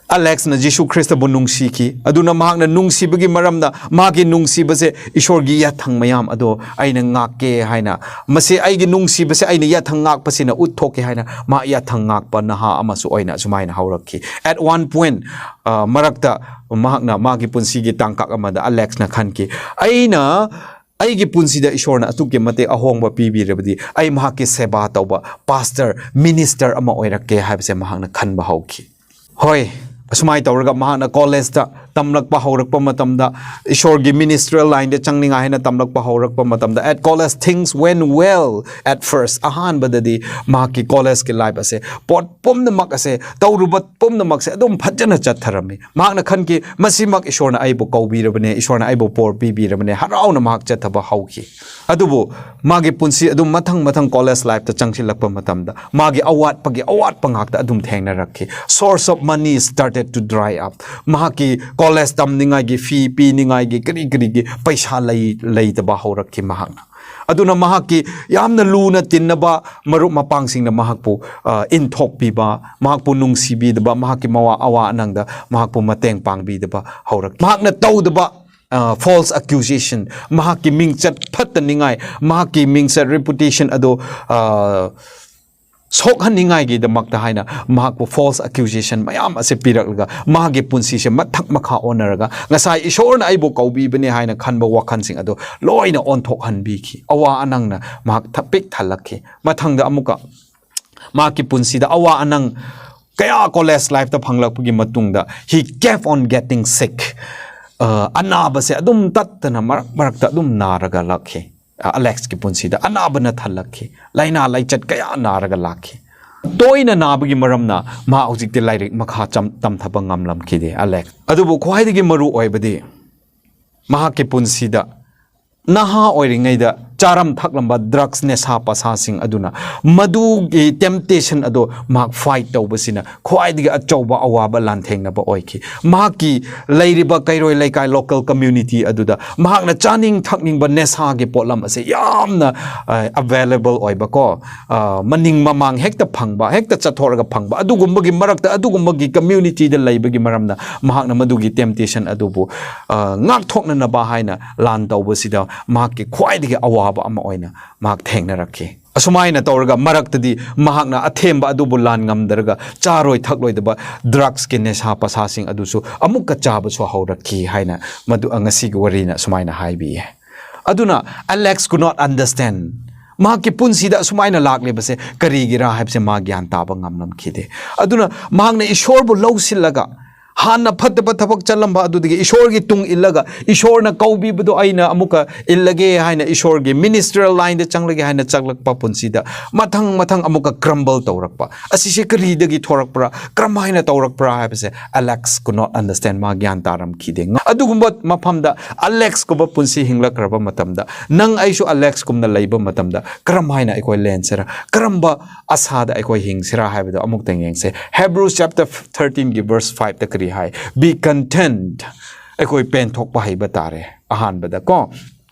ꯑꯂꯦꯛꯁꯅ ꯖꯤꯁꯨ ꯈ꯭ꯔꯤꯁꯇꯕꯨ ꯅꯨꯡꯁꯤꯈꯤ꯫ ꯑꯗꯨꯅ ꯃꯍꯥꯛꯅ ꯅꯨꯡꯁꯤꯕꯒꯤ ꯃꯔꯝꯅ ꯃꯥꯒꯤ ꯅꯨꯡꯁꯤꯕꯁꯦ ꯏꯁꯣꯔꯒꯤ ꯌꯥꯊꯪ ꯃꯌꯥꯝ ꯑꯗꯣ ꯑꯩꯅ ꯉꯥꯛꯀꯦ ꯍꯥꯏꯅ, ꯃꯁꯤ ꯑꯩꯒꯤ ꯅꯨꯡꯁꯤꯕꯁꯦ ꯑꯩꯅ ꯌꯥꯊꯪ ꯉꯥꯛꯄꯁꯤꯅ ꯎꯠꯊꯣꯛꯀꯦ ꯍꯥꯏꯅ ꯃꯥ ꯌꯥꯊꯪ ꯉꯥꯛꯄ ꯅꯍꯥ ꯑꯃꯁꯨ ꯑꯣꯏꯅ ꯑꯁꯨꯃꯥꯏꯅ ꯍꯧꯔꯛꯈꯤ꯫ At one point, ꯑ, ꯃꯔꯛꯇ ꯃꯍꯥꯛꯅ ꯃꯥꯒꯤ ꯄꯨꯟꯁꯤꯒꯤ ꯇꯥꯡꯀꯛ ꯑꯃꯗ ꯑꯂꯦꯛꯁꯅ ꯈꯟꯈꯤ, "ꯑꯩꯅ, ꯑꯩꯒꯤ ꯄꯨꯟꯁꯤꯗ ꯏꯁꯣꯔꯅ ꯑꯁꯨꯛꯀꯤ ꯃꯇꯤꯛ ꯑꯍꯣꯡꯕ ꯄꯤꯕꯤꯔꯕꯗꯤ ꯑꯩ ꯃꯍꯥꯛꯀꯤ ꯁꯦꯕꯥ ꯇꯧꯕ pastor, minister ꯑꯃ ꯑꯣꯏꯔꯛꯀꯦ" ꯍꯥꯏꯕꯁꯦ ꯃꯍꯥꯛꯅ ꯈꯟꯕ ꯍꯧꯈꯤ꯫ ꯍꯣꯏ, ꯑꯁꯨꯃꯥꯏꯅ ꯇꯧꯔꯒ ꯃꯍꯥꯛꯅ ꯀꯣꯂꯦꯖꯇ ꯇꯝꯂꯛꯄ ꯍꯧꯔꯛꯄ ꯃꯇꯝꯗ, ꯏꯁꯣꯔꯒꯤ ministerial lineꯗ ꯆꯪꯅꯤꯡꯉꯥꯏ ꯍꯥꯏꯅ ꯇꯝꯂꯛꯄ ꯍꯧꯔꯛꯄ ꯃꯇꯝꯗ, at college things went well at first. ꯑꯍꯥꯟꯕꯗꯗꯤ ꯃꯍꯥꯛꯀꯤ ꯀꯣꯂꯦꯖꯀꯤ life ꯑꯁꯦ, ꯄꯣꯠ ꯄꯨꯝꯅꯃꯛ ꯑꯁꯦ, ꯇꯧꯔꯨꯕ ꯄꯨꯝꯅꯃꯛꯁꯦ ꯑꯗꯨꯝ ꯐꯖꯅ ꯆꯠꯊꯔꯝꯃꯤ꯫ ꯃꯍꯥꯛꯅ ꯈꯟꯈꯤ, "ꯃꯁꯤꯃꯛ ꯏꯁꯣꯔꯅ ꯑꯩꯕꯨ ꯀꯧꯕꯤꯔꯕꯅꯦ, ꯏꯁꯣꯔꯅ ꯑꯩꯕꯨ ꯄꯣꯔ ꯄꯤꯕꯤꯔꯕꯅꯦ", ꯍꯔꯥꯎꯅ ꯃꯍꯥꯛ ꯆꯠꯊꯕ ꯍꯧꯈꯤ꯫ ꯑꯗꯨꯕꯨ ꯃꯥꯒꯤ ꯄꯨꯟꯁꯤ ꯑꯗꯨꯝ ꯃꯊꯪ ꯃꯊꯪ ꯀꯣꯂꯦꯖ life ꯇ ꯆꯪꯁꯤꯜꯂꯛꯄ ꯃꯇꯝꯗ ꯃꯥꯒꯤ ꯑꯋꯥꯠꯄꯒꯤ ꯑꯋꯥꯠꯄ ꯉꯥꯛꯇ ꯑꯗꯨꯝ ꯊꯦꯡꯅꯔꯛꯈꯤ꯫ Source of money started to dry up. ꯃꯍꯥꯛꯀꯤ ꯀꯣꯂꯦꯖ ꯇꯝꯅꯤꯡꯉꯥꯏꯒꯤ, ꯐꯤ ꯄꯤꯅꯤꯡꯉꯥꯏꯒꯤ, ꯀꯔꯤ ꯀꯔꯤꯒꯤ ꯄꯩꯁꯥ ꯂꯩ-, ꯂꯩꯇꯕ ꯍꯧꯔꯛꯈꯤ ꯃꯍꯥꯛꯅ꯫ ꯑꯗꯨꯅ ꯃꯍꯥꯛꯀꯤ ꯌꯥꯝꯅ ꯂꯨꯅ ꯇꯤꯟꯅꯕ ꯃꯔꯨꯞ ꯃꯄꯥꯡꯁꯤꯡꯅ ꯃꯍꯥꯛꯄꯨ, ꯑ, ꯏꯟꯊꯣꯛꯄꯤꯕ, ꯃꯍꯥꯛꯄꯨ ꯅꯨꯡꯁꯤꯕꯤꯗꯕ, ꯃꯍꯥꯛꯀꯤ ꯃꯋꯥ ꯑꯋꯥ ꯑꯅꯪꯗ ꯃꯍꯥꯛꯄꯨ ꯃꯇꯦꯡ ꯄꯥꯡꯕꯤꯗꯕ ꯍꯧꯔꯛꯈꯤ꯫ ꯃꯍꯥꯛꯅ ꯇꯧꯗꯕ ꯐꯣꯜꯁ ꯑꯦꯀ꯭ꯌꯨꯖꯦꯁꯟ, ꯃꯍꯥꯛꯀꯤ ꯃꯤꯡꯆꯠ ꯐꯠꯇꯅꯤꯡꯉꯥꯏ, ꯃꯍꯥꯛꯀꯤ ꯃꯤꯡꯆꯠ, ꯔꯤꯄꯨꯇꯦꯁꯟ ꯑꯗꯣ ꯁꯣꯛꯍꯟꯅꯤꯡꯉꯥꯏꯒꯤꯗꯃꯛꯇ ꯍꯥꯏꯅ ꯃꯍꯥꯛꯄꯨ ꯐꯣꯜꯁ ꯑꯦꯀ꯭ꯌꯨꯖꯦꯁꯟ ꯃꯌꯥꯝ ꯑꯁꯦ ꯄꯤꯔꯛꯂꯒ, ꯃꯥꯒꯤ ꯄꯨꯟꯁꯤꯁꯦ ꯃꯊꯛ ꯃꯈꯥ ꯑꯣꯟꯅꯔꯒ, ꯉꯁꯥꯏ ꯏꯁꯣꯔꯅ ꯑꯩꯕꯨ ꯀꯧꯕꯤꯕꯅꯦ ꯍꯥꯏꯅ ꯈꯟꯕ ꯋꯥꯈꯜꯁꯤꯡ ꯑꯗꯣ ꯂꯣꯏꯅ ꯑꯣꯟꯊꯣꯛꯍꯟꯕꯤꯈꯤ꯫ ꯑꯋꯥ ꯑꯅꯪꯅ ꯃꯍꯥꯛ ꯊ- ꯄꯤꯛ ꯊꯜꯂꯛꯈꯤ꯫ ꯃꯊꯪꯗ ꯑꯃꯨꯛꯀ ꯃꯍꯥꯛꯀꯤ ꯄꯨꯟꯁꯤꯗ ꯑꯋꯥ ꯑꯅꯪ ꯀꯌꯥ ꯀꯣꯂꯦꯖ ꯂꯥꯏꯐꯇ ꯐꯪꯂꯛꯄꯒꯤ ꯃꯇꯨꯡꯗ, he kept on getting sick꯫ ꯑꯅꯥꯕꯁꯦ ꯑꯗꯨꯝ ꯇꯠꯇꯅ ꯃꯔꯛ ꯃꯔꯛꯇ ꯑꯗꯨꯝ ꯅꯥꯔꯒ ꯂꯥꯛꯈꯤ꯫ ꯑꯂꯦꯛꯁꯀꯤ ꯄꯨꯟꯁꯤꯗ ꯑꯅꯥꯕꯅ ꯊꯜꯂꯛꯈꯤ꯫ ꯂꯥꯏꯅꯥ ꯂꯥꯏꯆꯠ ꯀꯌꯥ ꯅꯥꯔꯒ ꯂꯥꯛꯈꯤ꯫ ꯇꯣꯏꯅ ꯅꯥꯕꯒꯤ ꯃꯔꯝꯅ ꯃꯥ ꯍꯧꯖꯤꯛꯇꯤ ꯂꯥꯏꯔꯤꯛ ꯃꯈꯥ ꯆꯝ- ꯇꯝꯊꯕ ꯉꯝꯂꯝꯈꯤꯗꯦ, ꯑꯂꯦꯛꯁ꯫ ꯑꯗꯨꯕꯨ ꯈ꯭ꯋꯥꯏꯗꯒꯤ ꯃꯔꯨ ꯑꯣꯏꯕꯗꯤ, ꯃꯍꯥꯛꯀꯤ ꯄꯨꯟꯁꯤꯗ ꯅꯍꯥ ꯑꯣꯏꯔꯤꯉꯩꯗ ꯆꯥꯔꯝ ꯊꯛꯂꯝꯕ ꯗ꯭ꯔꯛꯁ, ꯅꯦꯁꯥ ꯄꯁꯥꯁꯤꯡ ꯑꯗꯨꯅ, ꯃꯗꯨꯒꯤ ꯇꯦꯝꯇꯦꯁꯟ ꯑꯗꯣ ꯃꯍꯥꯛ ꯐꯥꯏꯠ ꯇꯧꯕꯁꯤꯅ ꯈ꯭ꯋꯥꯏꯗꯒꯤ ꯑꯆꯧꯕ ꯑꯋꯥꯕ ꯂꯥꯟꯊꯦꯡꯅꯕ ꯑꯣꯏꯈꯤ꯫ ꯃꯍꯥꯛꯀꯤ ꯂꯩꯔꯤꯕ ꯀꯩꯔꯣꯏ ꯂꯩꯀꯥꯏ, ꯂꯣꯀꯦꯜ ꯀꯝꯃ꯭ꯌꯨꯅꯤꯇꯤ ꯑꯗꯨꯗ ꯃꯍꯥꯛꯅ ꯆꯥꯅꯤꯡ ꯊꯛꯅꯤꯡꯕ ꯅꯦꯁꯥꯒꯤ ꯄꯣꯠꯂꯝ ꯑꯁꯦ ꯌꯥꯝꯅ ꯑꯦꯕꯥꯏꯂꯦꯕꯜ ꯑꯣꯏꯕꯀꯣ, ꯑ, ꯃꯅꯤꯡ ꯃꯃꯥꯡ ꯍꯦꯛꯇ ꯐꯪꯕ, ꯍꯦꯛꯇ ꯆꯠꯊꯣꯛꯑꯒ ꯐꯪꯕ, ꯑꯗꯨꯒꯨꯝꯕꯒꯤ ꯃꯔꯛꯇ, ꯑꯗꯨꯒꯨꯝꯕꯒꯤ ꯀꯝꯃ꯭ꯌꯨꯅꯤꯇꯤꯗ ꯂꯩꯕꯒꯤ ꯃꯔꯝꯅ ꯃꯍꯥꯛꯅ ꯃꯗꯨꯒꯤ ꯇꯦꯝꯇꯦꯁꯟ ꯑꯗꯨꯕꯨ, ꯑ, ꯉꯥꯛꯊꯣꯛꯅꯅꯕ ꯍꯥꯏꯅ ꯂꯥꯟ ꯇꯧꯕꯁꯤꯗ ꯃꯍꯥꯛꯀꯤ ꯈ꯭ꯋꯥꯏꯗꯒꯤ ꯑꯋꯥꯕ ꯑꯃ ꯑꯣꯏꯅ ꯃꯍꯥꯛ ꯊꯦꯡꯅꯔꯛꯈꯤ꯫ ꯑꯁꯨꯃꯥꯏꯅ ꯇꯧꯔꯒ ꯃꯔꯛꯇꯗꯤ ꯃꯍꯥꯛꯅ ꯑꯊꯦꯝꯕ ꯑꯗꯨꯕꯨ ꯂꯥꯟ ꯉꯝꯗ꯭ꯔꯒ ꯆꯥꯔꯣꯏ ꯊꯛꯂꯣꯏꯗꯕ ꯗ꯭ꯔꯛꯁꯀꯤ ꯅꯦꯁꯥ ꯄꯁꯥꯁꯤꯡ ꯑꯗꯨꯁꯨ ꯑꯃꯨꯛꯀ ꯆꯥꯕꯁꯨ ꯍꯧꯔꯛꯈꯤ ꯍꯥꯏꯅ ꯃꯗꯨ, ꯉꯁꯤꯒꯤ ꯋꯥꯔꯤꯅ ꯑꯁꯨꯃꯥꯏꯅ ꯍꯥꯏꯕꯤꯌꯦ꯫ ꯑꯗꯨꯅ Alex could not understand, ꯃꯍꯥꯛꯀꯤ ꯄꯨꯟꯁꯤꯗ ꯑꯁꯨꯃꯥꯏꯅ ꯂꯥꯛꯂꯤꯕꯁꯦ ꯀꯔꯤꯒꯤꯔꯥ ꯍꯥꯏꯕꯁꯦ ꯃꯥ ꯒ꯭ꯌꯥꯟ ꯇꯥꯕ ꯉꯝꯂꯝꯈꯤꯗꯦ꯫ ꯑꯗꯨꯅ ꯃꯍꯥꯛꯅ ꯏꯁꯣꯔꯕꯨ ꯂꯧꯁꯤꯜꯂꯒ, ꯍꯥꯟꯅ ꯐꯠꯇꯕ ꯊꯕꯛ ꯆꯠꯂꯝꯕ ꯑꯗꯨꯗꯒꯤ ꯏꯁꯣꯔꯒꯤ ꯇꯨꯡ ꯏꯜꯂꯒ, ꯏꯁꯣꯔꯅ ꯀꯧꯕꯤꯕꯗꯣ ꯑꯩꯅ ꯑꯃꯨꯛꯀ ꯏꯜꯂꯒꯦ ꯍꯥꯏꯅ, ꯏꯁꯣꯔꯒꯤ ꯃꯤꯅꯤꯁꯇ꯭ꯔꯤꯌꯦꯜ ꯂꯥꯏꯟꯗ ꯆꯪꯂꯒꯦ ꯍꯥꯏꯅ ꯆꯪꯂꯛꯄ ꯄꯨꯟꯁꯤꯗ, ꯃꯊꯪ ꯃꯊꯪ ꯑꯃꯨꯛꯀ ꯀ꯭ꯔꯝꯕꯜ ꯇꯧꯔꯛꯄ꯫ ꯑꯁꯤꯁꯦ ꯀꯔꯤꯗꯒꯤ ꯊꯣꯔꯛꯄ꯭ꯔꯥ, ꯀꯔꯝꯍꯥꯏꯅ ꯇꯧꯔꯛꯄ꯭ꯔꯥ ꯍꯥꯏꯕꯁꯦ Alex could not understand, ꯃꯥ ꯒ꯭ꯌꯥꯟ ꯇꯥꯔꯝꯈꯤꯗꯦ꯫ ꯑꯗꯨꯒꯨꯝꯕ ꯃꯐꯝꯗ Alex ꯀꯨꯝꯕ ꯄꯨꯟꯁꯤ ꯍꯤꯡꯂꯛꯈ꯭ꯔꯕ ꯃꯇꯝꯗ, ꯅꯪ ꯑꯩꯁꯨ Alex ꯀꯨꯝꯅ ꯂꯩꯕ ꯃꯇꯝꯗ, ꯀꯔꯝꯍꯥꯏꯅ ꯑꯩꯈꯣꯏ ꯂꯦꯟꯁꯤꯔꯥ, ꯀꯔꯝꯕ ꯑꯁꯥꯗ ꯑꯩꯈꯣꯏ ꯍꯤꯡꯁꯤꯔꯥ ꯍꯥꯏꯕꯗꯣ ꯑꯃꯨꯛꯇꯪ ꯌꯦꯡꯁꯦ꯫ Hebrews chapter thirteen ꯒꯤ verse five ꯇ ꯀꯔꯤ ꯍꯥꯏ? "Be content." ꯑꯩꯈꯣꯏ ꯄꯦꯟꯊꯣꯛꯄ ꯍꯩꯕ ꯇꯥꯔꯦ꯫ ꯑꯍꯥꯟꯕꯗ ꯀꯣ,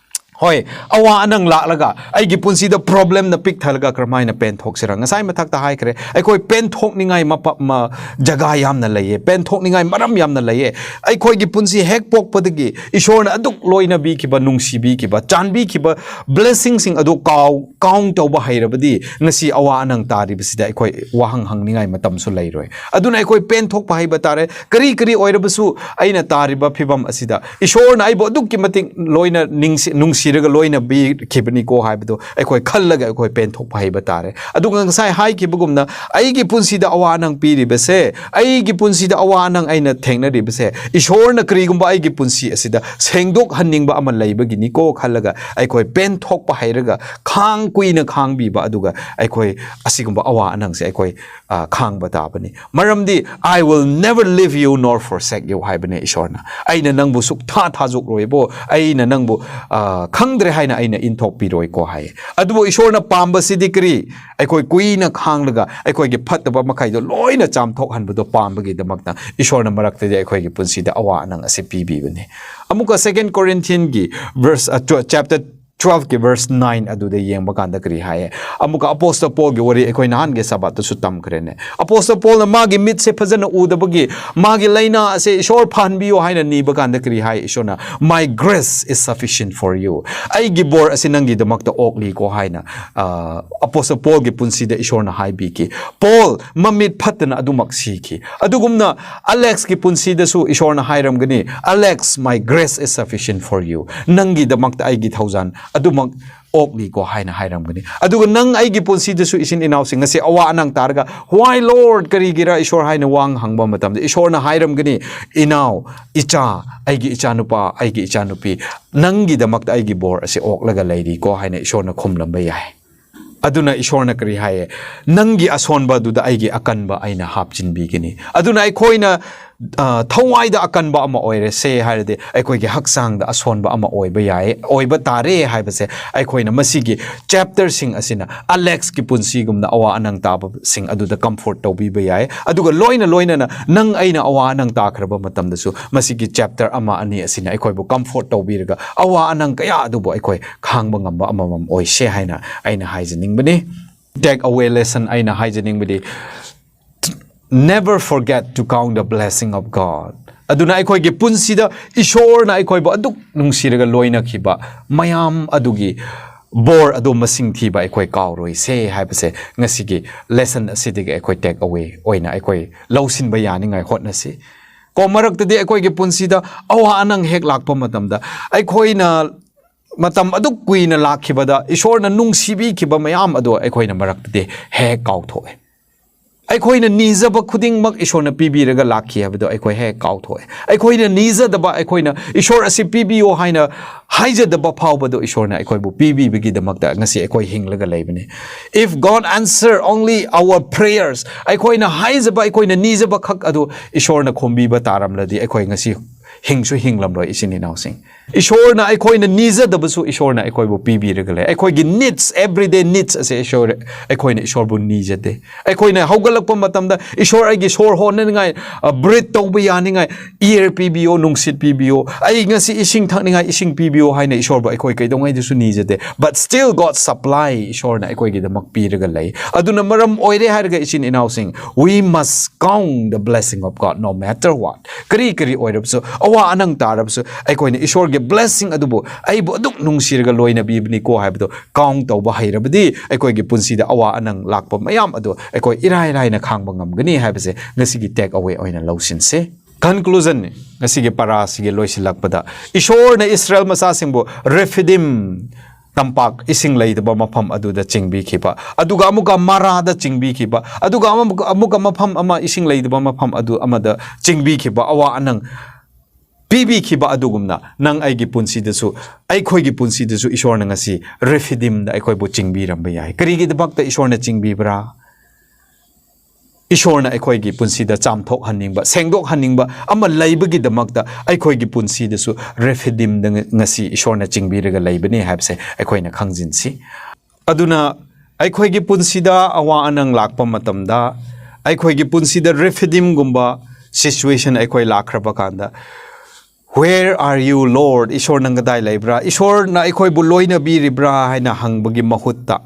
ꯍꯣꯏ, ꯑꯋꯥ ꯑꯅꯪ ꯂꯥꯛꯂꯒ ꯑꯩꯒꯤ ꯄꯨꯟꯁꯤꯗ problemꯅ ꯄꯤꯛ ꯊꯜꯂꯒ ꯀꯔꯝꯍꯥꯏꯅ ꯄꯦꯟꯊꯣꯛꯁꯤꯔ? ꯉꯁꯥꯏ ꯃꯊꯛꯇ ꯍꯥꯏꯈ꯭ꯔꯦ, ꯑꯩꯈꯣꯏ ꯄꯦꯟꯊꯣꯛꯅꯤꯡꯉꯥꯏ ꯃꯄ-, ꯃ-, ꯖꯒꯥ ꯌꯥꯝꯅ ꯂꯩꯌꯦ, ꯄꯦꯟꯊꯣꯛꯅꯤꯡꯉꯥꯏ ꯃꯔꯝ ꯌꯥꯝꯅ ꯂꯩꯌꯦ꯫ ꯑꯩꯈꯣꯏꯒꯤ ꯄꯨꯟꯁꯤ ꯍꯦꯛ ꯄꯣꯛꯄꯗꯒꯤ ꯏꯁꯣꯔꯅ ꯑꯗꯨꯛ ꯂꯣꯏꯅꯕꯤꯈꯤꯕ, ꯅꯨꯡꯁꯤꯕꯤꯈꯤꯕ, ꯆꯥꯟꯕꯤꯈꯤꯕ blessingꯁꯤꯡ ꯑꯗꯨ ꯀꯥꯎ-, count ꯇꯧꯕ ꯍꯩꯔꯕꯗꯤ ꯉꯁꯤ ꯑꯋꯥ ꯑꯅꯪ ꯇꯥꯔꯤꯕꯁꯤꯗ ꯑꯩꯈꯣꯏ ꯋꯥꯍꯪ ꯍꯪꯅꯤꯡꯉꯥꯏ ꯃꯇꯝꯁꯨ ꯂꯩꯔꯣꯏ꯫ ꯑꯗꯨꯅ ꯑꯩꯈꯣꯏ ꯄꯦꯟꯊꯣꯛꯄ ꯍꯩꯕ ꯇꯥꯔꯦ꯫ ꯀꯔꯤ ꯀꯔꯤ ꯑꯣꯏꯔꯕꯁꯨ ꯑꯩꯅ ꯇꯥꯔꯤꯕ ꯐꯤꯕꯝ ꯑꯁꯤꯗ ꯏꯁꯣꯔꯅ ꯑꯩꯕꯨ ꯑꯗꯨꯛꯀꯤ ꯃꯇꯤꯛ ꯂꯣꯏꯅ ꯅꯤꯡꯁꯤ-, ꯅꯨꯡꯁꯤꯔꯒ ꯂꯣꯏꯅ ꯄꯤꯈꯤꯕꯅꯤꯀꯣ ꯍꯥꯏꯕꯗꯣ ꯑꯩꯈꯣꯏ ꯈꯜꯂꯒ ꯑꯩꯈꯣꯏ ꯄꯦꯟꯊꯣꯛꯄ ꯍꯩꯕ ꯇꯥꯔꯦ꯫ ꯑꯗꯨꯒ ꯉꯁꯥꯏ ꯍꯥꯏꯈꯤꯕꯒꯨꯝꯅ ꯑꯩꯒꯤ ꯄꯨꯟꯁꯤꯗ ꯑꯋꯥ ꯑꯅꯪ ꯄꯤꯔꯤꯕꯁꯦ, ꯑꯩꯒꯤ ꯄꯨꯟꯁꯤꯗ ꯑꯋꯥ ꯑꯅꯪ ꯑꯩꯅ ꯊꯦꯡꯅꯔꯤꯕꯁꯦ, ꯏꯁꯣꯔꯅ ꯀꯔꯤꯒꯨꯝꯕ ꯑꯩꯒꯤ ꯄꯨꯟꯁꯤ ꯑꯁꯤꯗ ꯁꯦꯡꯗꯣꯛꯍꯟꯅꯤꯡꯕ ꯑꯃ ꯂꯩꯕꯒꯤꯅꯤꯀꯣ ꯈꯜꯂꯒ ꯑꯩꯈꯣꯏ ꯄꯦꯟꯊꯣꯛꯄ ꯍꯩꯔꯒ ꯈꯥꯡ ꯀꯨꯏꯅ ꯈꯥꯡꯕꯤꯕ, ꯑꯗꯨꯒ ꯑꯩꯈꯣꯏ ꯑꯁꯤꯒꯨꯝꯕ ꯑꯋꯥ ꯑꯅꯪꯁꯦ ꯑꯩꯈꯣꯏ, ꯑ, ꯈꯥꯡꯕ ꯇꯥꯕꯅꯤ꯫ ꯃꯔꯝꯗꯤ "I will never leave you nor forsake you" ꯍꯥꯏꯕꯅꯦ ꯏꯁꯣꯔꯅ꯫ "ꯑꯩꯅ ꯅꯪꯕꯨ ꯁꯨꯛꯊꯥ ꯊꯥꯖꯣꯛꯂꯣꯏꯕꯣ, ꯑꯩꯅ ꯅꯪꯕꯨ, ꯑ, ꯈꯪꯗ꯭ꯔꯦ ꯍꯥꯏꯅ ꯑꯩꯅ ꯏꯟꯊꯣꯛꯄꯤꯔꯣꯏꯀꯣ" ꯍꯥꯏꯌꯦ꯫ ꯑꯗꯨꯕꯨ ꯏꯁꯣꯔꯅ ꯄꯥꯝꯕꯁꯤꯗꯤ ꯀꯔꯤ? ꯑꯩꯈꯣꯏ ꯀꯨꯏꯅ ꯈꯥꯡꯂꯒ ꯑꯩꯈꯣꯏꯒꯤ ꯐꯠꯇꯕ ꯃꯈꯩꯗꯣ ꯂꯣꯏꯅ ꯆꯥꯝꯊꯣꯛꯍꯟꯕꯗꯣ ꯄꯥꯝꯕꯒꯤꯗꯃꯛꯇ ꯏꯁꯣꯔꯅ ꯃꯔꯛꯇꯗꯤ ꯑꯩꯈꯣꯏꯒꯤ ꯄꯨꯟꯁꯤꯗ ꯑꯋꯥ ꯑꯅꯪ ꯑꯁꯤ ꯄꯤꯕꯤꯕꯅꯤ꯫ ꯑꯃꯨꯛꯀ Second Corinthiansꯀꯤ verse, ꯑ, tw-, chapter twelveꯀꯤ verse nine ꯑꯗꯨꯗ ꯌꯦꯡꯕ ꯀꯥꯟꯗ ꯀꯔꯤ ꯍꯥꯏꯌꯦ? ꯑꯃꯨꯛꯀ Apostle Paulꯒꯤ ꯋꯥꯔꯤ ꯑꯩꯈꯣꯏ ꯅꯍꯥꯟꯒꯤ ꯁꯕꯥꯠꯇꯁꯨ ꯇꯝꯈ꯭ꯔꯦꯅꯦ꯫ Apostle Paulꯅ ꯃꯥꯒꯤ ꯃꯤꯠꯁꯦ ꯐꯖꯅ ꯎꯗꯕꯒꯤ ꯃꯥꯒꯤ ꯂꯥꯏꯅꯥ ꯑꯁꯦ ꯏꯁꯣꯔ ꯐꯍꯟꯕꯤꯌꯣ ꯍꯥꯏꯅ ꯅꯤꯕ ꯀꯥꯟꯗ ꯀꯔꯤ ꯍꯥꯏ ꯏꯁꯣꯔꯅ? "My grace is sufficient for you." "ꯑꯩꯒꯤ ꯕꯣꯔ ꯑꯁꯤ ꯅꯪꯒꯤꯗꯃꯛꯇ ꯑꯣꯛꯂꯤꯀꯣ" ꯍꯥꯏꯅ, ꯑ, Apostle Paulꯒꯤ ꯄꯨꯟꯁꯤꯗ ꯏꯁꯣꯔꯅ ꯍꯥꯏꯕꯤꯈꯤ꯫ ꯄꯣꯜ ꯃꯃꯤꯠ ꯐꯠꯇꯅ ꯑꯗꯨꯃꯛ ꯁꯤꯈꯤ꯫ ꯑꯗꯨꯒꯨꯝꯅ Alexꯀꯤ ꯄꯨꯟꯁꯤꯗꯁꯨ ꯏꯁꯣꯔꯅ ꯍꯥꯏꯔꯝꯒꯅꯤ, "Alex, my grace is sufficient for you." "ꯅꯪꯒꯤꯗꯃꯛꯇ ꯑꯩꯒꯤ ꯊꯧꯖꯥꯜ ꯑꯗꯨꯃꯛ ꯑꯣꯛꯂꯤꯀꯣ" ꯍꯥꯏꯅ ꯍꯥꯏꯔꯝꯒꯅꯤ꯫ ꯑꯗꯨꯒ ꯅꯪ ꯑꯩꯒꯤ ꯄꯨꯟꯁꯤꯗꯁꯨ ꯏꯆꯤꯟ ꯏꯅꯥꯎꯁꯤꯡ ꯉꯁꯤ ꯑꯋꯥ ꯑꯅꯪ ꯇꯥꯔꯒ, "Why Lord? ꯀꯔꯤꯒꯤꯔ ꯏꯁꯣꯔ?" ꯍꯥꯏꯅ ꯋꯥ ꯍꯪꯕ ꯃꯇꯝꯗ ꯏꯁꯣꯔꯅ ꯍꯥꯏꯔꯝꯒꯅꯤ, "ꯏꯅꯥꯎ, ꯏꯆꯥ, ꯑꯩꯒꯤ ꯏꯆꯥꯅꯨꯄꯥ, ꯑꯩꯒꯤ ꯏꯆꯥꯅꯨꯄꯤ, ꯅꯪꯒꯤꯗꯃꯛꯇ ꯑꯩꯒꯤ ꯕꯣꯔ ꯑꯁꯤ ꯑꯣꯛꯂꯒ ꯂꯩꯔꯤꯀꯣ" ꯍꯥꯏꯅ ꯏꯁꯣꯔꯅ ꯈꯨꯝꯂꯝꯕ ꯌꯥꯏ꯫ ꯑꯗꯨꯅ ꯏꯁꯣꯔꯅ ꯀꯔꯤ ꯍꯥꯏꯌꯦ? "ꯅꯪꯒꯤ ꯑꯁꯣꯟꯕ ꯑꯗꯨꯗ ꯑꯩꯒꯤ ꯑꯀꯟꯕ ꯑꯩꯅ ꯍꯥꯞꯆꯤꯟꯕꯤꯒꯅꯤ"꯫ ꯑꯗꯨꯅ ꯑꯩꯈꯣꯏꯅ ꯑ, ꯊꯋꯥꯏꯗ ꯑꯀꯟꯕ ꯑꯃ ꯑꯣꯏꯔꯁꯦ ꯍꯥꯏꯔꯗꯤ, ꯑꯩꯈꯣꯏꯒꯤ ꯍꯛꯆꯥꯡꯗ ꯑꯁꯣꯟꯕ ꯑꯃ ꯑꯣꯏꯕ ꯌꯥꯏ, ꯑꯣꯏꯕ ꯇꯥꯔꯦ ꯍꯥꯏꯕꯁꯦ ꯑꯩꯈꯣꯏꯅ ꯃꯁꯤꯒꯤ ꯆꯦꯞꯇꯔꯁꯤꯡ ꯑꯁꯤꯅ, ꯑꯂꯦꯛꯁꯀꯤ ꯄꯨꯟꯁꯤꯒꯨꯝꯅ ꯑꯋꯥ ꯑꯅꯪ ꯇꯥꯕꯁꯤꯡ ꯑꯗꯨꯗ ꯀꯝꯐꯣꯔꯠ ꯇꯧꯕꯤꯕ ꯌꯥꯏ꯫ ꯑꯗꯨꯒ ꯂꯣꯏꯅ ꯂꯣꯏꯅꯅ ꯅꯪ ꯑꯩꯅ ꯑꯋꯥ ꯑꯅꯪ ꯇꯥꯈ꯭ꯔꯕ ꯃꯇꯝꯗꯁꯨ ꯃꯁꯤꯒꯤ ꯆꯦꯞꯇꯔ ꯑꯃ ꯑꯅꯤ ꯑꯁꯤꯅ ꯑꯩꯈꯣꯏꯕꯨ ꯀꯝꯐꯣꯔꯠ ꯇꯧꯕꯤꯔꯒ ꯑꯋꯥ ꯑꯅꯪ ꯀꯌꯥ ꯑꯗꯨꯕꯨ ꯑꯩꯈꯣꯏ ꯈꯥꯡꯕ ꯉꯝꯕ ꯑꯃꯃꯝ ꯑꯣꯏꯁꯦ ꯍꯥꯏꯅ ꯑꯩꯅ ꯍꯥꯏꯖꯅꯤꯡꯕꯅꯤ꯫ Take away lesson ꯑꯩꯅ ꯍꯥꯏꯖꯅꯤꯡꯕꯗꯤ, never forget to count the blessing of God. ꯑꯗꯨꯅ ꯑꯩꯈꯣꯏꯒꯤ ꯄꯨꯟꯁꯤꯗ ꯏꯁꯣꯔꯅ ꯑꯩꯈꯣꯏꯕꯨ ꯑꯗꯨꯛ ꯅꯨꯡꯁꯤꯔꯒ ꯂꯣꯏꯅꯈꯤꯕ ꯃꯌꯥꯝ ꯑꯗꯨꯒꯤ ꯕꯣꯔ ꯑꯗꯨ ꯃꯁꯤꯡ ꯊꯤꯕ ꯑꯩꯈꯣꯏ ꯀꯥꯎꯔꯣꯏꯁꯦ ꯍꯥꯏꯕꯁꯦ ꯉꯁꯤꯒꯤ ꯂꯦꯁꯟ ꯑꯁꯤꯗꯒꯤ ꯑꯩꯈꯣꯏ ꯇꯦꯛ ꯑꯋꯦ ꯑꯣꯏꯅ ꯑꯩꯈꯣꯏ ꯂꯧꯁꯤꯟꯕ ꯌꯥꯅꯤꯡꯉꯥꯏ ꯍꯣꯠꯅꯁꯤ꯫ ꯀꯣ, ꯃꯔꯛꯇꯗꯤ ꯑꯩꯈꯣꯏꯒꯤ ꯄꯨꯟꯁꯤꯗ ꯑꯋꯥ ꯑꯅꯪ ꯍꯦꯛ ꯂꯥꯛꯄ ꯃꯇꯝꯗ ꯑꯩꯈꯣꯏꯅ ꯃꯇꯝ ꯑꯗꯨꯛ ꯀꯨꯏꯅ ꯂꯥꯛꯈꯤꯕꯗ ꯏꯁꯣꯔꯅ ꯅꯨꯡꯁꯤꯕꯤꯈꯤꯕ ꯃꯌꯥꯝ ꯑꯗꯣ ꯑꯩꯈꯣꯏꯅ ꯃꯔꯛꯇꯗꯤ ꯍꯦꯛ ꯀꯥꯎꯊꯣꯛꯑꯦ꯫ ꯑꯩꯈꯣꯏꯅ ꯅꯤꯖꯕ ꯈꯨꯗꯤꯡꯃꯛ ꯏꯁꯣꯔꯅ ꯄꯤꯕꯤꯔꯒ ꯂꯥꯛꯈꯤ ꯍꯥꯏꯕꯗꯣ ꯑꯩꯈꯣꯏ ꯍꯦꯛ ꯀꯥꯎꯊꯣꯛꯑꯦ꯫ ꯑꯩꯈꯣꯏꯅ ꯅꯤꯖꯗꯕ, ꯑꯩꯈꯣꯏꯅ ꯏꯁꯣꯔ ꯑꯁꯤ ꯄꯤꯕꯤꯌꯣ ꯍꯥꯏꯅ ꯍꯥꯏꯖꯗꯕ ꯐꯥꯎꯕꯗꯣ ꯏꯁꯣꯔꯅ ꯑꯩꯈꯣꯏꯕꯨ ꯄꯤꯕꯤꯕꯒꯤꯗꯃꯛꯇ ꯉꯁꯤ ꯑꯩꯈꯣꯏ ꯍꯤꯡꯂꯒ ꯂꯩꯕꯅꯤ꯫ If God answer only our prayers, ꯑꯩꯈꯣꯏꯅ ꯍꯥꯏꯖꯕ, ꯑꯩꯈꯣꯏꯅ ꯅꯤꯖꯕ ꯈꯛ ꯑꯗꯨ ꯏꯁꯣꯔꯅ ꯈꯨꯝꯕꯤꯕ ꯇꯥꯔꯝꯂꯗꯤ ꯑꯩꯈꯣꯏ ꯉꯁꯤ ꯍꯤꯡꯁꯨ ꯍꯤꯡꯂꯝꯂꯣꯏ, ꯏꯆꯤꯟ ꯏꯅꯥꯎꯁꯤꯡ꯫ ꯏꯁꯣꯔꯅ ꯑꯩꯈꯣꯏꯅ ꯅꯤꯖꯗꯕꯁꯨ ꯏꯁꯣꯔꯅ ꯑꯩꯈꯣꯏꯕꯨ ꯄꯤꯕꯤꯔꯒ ꯂꯩ꯫ ꯑꯩꯈꯣꯏꯒꯤ needs, everyday needs ꯑꯁꯦ ꯏꯁꯣꯔ, ꯑꯩꯈꯣꯏꯅ ꯏꯁꯣꯔꯕꯨ ꯅꯤꯖꯗꯦ꯫ ꯑꯩꯈꯣꯏꯅ ꯍꯧꯒꯠꯂꯛꯄ ꯃꯇꯝꯗ ꯏꯁꯣꯔ, ꯑꯩꯒꯤ ꯁꯣꯔ ꯍꯣꯟꯅꯅꯤꯡꯉꯥꯏ, ꯑ, breathe ꯇꯧꯕ ꯌꯥꯅꯤꯡꯉꯥꯏ ear ꯄꯤꯕꯤꯌꯣ, ꯅꯨꯡꯁꯤꯠ ꯄꯤꯕꯤꯌꯣ, ꯑꯩ ꯉꯁꯤ ꯏꯁꯤꯡ ꯊꯛꯅꯤꯡꯉꯥꯏ ꯏꯁꯤꯡ ꯄꯤꯕꯤꯌꯣ ꯍꯥꯏꯅ ꯏꯁꯣꯔꯕꯨ ꯑꯩꯈꯣꯏ ꯀꯩꯗꯧꯉꯩꯗꯁꯨ ꯅꯤꯖꯗꯦ꯫ But still God supply, ꯏꯁꯣꯔꯅ ꯑꯩꯈꯣꯏꯒꯤꯗꯃꯛ ꯄꯤꯔꯒ ꯂꯩ꯫ ꯑꯗꯨꯅ ꯃꯔꯝ ꯑꯣꯏꯔꯦ ꯍꯥꯏꯔꯒ, ꯏꯆꯤꯟ ꯏꯅꯥꯎꯁꯤꯡ, we must count the blessing of God no matter what. ꯀꯔꯤ ꯀꯔꯤ ꯑꯣꯏꯔꯕꯁꯨ, ꯑꯋꯥ ꯑꯅꯪ ꯇꯥꯔꯕꯁꯨ, ꯑꯩꯈꯣꯏꯅ ꯏꯁꯣꯔꯒꯤ blessing ꯑꯗꯨꯕꯨ ꯑꯩꯕꯨ ꯑꯗꯨꯛ ꯅꯨꯡꯁꯤꯔꯒ ꯂꯣꯏꯅꯕꯤꯕꯅꯤꯀꯣ ꯍꯥꯏꯕꯗꯣ count ꯇꯧꯕ ꯍꯩꯔꯕꯗꯤ, ꯑꯩꯈꯣꯏꯒꯤ ꯄꯨꯟꯁꯤꯗ ꯑꯋꯥ ꯑꯅꯪ ꯂꯥꯛꯄ ꯃꯌꯥꯝ ꯑꯗꯨ ꯑꯩꯈꯣꯏ ꯏꯔꯥꯏ ꯂꯥꯏꯅ ꯈꯥꯡꯕ ꯉꯝꯒꯅꯤ ꯍꯥꯏꯕꯁꯦ ꯉꯁꯤꯒꯤ take away ꯑꯣꯏꯅ ꯂꯧꯁꯤꯟꯁꯦ꯫ Conclusion ꯅꯤ ꯉꯁꯤꯒꯤ ꯄꯔꯥꯁꯤꯒꯤ ꯂꯣꯏꯁꯤꯜꯂꯛꯄꯗ, ꯏꯁꯣꯔꯅ ꯏꯁꯔꯥꯌꯦꯜ ꯃꯆꯥꯁꯤꯡꯕꯨ ꯔꯦꯐꯤꯗꯤꯝ ꯇꯝꯄꯥꯛ, ꯏꯁꯤꯡ ꯂꯩꯇꯕ ꯃꯐꯝ ꯑꯗꯨꯗ ꯆꯤꯡꯕꯤꯈꯤꯕ, ꯑꯗꯨꯒ ꯑꯃꯨꯛꯀ ꯃꯔꯥꯗ ꯆꯤꯡꯕꯤꯈꯤꯕ, ꯑꯗꯨꯒ ꯑꯃꯨꯛ-, ꯑꯃꯨꯛꯀ ꯃꯐꯝ ꯑꯃ, ꯏꯁꯤꯡ ꯂꯩꯇꯕ ꯃꯐꯝ ꯑꯗꯨ ꯑꯃꯗ ꯆꯤꯡꯕꯤꯈꯤꯕ, ꯑꯋꯥ ꯑꯅꯪ ꯄꯤꯕꯤꯈꯤꯕ ꯑꯗꯨꯒꯨꯝꯅ ꯅꯪ ꯑꯩꯒꯤ ꯄꯨꯟꯁꯤꯗꯁꯨ, ꯑꯩꯈꯣꯏꯒꯤ ꯄꯨꯟꯁꯤꯗꯁꯨ ꯏꯁꯣꯔꯅ ꯉꯁꯤ ꯔꯦꯐꯤꯗꯤꯝꯗ ꯑꯩꯈꯣꯏꯕꯨ ꯆꯤꯡꯕꯤꯔꯝꯕ ꯌꯥꯏ꯫ ꯀꯔꯤꯒꯤꯗꯃꯛꯇ ꯏꯁꯣꯔꯅ ꯆꯤꯡꯕꯤꯕ꯭ꯔꯥ? ꯏꯁꯣꯔꯅ ꯑꯩꯈꯣꯏꯒꯤ ꯄꯨꯟꯁꯤꯗ ꯆꯥꯝꯊꯣꯛꯍꯟꯅꯤꯡꯕ, ꯁꯦꯡꯗꯣꯛꯍꯟꯅꯤꯡꯕ ꯑꯃ ꯂꯩꯕꯒꯤꯗꯃꯛꯇ ꯑꯩꯈꯣꯏꯒꯤ ꯄꯨꯟꯁꯤꯗꯁꯨ ꯔꯦꯐꯤꯗꯤꯝꯗ ꯉ-, ꯉꯁꯤ ꯏꯁꯣꯔꯅ ꯆꯤꯡꯕꯤꯔꯒ ꯂꯩꯕꯅꯤ ꯍꯥꯏꯕꯁꯦ ꯑꯩꯈꯣꯏꯅ ꯈꯪꯖꯤꯟꯁꯤ꯫ ꯑꯗꯨꯅ ꯑꯩꯈꯣꯏꯒꯤ ꯄꯨꯟꯁꯤꯗ ꯑꯋꯥ ꯑꯅꯪ ꯂꯥꯛꯄ ꯃꯇꯝꯗ, ꯑꯩꯈꯣꯏꯒꯤ ꯄꯨꯟꯁꯤꯗ ꯔꯦꯐꯤꯗꯤꯝꯒꯨꯝꯕ situation ꯑꯩꯈꯣꯏ ꯂꯥꯛꯈ꯭ꯔꯕ ꯀꯥꯟꯗ, "Where are you, Lord?" ꯏꯁꯣꯔ, ꯅꯪ ꯀꯗꯥꯏ ꯂꯩꯕ꯭ꯔꯥ? ꯏꯁꯣꯔꯅ ꯑꯩꯈꯣꯏꯕꯨ ꯂꯣꯏꯅꯕꯤꯔꯤꯕ꯭ꯔꯥ ꯍꯥꯏꯅ ꯍꯪꯕꯒꯤ ꯃꯍꯨꯠꯇ,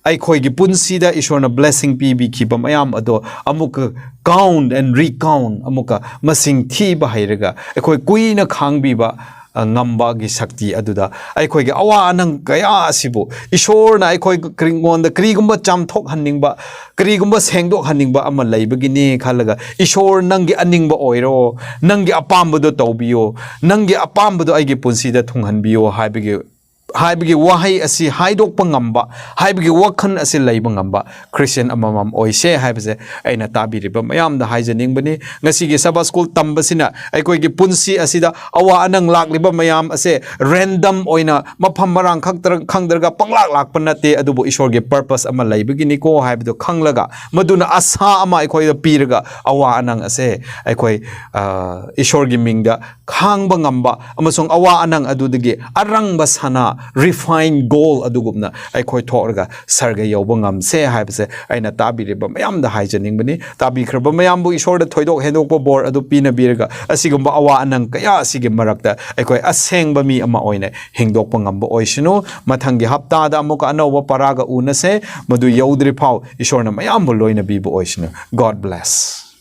ꯑꯩꯈꯣꯏꯒꯤ ꯄꯨꯟꯁꯤꯗ ꯏꯁꯣꯔꯅ blessing ꯄꯤꯕꯤꯈꯤꯕ ꯃꯌꯥꯝ ꯑꯗꯣ ꯑꯃꯨꯛꯀ count and recount, ꯑꯃꯨꯛꯀ ꯃꯁꯤꯡ ꯊꯤꯕ ꯍꯩꯔꯒ, ꯑꯩꯈꯣꯏ ꯀꯨꯏꯅ ꯈꯥꯡꯕꯤꯕ, ꯑ, ꯉꯝꯕꯒꯤ ꯁꯛꯇꯤ ꯑꯗꯨꯗ, ꯑꯩꯈꯣꯏꯒꯤ ꯑꯋꯥ ꯑꯅꯪ ꯀꯌꯥ ꯑꯁꯤꯕꯨ ꯏꯁꯣꯔꯅ ꯑꯩꯈꯣꯏ ꯀꯔꯤꯉꯣꯟꯗ ꯀꯔꯤꯒꯨꯝꯕ ꯆꯥꯝꯊꯣꯛꯍꯟꯅꯤꯡꯕ, ꯀꯔꯤꯒꯨꯝꯕ ꯁꯦꯡꯗꯣꯛꯍꯟꯅꯤꯡꯕ ꯑꯃ ꯂꯩꯕꯒꯤꯅꯤ ꯈꯜꯂꯒ, "ꯏꯁꯣꯔ, ꯅꯪꯒꯤ ꯑꯅꯤꯡꯕ ꯑꯣꯏꯔꯣ, ꯅꯪꯒꯤ ꯑꯄꯥꯝꯕꯗꯣ ꯇꯧꯕꯤꯌꯣ, ꯅꯪꯒꯤ ꯑꯄꯥꯝꯕꯗꯣ ꯑꯩꯒꯤ ꯄꯨꯟꯁꯤꯗ ꯊꯨꯡꯍꯟꯕꯤꯌꯣ" ꯍꯥꯏꯕꯒꯤ, ꯍꯥꯏꯕꯒꯤ ꯋꯥꯍꯩ ꯑꯁꯤ ꯍꯥꯏꯗꯣꯛꯄ ꯉꯝꯕ, ꯍꯥꯏꯕꯒꯤ ꯋꯥꯈꯜ ꯑꯁꯤ ꯂꯩꯕ ꯉꯝꯕ ꯈ꯭ꯔꯤꯁꯇꯤꯌꯟ ꯑꯃꯃꯝ ꯑꯣꯏꯁꯦ ꯍꯥꯏꯕꯁꯦ ꯑꯩꯅ ꯇꯥꯕꯤꯔꯤꯕ ꯃꯌꯥꯝꯗ ꯍꯥꯏꯖꯅꯤꯡꯕꯅꯤ꯫ ꯉꯁꯤꯒꯤ ꯁꯕꯥ ꯁ꯭ꯀꯨꯜ ꯇꯝꯕꯁꯤꯅ ꯑꯩꯈꯣꯏꯒꯤ ꯄꯨꯟꯁꯤ ꯑꯁꯤꯗ ꯑꯋꯥ ꯑꯅꯪ ꯂꯥꯛꯂꯤꯕ ꯃꯌꯥꯝ ꯑꯁꯦ random ꯑꯣꯏꯅ, ꯃꯐꯝ ꯃꯔꯥꯡ ꯈꯛꯇ-, ꯈꯪꯗ꯭ꯔꯒ ꯄꯪꯂꯥꯛ ꯂꯥꯛꯄ ꯅꯠꯇꯦ, ꯑꯗꯨꯕꯨ ꯏꯁꯣꯔꯒꯤ purpose ꯑꯃ ꯂꯩꯕꯒꯤꯅꯤꯀꯣ ꯍꯥꯏꯕꯗꯨ ꯈꯪꯂꯒ, ꯃꯗꯨꯅ ꯑꯁꯥ ꯑꯃ ꯑꯩꯈꯣꯏꯗ ꯄꯤꯔꯒ, ꯑꯋꯥ ꯑꯅꯪ ꯑꯁꯦ ꯑꯩꯈꯣꯏ, ꯑ, ꯏꯁꯣꯔꯒꯤ ꯃꯤꯡꯗ ꯈꯥꯡꯕ ꯉꯝꯕ ꯑꯃꯁꯨꯡ ꯑꯋꯥ ꯑꯅꯪ ꯑꯗꯨꯗꯒꯤ ꯑꯔꯪꯕ ꯁꯅꯥ, refined gold ꯑꯗꯨꯒꯨꯝꯅ ꯑꯩꯈꯣꯏ ꯊꯣꯛꯂꯒ ꯁꯔꯒ ꯌꯧꯕ ꯉꯝꯁꯦ ꯍꯥꯏꯕꯁꯦ ꯑꯩꯅ ꯇꯥꯕꯤꯔꯤꯕ ꯃꯌꯥꯝꯗ ꯍꯥꯏꯖꯅꯤꯡꯕꯅꯤ꯫ ꯇꯥꯕꯤꯈ꯭ꯔꯕ ꯃꯌꯥꯝꯕꯨ ꯏꯁꯣꯔꯗ ꯊꯣꯏꯗꯣꯛ ꯍꯦꯟꯗꯣꯛꯄ ꯕꯣꯔ ꯑꯗꯨ ꯄꯤꯅꯕꯤꯔꯒ, ꯑꯁꯤꯒꯨꯝꯕ ꯑꯋꯥ ꯑꯅꯪ ꯀꯌꯥ ꯑꯁꯤꯒꯤ ꯃꯔꯛꯇ ꯑꯩꯈꯣꯏ ꯑꯁꯦꯡꯕ ꯃꯤ ꯑꯃ ꯑꯣꯏꯅ ꯍꯤꯡꯗꯣꯛꯄ ꯉꯝꯕ ꯑꯣꯏꯁꯅꯨ꯫ ꯃꯊꯪꯒꯤ ꯍꯞꯇꯥꯗ ꯑꯃꯨꯛꯀ ꯑꯅꯧꯕ ꯄꯔꯥꯒ ꯎꯅꯁꯦ꯫ ꯃꯗꯨ ꯌꯧꯗ꯭ꯔꯤ ꯐꯥꯎ ꯏꯁꯣꯔꯅ ꯃꯌꯥꯝꯕꯨ ꯂꯣꯏꯅꯕꯤꯕ ꯑꯣꯏꯁꯅꯨ꯫ God bless꯫